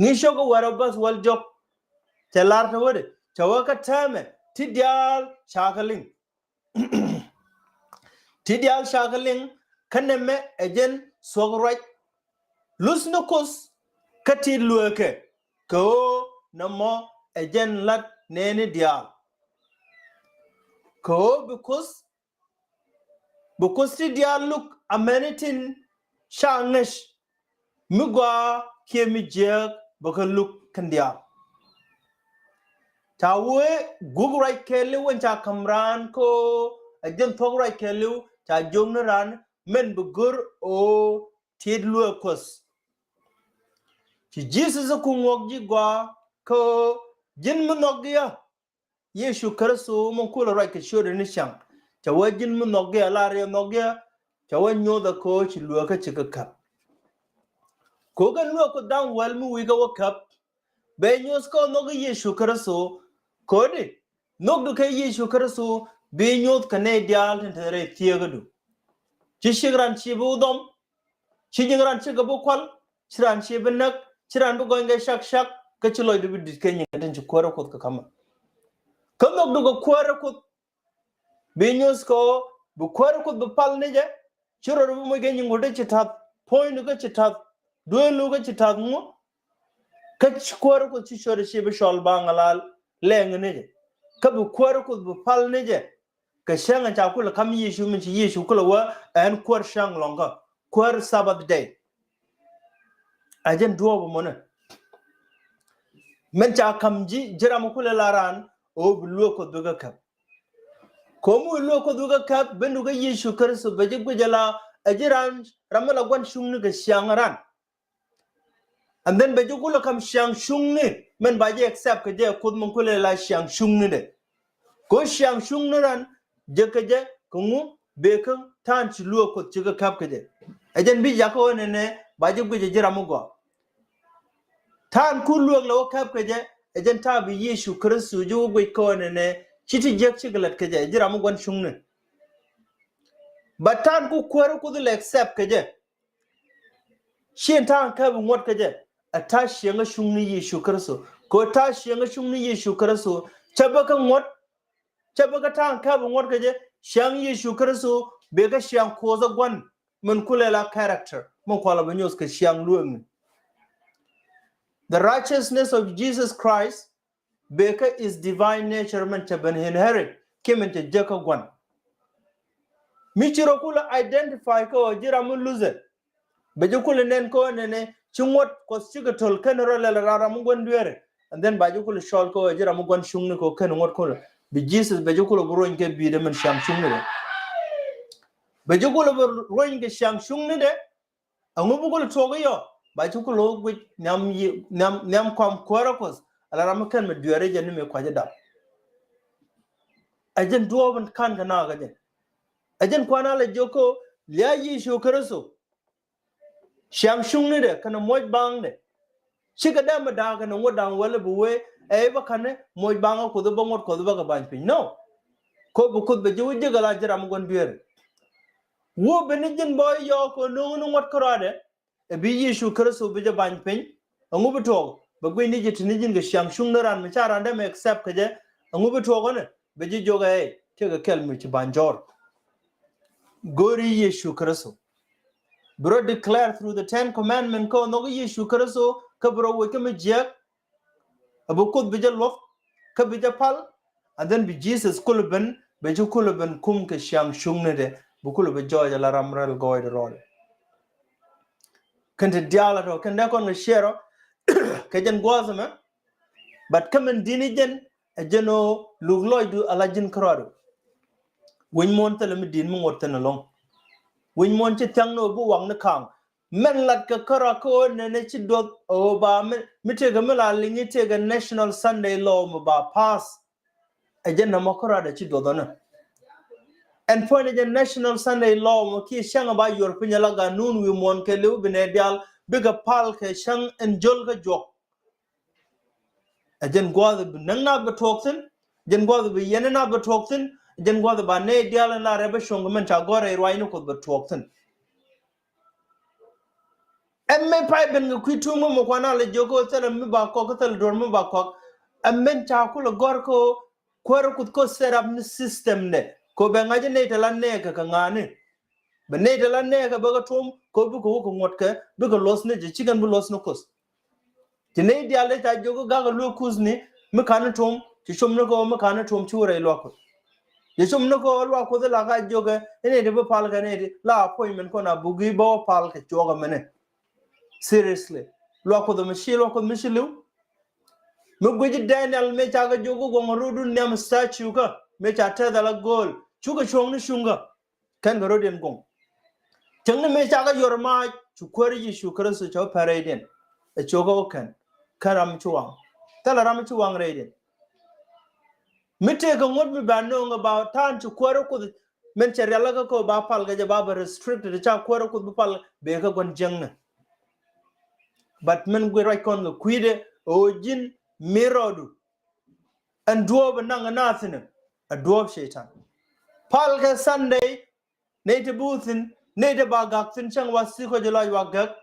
Ŋi̱i̱c cɔk kä wɛrɛ bäth wäl jɔk. Cɛ lar te wädɛ cɛ wä kä täämɛ ti diaal ca kɛ liŋ. Ti diaal ca kɛ liŋ kä nɛmɛ ɛ jɛn thuɔ̱k ruac. Luthni Kuoth kä ti lueekɛ kɛ ɣöö nɛmɔ ɛ jɛn la̱t nɛɛni diaal. Kɛ ɣöö bi Kuoth bi Kuoth ti diaal luk amäni tin ca ŋäc mi gɔaa kiɛ mi jiääk bɛ kɛ luk kɛn diaal. Ca wee guk ruac kɛɛli wän ca ka̱m raan kä ɣöö ɛ jɛn thuɔ̱k ruac kɛɛliw ca jiök ni raan min bi go̱r ɣöö tit luëë Kuɔth. Ci Jesus ɛ kuŋ ŋuɔk ji̱ gɔaa kä ɣöö ji̱n mi nhɔk gi̱i̱ ɣä. Yecu Kritho min kulɛ ruac kɛ ciötdɛ ni cäŋ, cɛ wee ji̱n mi nhɔk gi̱i̱ ɣä, la riɛk nhɔk gi̱i̱ ɣä, cɛ wee nyoth ɛ kä ɣöö ci luëëkä ci kɛ käp. Kɛ ɣöö kɛn luëë Kuɔth da̱ŋ wäl mi wi̱i̱ kɛ wä käp, bɛ nyoth kä nhɔk Yecu Kritho. Kodi nhɔkdu kɛ Yecu Kritho bi nyoth kɛ nɛy diaal tin te rɛy thieekädu. Ci ciek ran ci bi wä dhɔm, ci ji̱n ran ci kɛ bi kual, ci ran ci bi näk, ci ran bi gɔny kɛ cak cak, kä ci lɔcdu bi di̱t kɛ nyin kɛ tin ci kuäärä Kuoth kɛ ka̱mä. Kä nhɔkdu kɛ kuäärä Kuoth bi nyoth kɛ ɣöö bi kuäärä Kuoth bi pal ni jɛ, ci rɔ bi moc kɛ nyin kɛ ti ci ta̱th, puɔ̱nydu kä ci ta̱th, dueelu kä ci ta̱th ŋu. Kä ci kuäärä Kuoth ci ciötdɛ ci bi cɔl ba ŋa la lɛŋ ni jɛ. Kä bi kuäärä Kuoth bi pal ni jɛ. Kɛ cäŋ ɛ ca kulɛ ka̱m Yecu, min ci Yecu kulɛ wee ɛn kuäär cäŋ lɔ̱ŋkä, kuäär Sabbath day. Ɛ jɛn duɔ̱ɔ̱p ɛmɔnɛ min ca ka̱m ji̱, ji̱ ram mi kulɛ la raan ɣöö bi luëë Kuɔth bi kɛ käp. Kɛ ɣöö mi wi̱i̱ luëë Kuɔth bi kɛ käp, bendu kä Yecu Kritho bɛ ji̱ guic ala ɛ ji̱ raan, ram mi la gua̱n cuŋni kɛ ciaŋ ran. And then bɛ ji̱ kulɛ ka̱m ciaŋ cuŋni min ba ji̱ accept kɛ jɛ, Kuoth min kulɛ la ciaŋ cuŋnidɛ. Kɛ ɣöö ciaŋ cuŋni ran jek kɛ jɛ kɛ ŋu? Bëë kä ta̱a̱n ci luëë Kuɔth ci kɛ käp kɛ jɛ. Ɛ jɛn bi jakä ɣöö nɛnɛ ba ji̱ guic ɛ ji̱ ram mi gɔaa. Ta̱a̱n ku luëëk lɛ wä käp kɛ jɛ, ɛ jɛn ta̱a̱ bi Yecu Kritho ji̱ wä guic kä ɣöö nɛnɛ ci ti jiäk cikɛ lät kɛ jɛ, ji̱ ram mi gua̱n cuŋni. But ta̱a̱n ku kuäärä Kuoth lɛ accept kɛ jɛ, ci ɛn ta̱a̱ in käp in ŋuɔ̱t kä jɛ, ɛ ta̱a̱ ciɛŋä cuŋni Yecu Kritho. Kɛ ɣöö ta̱a̱ ciɛŋä cuŋni Yecu Kritho, cä bä kä ŋuɔ̱t, cä bä kä ta̱a̱ in käp in ŋuɔ̱t kä jɛ, ciaŋ Yecu Kritho bëë kä ciaŋ Kuoth ɛ gua̱n, min kulɛ la character, min kualɛ bä nyoth kɛ ciaŋ luëëkni. The righteousness of Jesus Christ, bëë kä his divine nature min cɛ ben inherit, kiɛ min cɛ jek kä gua̱n. Mi ci rɔ kulɛ identify kä ɣöö ji̱ ram mi luther, bɛ ji̱ kulɛ nɛn kä ɣöö nɛnɛ ci ŋuɔ̱t Kuɔth cikɛ to̱l kɛn rɔ lɛl ram, ram mi gua̱n dueeri. And then ba ji̱ kulɛ cɔl kä ɣöö ji̱ ram mi gua̱n cuŋni kɛ ɣöö kɛn ŋuɔ̱t kulɛ. Bi Jesus bɛ ji̱ kulɛ bi ruɔ̱ny kɛ bi̱i̱dɛ min ciaŋ cuŋnidɛ. Bɛ ji̱ kulɛ bi ruɔ̱ny kɛ ciaŋ cuŋnidɛ. Ɛŋu bi kulɛ tuɔɔk i̱ yɔ? Ba ji̱ kulɛ wä guic nhiam yi, nhiam, nhiam kɔm kuäärä Kuɔth, ala ram mi kɛn mi dueeri jɛ ni mi kua̱c i̱ dap. Ɛ jɛn duɔ̱ɔ̱p in ka̱n kɛ naath kä jɛn. Ɛ jɛn kuan a lɛ jiök kä ɣöö lia̱a̱ Yecu Kritho, ciaŋ cuŋnidɛ kɛnɛ muɔ̱c baŋdɛ. Cikɛ dee mi da̱a̱k kɛnɛ ŋuɔ̱t da̱a̱ŋ wäl i̱ bi wee ɛ i̱ bä ka̱n i̱ muɔ̱c baŋä Kuoth i̱ bä ŋuɔ̱t Kuɔth i̱ bä kɛ ba̱ny piny. No. Kɛ ɣöö bi Kuoth bɛ ji̱ wä jek ala ji̱ ram mi gua̱n dueeri. Wä bi ni ji̱n bä yɔɔk kɛ no̱o̱ŋ ni ŋuɔ̱t kärɔadɛ, ɛ bi Yecu Kritho bi jɛ ba̱ny piny. Ɛŋu bi tuɔɔk? Bɛ guic ni jɛ ti ni ji̱n kɛ ciaŋ cuŋni ran mi ca ran dee mi accept kɛ jɛ. Ɛŋu bi tuɔɔk ɛnɛ? Bɛ ji̱ jiök ɛ, tëëkɛ kɛl mi ci ba̱ny jɔ̱ɔ̱r. Go̱o̱ri Yecu Kritho. Bi rɔ declare through the Ten Commandment kä nhɔk Yecu Kritho, kä bi rɔ woc kä mi jiääk. A bi Kuoth bi jɛ luɔth, kä bi jɛ pal, and then bi Jesus kulɛ ben, bɛ ji̱ kulɛ ben kum kɛ ciaŋ cuŋnidɛ, bi kulɛ bi jɔɔc ala ram rɛl gɔɔydɛ rɔɔdɛ. Kɛn ti diaal a tɔ kɛn dee kɔn kɛ ciɛɛr ɔ kɛ jɛn gua̱a̱th ɛmɛ. But kä min di̱t ni jɛn, ɛ jɛn ɣöö luk lɔcdu ala ji̱n kärɔadu. Wec muɔ̱ɔ̱n thilɛ mi di̱t mi ŋuɔ̱t thi̱n ɛlɔ̱ŋ. Wec muɔ̱ɔ̱n ci thia̱ŋ ni ɣöö bi wak ni ka̱a̱ŋ. Mɛn lat kɛ kärɔa kä ɣöö nɛnɛ ci duɔth ɣöö ba mi, mi tëëkɛ mi la liŋ i̱ tëëkɛ National Sunday Law mi ba pass. Ɛ jɛn nɔmɔ kärɔadɛ ci duɔth ɣänä. Ɛn puɔ̱nydɛ jɛn National Sunday Law mɔ kiɛ cäŋ ɛ ba yuɔr piny ala ganun wi̱i̱ muɔ̱ɔ̱n kɛɛliw bi nɛy diaal bikɛ pal kɛ cäŋ ɛn jio̱l kä juɔk. Ɛ jɛn gua̱a̱th bi näk nath bɛ tuɔɔk thi̱n. Jɛn gua̱a̱th bi yɛn nath bɛ tuɔɔk thi̱n. Jɛn gua̱a̱th ba nɛy diaal in la rɛp bä cuɔ̱ŋ kɛ mɛn ca gɔ̱r rɛy ruacni Kuɔth bɛ tuɔɔk thi̱n. Ɛn mɛ pay ben kɛ kui̱ tuŋ mɛ mɛ kuan a lɛ jiök kä thilɛ mi ba kɔk, kä thilɛ duɔ̱r mi ba kɔk. Ɛn mɛn ca kulɛ gɔ̱r kä kuäär Kuoth kä set up ni system dɛ. Kɛ bɛ ŋa̱c nɛy tɛ la nɛɛkɛ kɛ ŋa̱a̱ni. Bɛ nɛy tɛ la nɛɛkɛ bɛ kɛ tuɔ̱m kɛ bikɛ wä kɛ ŋuɔ̱tkɛ, bikɛ luɔ̱thni jɛ, cikɛn bi luɔ̱thni Kuoth. Ci nɛy diaal dee ca jiök i̱ gakɛ luëë Kuthni mi ka̱n ni tuɔ̱m, ci com ni kɛ ɣöö mi ka̱n ni tuɔ̱m ci wä rɛy luaak Kuɔth. Ci com ni kɛ ɣöö luaak Kuɔth i̱ la ka jiök ɛ, i̱ nɛy ti bi pal kɛ nɛy ti la appointment kɔn a buk i̱ bä wä pal kɛ cuɔk ɛmɛnɛ. Seriously. Luaak Kuɔth ɛmɛ ci luaak Kuɔth mi ci li̱w. Mi guic i̱ Daniel mëë ca kɛ jiök i̱ guɔ̱ŋ rɔɔdu nhiam statue kä mëë ca tɛth ala gööl. cukɛ cuɔ̱ŋ ni cuŋkä. Kɛn kɛ rɔ̱diɛn guɔ̱ŋ. Cäŋ ni mëë cakɛ yuɔr maac cu Kuäär Yecu Kritho cɛ wä pɛn rɛydiɛn. Ɛ cukɛ wä kɛn kɛn ram mi ci waŋ. Thilɛ ram mi ci waŋ rɛydiɛn. Mi tëëkɛ ŋuɔ̱t mi ba nööŋ ɛ ba ta̱a̱n ci Kuäär Kuoth min cɛ rialikä kɛ ba pal kɛ jɛ ba bɛ restricted ca Kuäär Kuoth bi pal bee kä gua̱n jiäkni. But min guic ruac kɔn kɛ kui̱dɛ ɛ ɣöö ji̱n mi rɔɔdu. Ɛn duɔ̱ɔ̱p ɛ naŋ ɛ naath thi̱n ɛ duɔ̱ɔ̱p Cɛytan. Pal kɛ Sunday nɛy ti bi wä thi̱n, nɛy ti ba gak thi̱n cäŋ wa thi̱n kɔ jɛ lɔc wa gak.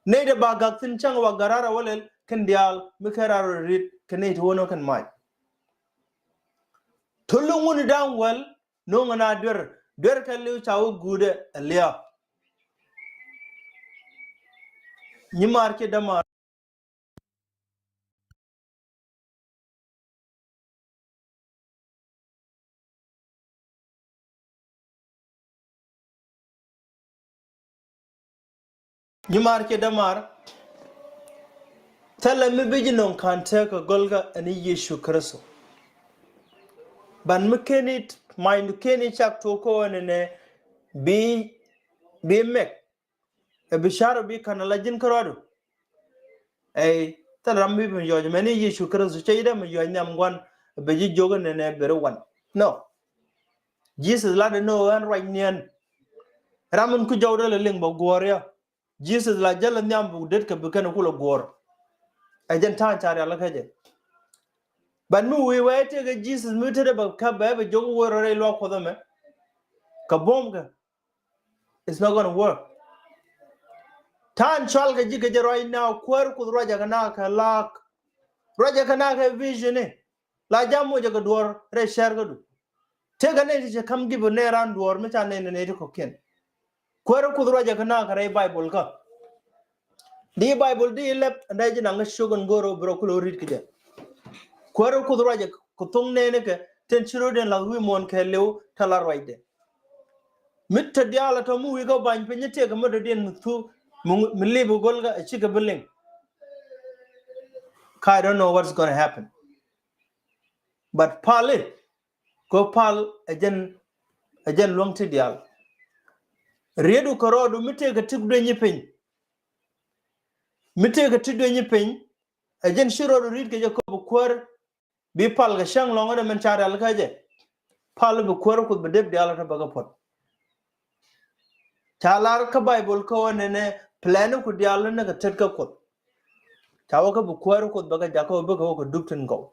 Nɛy ti ba gak thi̱n cäŋ wa gak raar ɛ wä lɛl kɛn diaal mi kɛ raar ɛ ri̱t kɛ nɛy ti wä nɔ kɛn mac. Thol ŋun da̱ŋ wäl no̱o̱ŋ na duer, duer kɛ li̱w ca wä guudɛ ɛ lia̱a̱. Nyimaar kiɛ dämaar. Nyimaar kiɛ dämaar. Thilɛ mi bi ji̱ nöŋ ka̱n tekɛ gɔlkä ɛn i̱ Yecu Kritho. Ban mi keni mind keni cak tuɔk kä ɣän ɛnɛ bi, bi mɛk. Ɛ bi car ɔ bi ka̱n ala ji̱n kärɔadu. Ɛ thil ram mi bi mi yɔc mɛn i̱ Yecu Kritho cɛ i̱ dee mi yɔc nhiam gua̱n. Ɛ bi ji̱ jiök ɛn ɛnɛ beri wan. No. Jesus lat ɛn ɣän ruac niɛn. Ram in ku jɔw dee lɛ liŋ bɛ guɔ̱ɔ̱r ya. Jesus la jäl nhiam buk det kɛ bi kɛn kulɛ guɔ̱ɔ̱r. Ɛ jɛn ta̱a̱n ca rial kä jɛ. But mi wi̱i̱ wee tëëkɛ Jesus mi tetdɛ bɛ käp bɛ bɛ jiök wee rɔ rɛy luaak Kuɔth ɛmɛ. Kɛ buɔ̱mkɛ. It's not gonna work. Ta̱a̱n cual kɛ ji̱ kɛ jɛ right now Kuäär Kuoth ruacɛ kɛ na kɛ laak. Ruacɛ kɛ na kɛ vision ni. La jam mocɛ kɛ duɔ̱ɔ̱r rɛy cɛɛr kädu. Tëëkɛ nɛy ti cɛ ka̱m gip nɛy raan duɔ̱ɔ̱r mi ca nɛy nɛy ti kɔ̱kiɛn. Kuäär Kuoth ruacɛ kɛ na kɛ rɛy Baibol kä. Di Baibol di lɛp ɛn dee ji̱ naŋ kä ciök ɛn go̱o̱r ɔ bi rɔ kulɛ wä ri̱t kɛ jɛ. Kuäär Kuoth ruacɛ kɛ thoŋ nɛɛni kɛ tin ci rɔ̱diɛn la̱th wi̱i̱ muɔ̱ɔ̱n kɛ liw tɛ la ruacdɛ. Mi te diaal ɛ tɔ mi wi̱i̱ kä ba̱ny piny tëëkɛ mi dɔ̱diɛn mi thu mi, mi lip go̱l kä ɛ cikɛ bi liŋ. Ka I don't know what's gonna happen. But pal i̱ Kɛ pal ɛ jɛn, ɛ jɛn luäŋ ti diaal. Rietdu kɛ rɔɔdu mi tëëkɛ ti duenyi piny. Mi tëëkɛ ti duenyi piny. Ɛ jɛn ci rɔɔdu riet kɛ jɛ kɛ bi Kuäär bi pal kɛ cäŋ lɔŋä dɛ min ca rial kä jɛ. Pal bi Kuäär Kuoth bi dep diaal kä bä kɛ puɔt. Ca lar kä Baibol kä wä nɛnɛ plan ku diaal ni kɛ tet kä Kuoth. Ca wä kä bi Kuäär Kuoth bä kɛ jakä wä bä kɛ wä kɛ dup tin gɔw.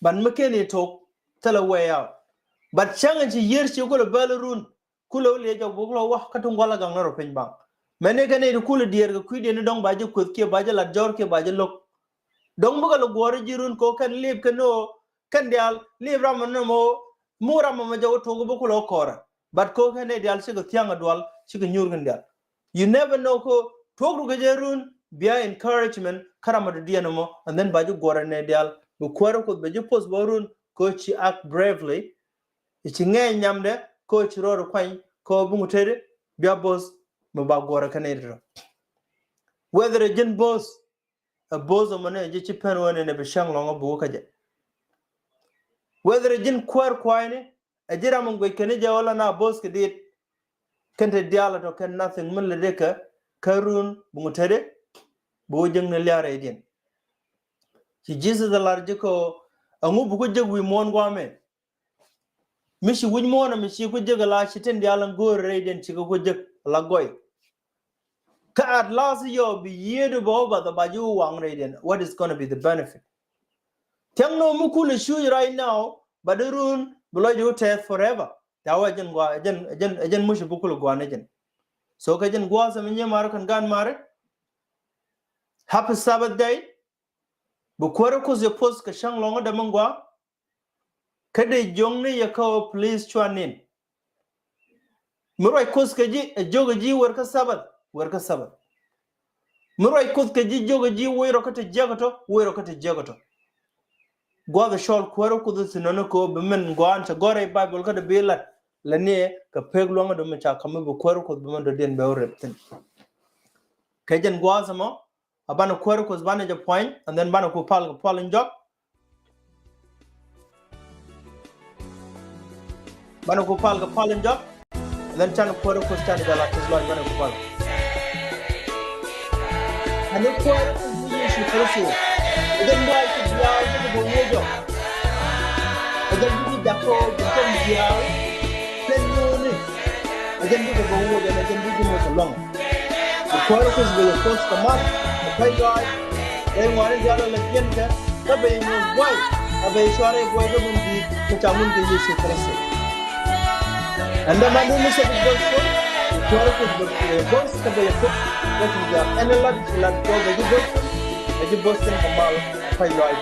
Ban mi ken i̱ tok thilɛ way out. But cäŋ in ci yiër ci kulɛ bäl run kulɛ wä liɛ jɔk buk lɔ wä kä tuŋ gua̱l a gaŋ ni rɔ piny baŋ. Mɛn ni kɛ ni ti kulɛ diɛɛr kɛ kui̱diɛn ni dɔ̱ŋ ba ji̱ kueth kiɛ ba ji̱ lat jɔr kiɛ ba ji̱ lo̱k. Dɔ̱ŋ bikɛ lɛ guɔ̱ɔ̱r ji̱ run kɛ wä kɛn lip kɛ ni wä kɛn diaal lip ram ni mɔ mu ram mɔ jɔk wä tok bä kulɛ wä kɔrɛ. But kɛ wä kɛn ni diaal cikɛ thia̱ŋ a dual cikɛ nyuur kɛn diaal. You never know ko tuɔk rukɛ jɛ run bia encouragement kä ram a dɔ̱diɛn ɛmɔ and then ba ji̱ guɔrɛ nɛ diaal bi Kuäär Kuoth bɛ ji̱ post bä run ko ci act bravely. I̱ ci ŋɛɛ nyamdɛ ko ci rɔɔd kuany ko bi ŋu tëëdi bia both mi ba guɔrɛ kɛ nɛ rɔ. Whether ji̱n both ɛ both ɛmɔ nɛ ji̱ ci pen wä nɛ nɛ bi cäŋ lɔŋ a bi wä kä jɛ. Whether ji̱n kuäär kuayni ɛ ji̱ ram in guic kɛn i̱ jɛ wä la na both kɛ dit. Kɛn te diaal a tɔ kɛn nothing min lɛ dee kɛ kä run bi ŋu tëëdi bi wä jiäkni lia̱a̱ rɛydiɛn. Ci Jesus a lar ji̱ kɛ ɣöö ɛŋu bi ku jiäk wi̱i̱ muɔ̱ɔ̱n gua̱a̱mɛ. Mi ci wi̱c muɔ̱ɔ̱n ɛmɛ ci ku jiäk a la ci tin diaal in go̱o̱r rɛydiɛn ci kɛ ku jiäk a la gɔy. Kä at last yɔ bi yiëëdu bä wä bath a ba ji̱ wä waŋ rɛydiɛn what is gonna be the benefit. Thiaŋ ni wä mi kulɛ cuc right now ba di run bi lɔcdu wä tɛth forever. Ca wä ɛ jɛn gua ɛ jɛn ɛ jɛn ɛ jɛn muc bi kulɛ gua ni jɛn. So kɛ jɛn gua̱a̱th ɛmɛ nyɛ mari kɛn gan mari. Happy Sabbath day. Bi Kuäär Kuoth yɛ poth kɛ cäŋ lɔŋä dämɛ gua. Kä dee jiɔkni yɛ kä ɣöö please cuan in. Mi ruac Kuoth kɛ ji̱ ɛ jiök ɛ ji̱ wer kä Sabbath wer kä Sabbath. Mi ruac Kuoth kɛ ji̱ jiök ɛ ji̱ wec rɔ kä te jiäk ɛ tɔ wec rɔ kä te jiäk ɛ tɔ. Gua̱th ɛ cɔl Kuäär Kuoth thi̱n nɔni kɛ ɣöö bi min gua̱a̱n cɛ gɔ̱r rɛy Baibol kä dee bi lat lɛ ni kɛ pek luäŋädu mi ca ka̱m mi bi Kuäär Kuoth bi min dɔ̱diɛn bɛ wä rep thi̱n. Kɛ jɛn gua̱a̱th ɛmɔ a banɛ Kuäär Kuoth banɛ jɛ puɔ̱ny and then banɛ ku pal kɛ puɔl in jɔk. Banɛ ku pal kɛ pal in jɔk. And then canɛ Kuäär Kuoth canɛ jɛ la tis lɔc, banɛ ku pal. Ɛn ni Kuäär Kuoth ni Yecu Kritho. Ɛ jɛn bä i̱ ti diaal bikɛ bä wuɔc jɔk. Ɛ jɛn bikɛ jakɔ bikɛ diaal. Pɛn ni wuni. Ɛ jɛn bikɛ bä wuɔc jɔk, ɛ jɛn bikɛ moc kɛ luaŋ. Kuäär Kuoth bɛ yɛ poth kɛ mat kɛ pay lɔaac. Bɛ ŋuani diaal lɛ jiɛn kɛ kä bɛ yɛ nyuɔth buay. Kä bɛ yɛ cuarɛ buay kä min di̱i̱t kɛ ca ŋun kɛ Yecu Kritho. Ɛn dämandu ni cɛ bi both kɛ Kuäär Kuoth bɛ yɛ both kä bɛ yɛ poth. Bɛ ti diaal ɛn lat ti lat kɛ bɛ ji̱ both kɛ bɛ ji̱ both kɛ mal kɛ pay lɔaac.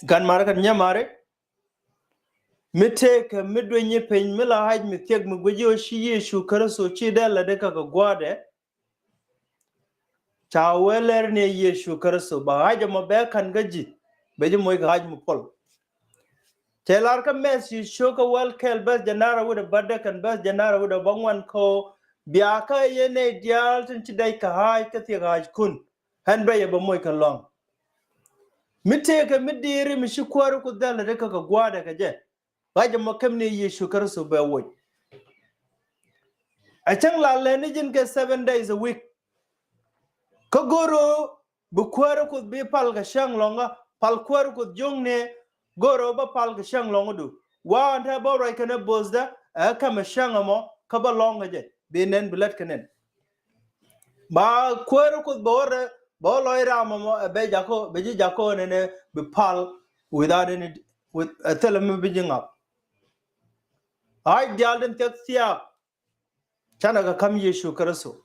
Gan mare kan nyɛ mare. Mi tëëkɛ mi duenyi piny mi la ɣa̱c mi thiek mi guici ɣöö ci Yecu Kritho ci dee lätdi kä kɛ gua̱a̱thdɛ. Ca wee lɛr ni Yecu Kritho ba ɣa̱c ɛmɔ bɛ ka̱n kä ji̱ bɛ ji̱ moc kɛ ɣa̱c mi puɔl. Cɛ lar kä Mɛthiw cio̱kä wäl kɛl bäth jɛ nar a wi̱cdɛ bädɛ kɛn bäth jɛ nar a wi̱cdɛ bäŋuan kɛ ɣöö bia kä yɛn nɛy diaal tin ci dɛc kɛ ɣa̱c kä thiek ɣa̱ckun. Ɣän bɛ yɛ bä moc kɛ lua̱ŋ. Mi tëëkɛ mi di̱i̱ri mi ci Kuäär Kuoth dee lätdi kä kɛ gua̱a̱thdɛ kɛ jɛ. Ɣa̱c ɛmɔ käm ni Yecu Kritho bɛ woc. Ɛ cäŋ la lɛni ji̱n kɛ seven days a week. Kä go̱r ɣöö bi Kuäär Kuoth bi pal kɛ cäŋ lɔ̱ŋä, pal Kuäär Kuoth jiökni, go̱r ɣöö bä pal kɛ cäŋ lɔ̱ŋädu. Wa ɛn te bä ruac kɛnɛ bo̱thdä ɛ kämɛ cäŋ ɛmɔ. kä bä lɔ̱ŋ kɛ jɛ, bi nɛn bi lät kɛ nɛn. Ba kuäär Kuoth bɛ wä rɛ, bɛ wä lɔc ram mɔ, ɛ bɛ jakɔ, bɛ ji̱ jakɔ nɛnɛ bi pal without any, with, ɛ thilɛ mi bi ji̱ ŋak. Ay diaal din thiak thiak. Canɛ kɛ kam Yecu Kritho.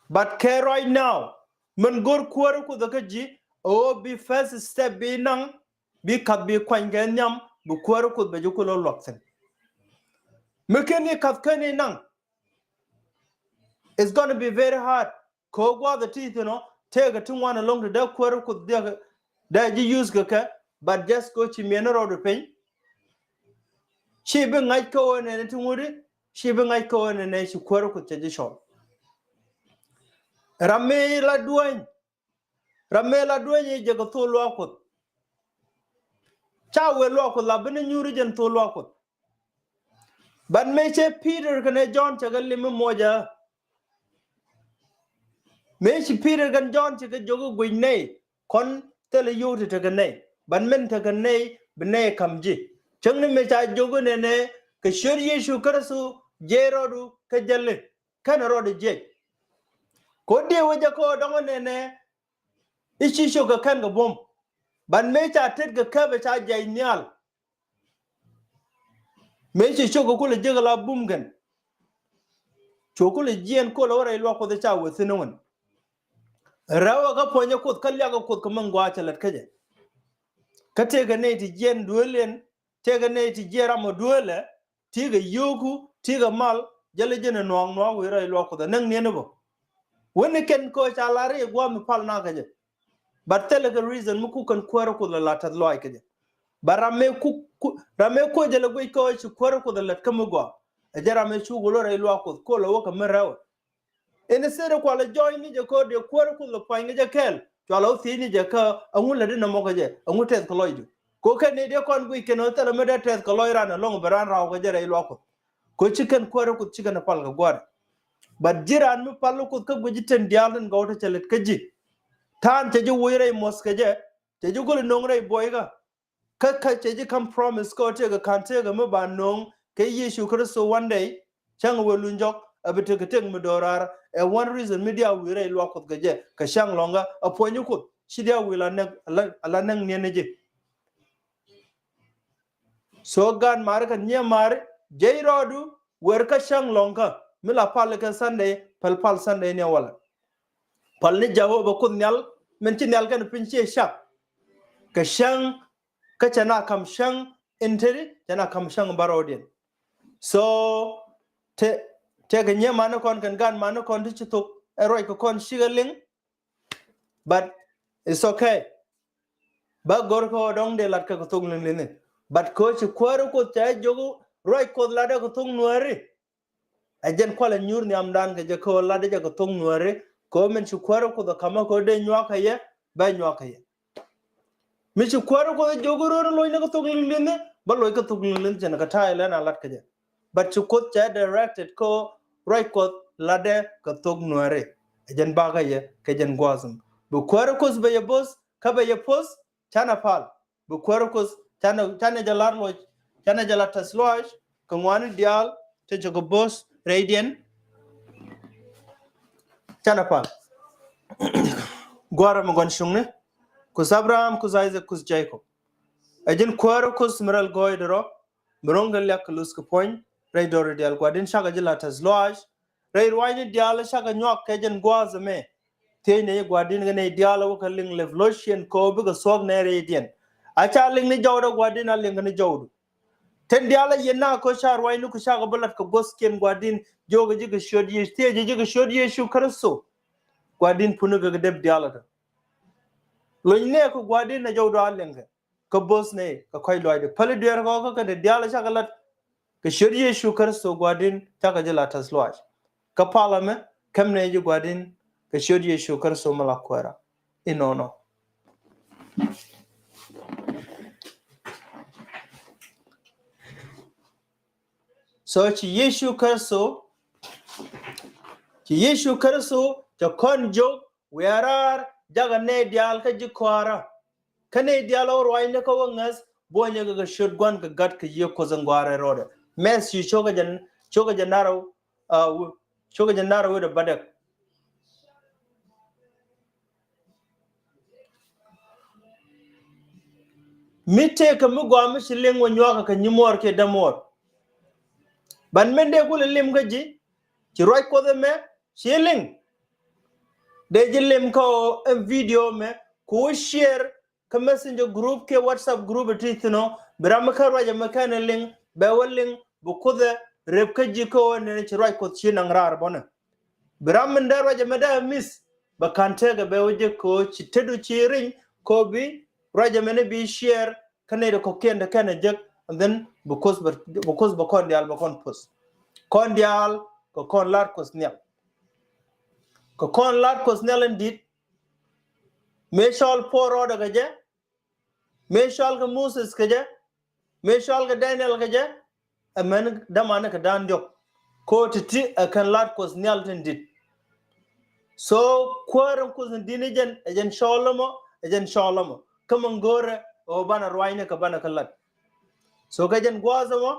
But kɛ right now, min go̱r kuäär Kuoth kä ji̱, ɛ ɣöö bi first step bi naŋ, bi kath bi kuany kɛ nhiam, bi kuäär Kuoth bɛ ji̱ kulɛ luak thi̱n. Mi ken i̱ kath ken i̱ naŋ, it's gonna be very hard. Kɛ ɣöö gua̱a̱th ɛ ti thi̱n ɔ, tëëkɛ ti ŋuan ɛlɔ̱ŋ ti dee kuäär Kuoth dee, dee ji̱ use kɛ kɛ, but just kɛ ɣöö ci miɛn rɔɔdu piny. Ci bi ŋa̱c kä ɣöö nɛnɛ ti ŋut i̱, ci bi ŋa̱c kä ɣöö nɛnɛ ci kuäär Kuoth cɛ ji̱ cɔl. Ram mi la duäny, ram mi la duäny i̱ jɛ kɛ thok luaak Kuoth. Ca wëë luaak Kuoth la bi ni nyuuri jɛn thok luaak Kuoth. But mëë cɛ Peter kɛnɛ John cɛ kɛ lim mi muɔcɛ. Mëë ci Peter kɛnɛ John cɛ kɛ jiök i̱ guic nɛy, kɔn thilɛ yio̱w ti tekɛ nɛy. But min tekɛ nɛy, bi nɛy kam ji̱. Cäŋ ni mëë ca jiök i̱ nɛnɛ, kɛ ciöt Yecu Kritho, jiɛc rɔɔdu kä jäli, kɛnɛ rɔɔdu jiɛc. Kɛ ɣöö diɛ wä jɛ kɛ ɣöö dɔ̱ŋ nɛnɛ, i̱ ci ciök kɛ kɛn kɛ buɔ̱m. But mëë ca tet kɛ käpɛ ca jiɛc nhial. Mëë ci ciök kɛ kulɛ jiäk la bum kɛn. Cu kulɛ jiɛn kulɛ wä rɛy luaak Kuoth ca wee thi̱n ŋun. Rɛw ɛ kä puɔ̱nyɛ Kuoth kä liakɛ Kuoth kɛ min gua̱a̱ cɛ lät kä jɛ. Kä tëëkɛ nɛy ti jiɛn duëël yɛn, tëëkɛ nɛy ti jiɛn ram ɔ duëëlɛ, ti kɛ yio̱o̱ku, ti kɛ mal, jälɛ jɛn ɛ nuaak nuaak wi̱i̱ rɛy luaak Kuoth ɛ näk niɛn ɛ bä. Wen ni kɛn kɛ ɣöö ca lar i̱ gua̱a̱th mi pal na kä jɛ. But thilɛ kɛ reason mi kuk kɛn kuäär Kuoth lɛ la tɛth lɔaac kä jɛ. But ram mëë kuk, kuk, ram mëë kuoc jɛ lɛ guic kɛ ɣöö ci kuäär Kuoth lɛ lät kä mi gɔaa. Ɛ jɛ ram mëë cu wä lo̱r rɛy luaak Kuoth, kɛ ɣöö lɛ wä kɛ mi rɛw. Instead kualɛ jɔɔc ni jɛ kɛ ɣöö dee kuäär Kuoth lɛ pua̱ny kɛ jɛ kɛɛl, cualɛ wä thiec ni jɛ kä ɛŋu lätdi nɔmɔ kä jɛ, ɛŋu tɛth kɛ lɔcdu. Kɛ ɣöö kɛn ni dee kɔn guic kɛn ɣöö thilɛ mi dee tɛth kɛ lɔc ran ɛlɔ̱ŋ bɛ ran raw kɛ jɛ rɛy luaak Kuoth. Kɛ ɣöö ci kɛn kuäär Kuoth ci kɛn ɛ pal kɛ gua̱a̱r. But ji̱ raan mi pal Kuoth kä guic ji̱ tin diaal tin gɔw ti cɛ lät kä ji̱. Ta̱a̱n cɛ ji̱ woc rɛy muɔ̱th kɛ jɛ, cɛ ji̱ gol ino̱o̱ŋ rɛy buɔykä. Kä, kä cɛ ji̱ ka̱m promise kɛ ɣöö tëëkɛ ka̱n tëëkɛ mi ba no̱o̱ŋ kɛ Yecu Kritho one day, cäŋ wëë luny jɔk, a bi tekɛ tëk mi do̱raar. Ɛ one reason mi diaal wi̱i̱ rɛy luaak Kuoth kɛ jɛ, kɛ cäŋ lɔ̱ŋkä, a puɔ̱ny Kuoth, ci diaal wi̱i̱ la näk, la, la näk niɛn ni ji̱. So gan mari kɛ nyiɛ mari, jiɛc rɔɔdu, wer kä cäŋ lɔ̱ŋkä, mi la pal kɛ Sunday, pal pal Sunday ni a walɛ. Pal ni Jehovah Kuoth nhial, min ci nhial kɛn piny ciɛ cak. Kɛ cäŋ, kä cɛ na kam cäŋ in teri, cɛ na kam cäŋ bärɔwdiɛn. So, te, tëëkɛ nyiɛ mani kɔn kɛn gan mani kɔn ti ci thok, ɛ ruac kɛ kɔn cikɛ liŋ, but it's okay. Bä go̱r kɛ ɣöö dɔ̱ŋ dee lat kɛ kɛ thok liŋ liŋ. But kɛ ɣöö ci kuäär Kuoth ca jiök ruac Kuoth latdɛ kɛ thok Nuääri. Ɛ jɛn kualɛ nyuur nhiamdan kɛ jɛ kɛ ɣöö latdɛ jɛ kɛ thok Nuääri. Kɛ ɣöö min ci kuäär Kuoth ɛ ka̱mä kɛ ɣöö dee nyuak kɛ yɛ, bɛ nyuak kɛ yɛ. Mi ci kuäär Kuoth ɛ jiök ro̱o̱n lo̱cnɛ kɛ thok liŋ liŋ, bä loc kɛ thok liŋ liŋ cɛn kɛ ta̱a̱ ilɛn a lat kɛ jɛ. But ci Kuoth cɛ directed kɛ ruac Kuɔth latdɛ kɛ thok Nuääri. Ɛ jɛn bakä yɛ kɛ jɛn gua̱a̱th mi bi kuäär Kuoth bɛ yɛ bo̱th kä bɛ yɛ poth. Canɛ pal bi kuäär Kuoth, canɛ, canɛ jɛ lar luɔc, canɛ jɛ lar tɛth luaac kɛ ŋuani diaal ti cɛ kɛ bo̱th rɛydiɛn. Canɛ pal. Gua̱a̱rä mi gɔn cuŋni, Kuoth Abraham, Kuoth Isaac, Kuoth Jacob. Ɛ jɛn kuäär Kuoth mi rɛl gɔɔydɛ rɔ, mi ro̱ŋ kɛ liak kɛ luth kɛ puɔ̱ny rɛy dɔɔri diaal. Gua̱di̱n cakɛ ji̱ la tɛth luaac rɛy ruaacni diaal, cakɛ nyuak kɛ jɛn gua̱a̱th ɛmɛ. Thiecnɛ ji̱ Gua̱di̱n kɛ nɛy diaal wä kɛ liŋ lɛp lo̱c ciɛn kɛ ɣöö bikɛ thuɔ̱k nɛ rɛydiɛn. A ca liŋ ni jɔwdɛ Gua̱di̱n, a liŋ kɛ ni jɔwdu. Tin diaal a yɛn na kɛ ɣöö ca ruaacni ku cakɛ bi lat kɛ guɔ̱thkiɛn Gua̱di̱n, jiökɛ ji̱ kɛ ciöt Yecu, thiecɛ ji̱ kɛ ciöt Yecu Kritho. Gua̱di̱n puni kɛ kɛ dep diaal ɛ tɔ. Lo̱c nɛ kɛ Gua̱di̱n ɛ jɔwdu a liŋ kɛ kɛ bo̱th nɛy kɛ kɔ̱c lɔaacdɛ. Päli dueerkɔ kä kɛn diaal cakɛ lat kɛ ciöt Yecu Kritho Gua̱di̱n, cakɛ ji̱ la tɛth luaac. Kä palä mɛ, kɛm nɛy ji̱ Gua̱di̱n kɛ ciöt Yecu Kritho mi la kuäärä. Inɔnɔ. So ci Yecu Kritho, ci Yecu Kritho cɛ kɔn jiök wiaa raar, jakɛ nɛy diaal kä ji̱ kɔaarä. Kä nɛy diaal wä ruacni kä wä ŋäth, buɔ̱nyɛ kɛ kɛ ciöt Gua̱n kɛ Gat kɛ Yiëë Kuɔth in gɔaa rɛl rɔɔdɛ. Matthew cio̱kä jɛ, cio̱kä jɛ na̱rä, uh, cukɛ jɛ nar wä dɛ badɛk. Mi tëëkɛ mi gɔaa mi ci liŋ wä nyuakä kɛ nyimuɔɔr kiɛ dämuɔɔr. Ban min dee kulɛ lim kä ji̱ ci ruac Kuɔth ɛmɛ ci liŋ. Dee ji̱ lim kä ɣöö ɛn video mɛ ku wä share kä messenger group kiɛ WhatsApp group ɛ ti thi̱n ɔ, bi ram mi kä ruac ɛmɛ kɛn ɛ liŋ, bɛ wä liŋ, bi Kuoth ɛ rep kä ji̱ kä ɣöö nɛn ci ruac Kuɔth ci naŋ raar bɔnɛ. Bi ram min dee ruac ɛmɛ dee miss, bɛ ka̱n tekɛ bɛ wä jek kä ɣöö ci tetdu ci ri̱ny, kä ɣöö bi ruac ɛmɛ ni bi share kä nɛy ti kɔ̱kiɛn ti kɛn ɛ jek, and then bi Kuoth bɛ, bi Kuoth bɛ kɔn diaal bɛ kɔn post. Kɔn diaal kɛ kɔn la̱t Kuɔth Nhial. Kɛ kɔn la̱t Kuɔth Nhial in di̱t, mëë cɔl Puɔl rɔɔdɛ kɛ jɛ, mëë cɔal kɛ Moses kɛ jɛ, mëë cɔal kɛ Daniel kɛ jɛ, ɛ mɛn dämanɛ kɛ da̱a̱n diɔ̱k. Kä ɣöö ti̱ti̱ ɛ kɛn la̱t Kuɔth Nhial tin di̱t. So kuäär in Kuoth in di̱t ni jɛn, ɛ jɛn cɔɔl ɛmɔ, ɛ jɛn cɔɔl ɛmɔ. Kä min go̱o̱rɛ ɛ ɣöö banɛ ruacni kɛ banɛ kä la̱t. So kɛ jɛn gua̱a̱th ɛmɔ,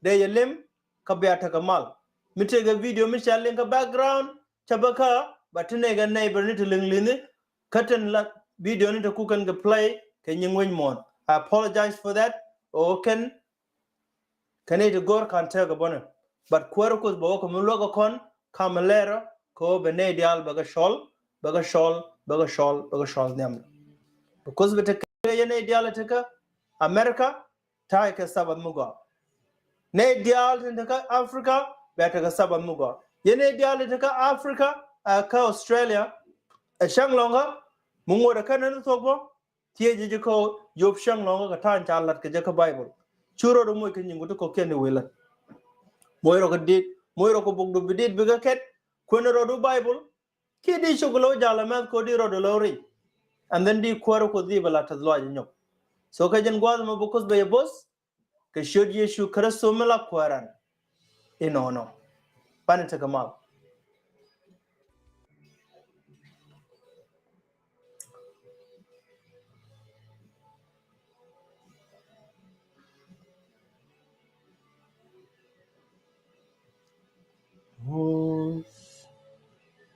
dee yɛ lim kä bia tekɛ mal. Mi tëëkɛ video mi ca liŋ kä background, ca bä kä, ba ti nɛy kɛ neighbor ni ti liŋ li̱ni, kä tin la video ni ti ku kɛn kɛ play kɛ nyiŋ wec muɔ̱ɔ̱n. I apologize for that. O kɛn, kɛn nɛy ti go̱o̱r ka̱n tekɛ bɔnɛ. But kuäär Kuoth bɛ wä kɛ mi luäk kɛ kɔn, kamɛ lɛrä, kɛ ɣöö bɛ nɛy diaal bɛ kɛ cɔl, bɛ kɛ cɔl, bɛ kɛ cɔl, bɛ kɛ cɔl nhiam. Because bɛ tekɛ yɛ nɛy diaal tekɛ America, ta̱a̱ kɛ Sabbath mi gɔaa. Nɛy diaal tin te kä Africa, bɛ tekɛ Sabbath mi gɔaa. Yɛn nɛy diaal tin te kä Africa, ɛ kä Australia, ɛ cäŋ lɔ̱ŋä, mi ŋot ɛ kɛn ni thuɔ̱k bä, thiec ji̱ ji̱ kä yop cäŋ lɔ̱ŋä kɛ ta̱a̱ in ca la̱t kɛ jɛ kä Bible. Cu rɔɔdu moc kɛ nyiŋ ku ti kɔ̱kiɛn ti wëë la̱t. Moc rɔ kɛ dit, moc rɔ kɛ bukdu bi dit bikɛ kɛt, kuɛn rɔɔdu Bible, kiɛ di cuk lo̱w jal amɛth kɛ di rɔɔdu lo̱w ric. And then di kuäär Kuoth di bɛ la tɛth lɔaac nyɔk. So kɛ jɛn gua̱a̱th mɛ bi Kuoth bɛ yɛ bo̱th kɛ ciöt Yecu Kritho mi la Kuääran. Inɔnɔ. Banɛ tekɛ mal.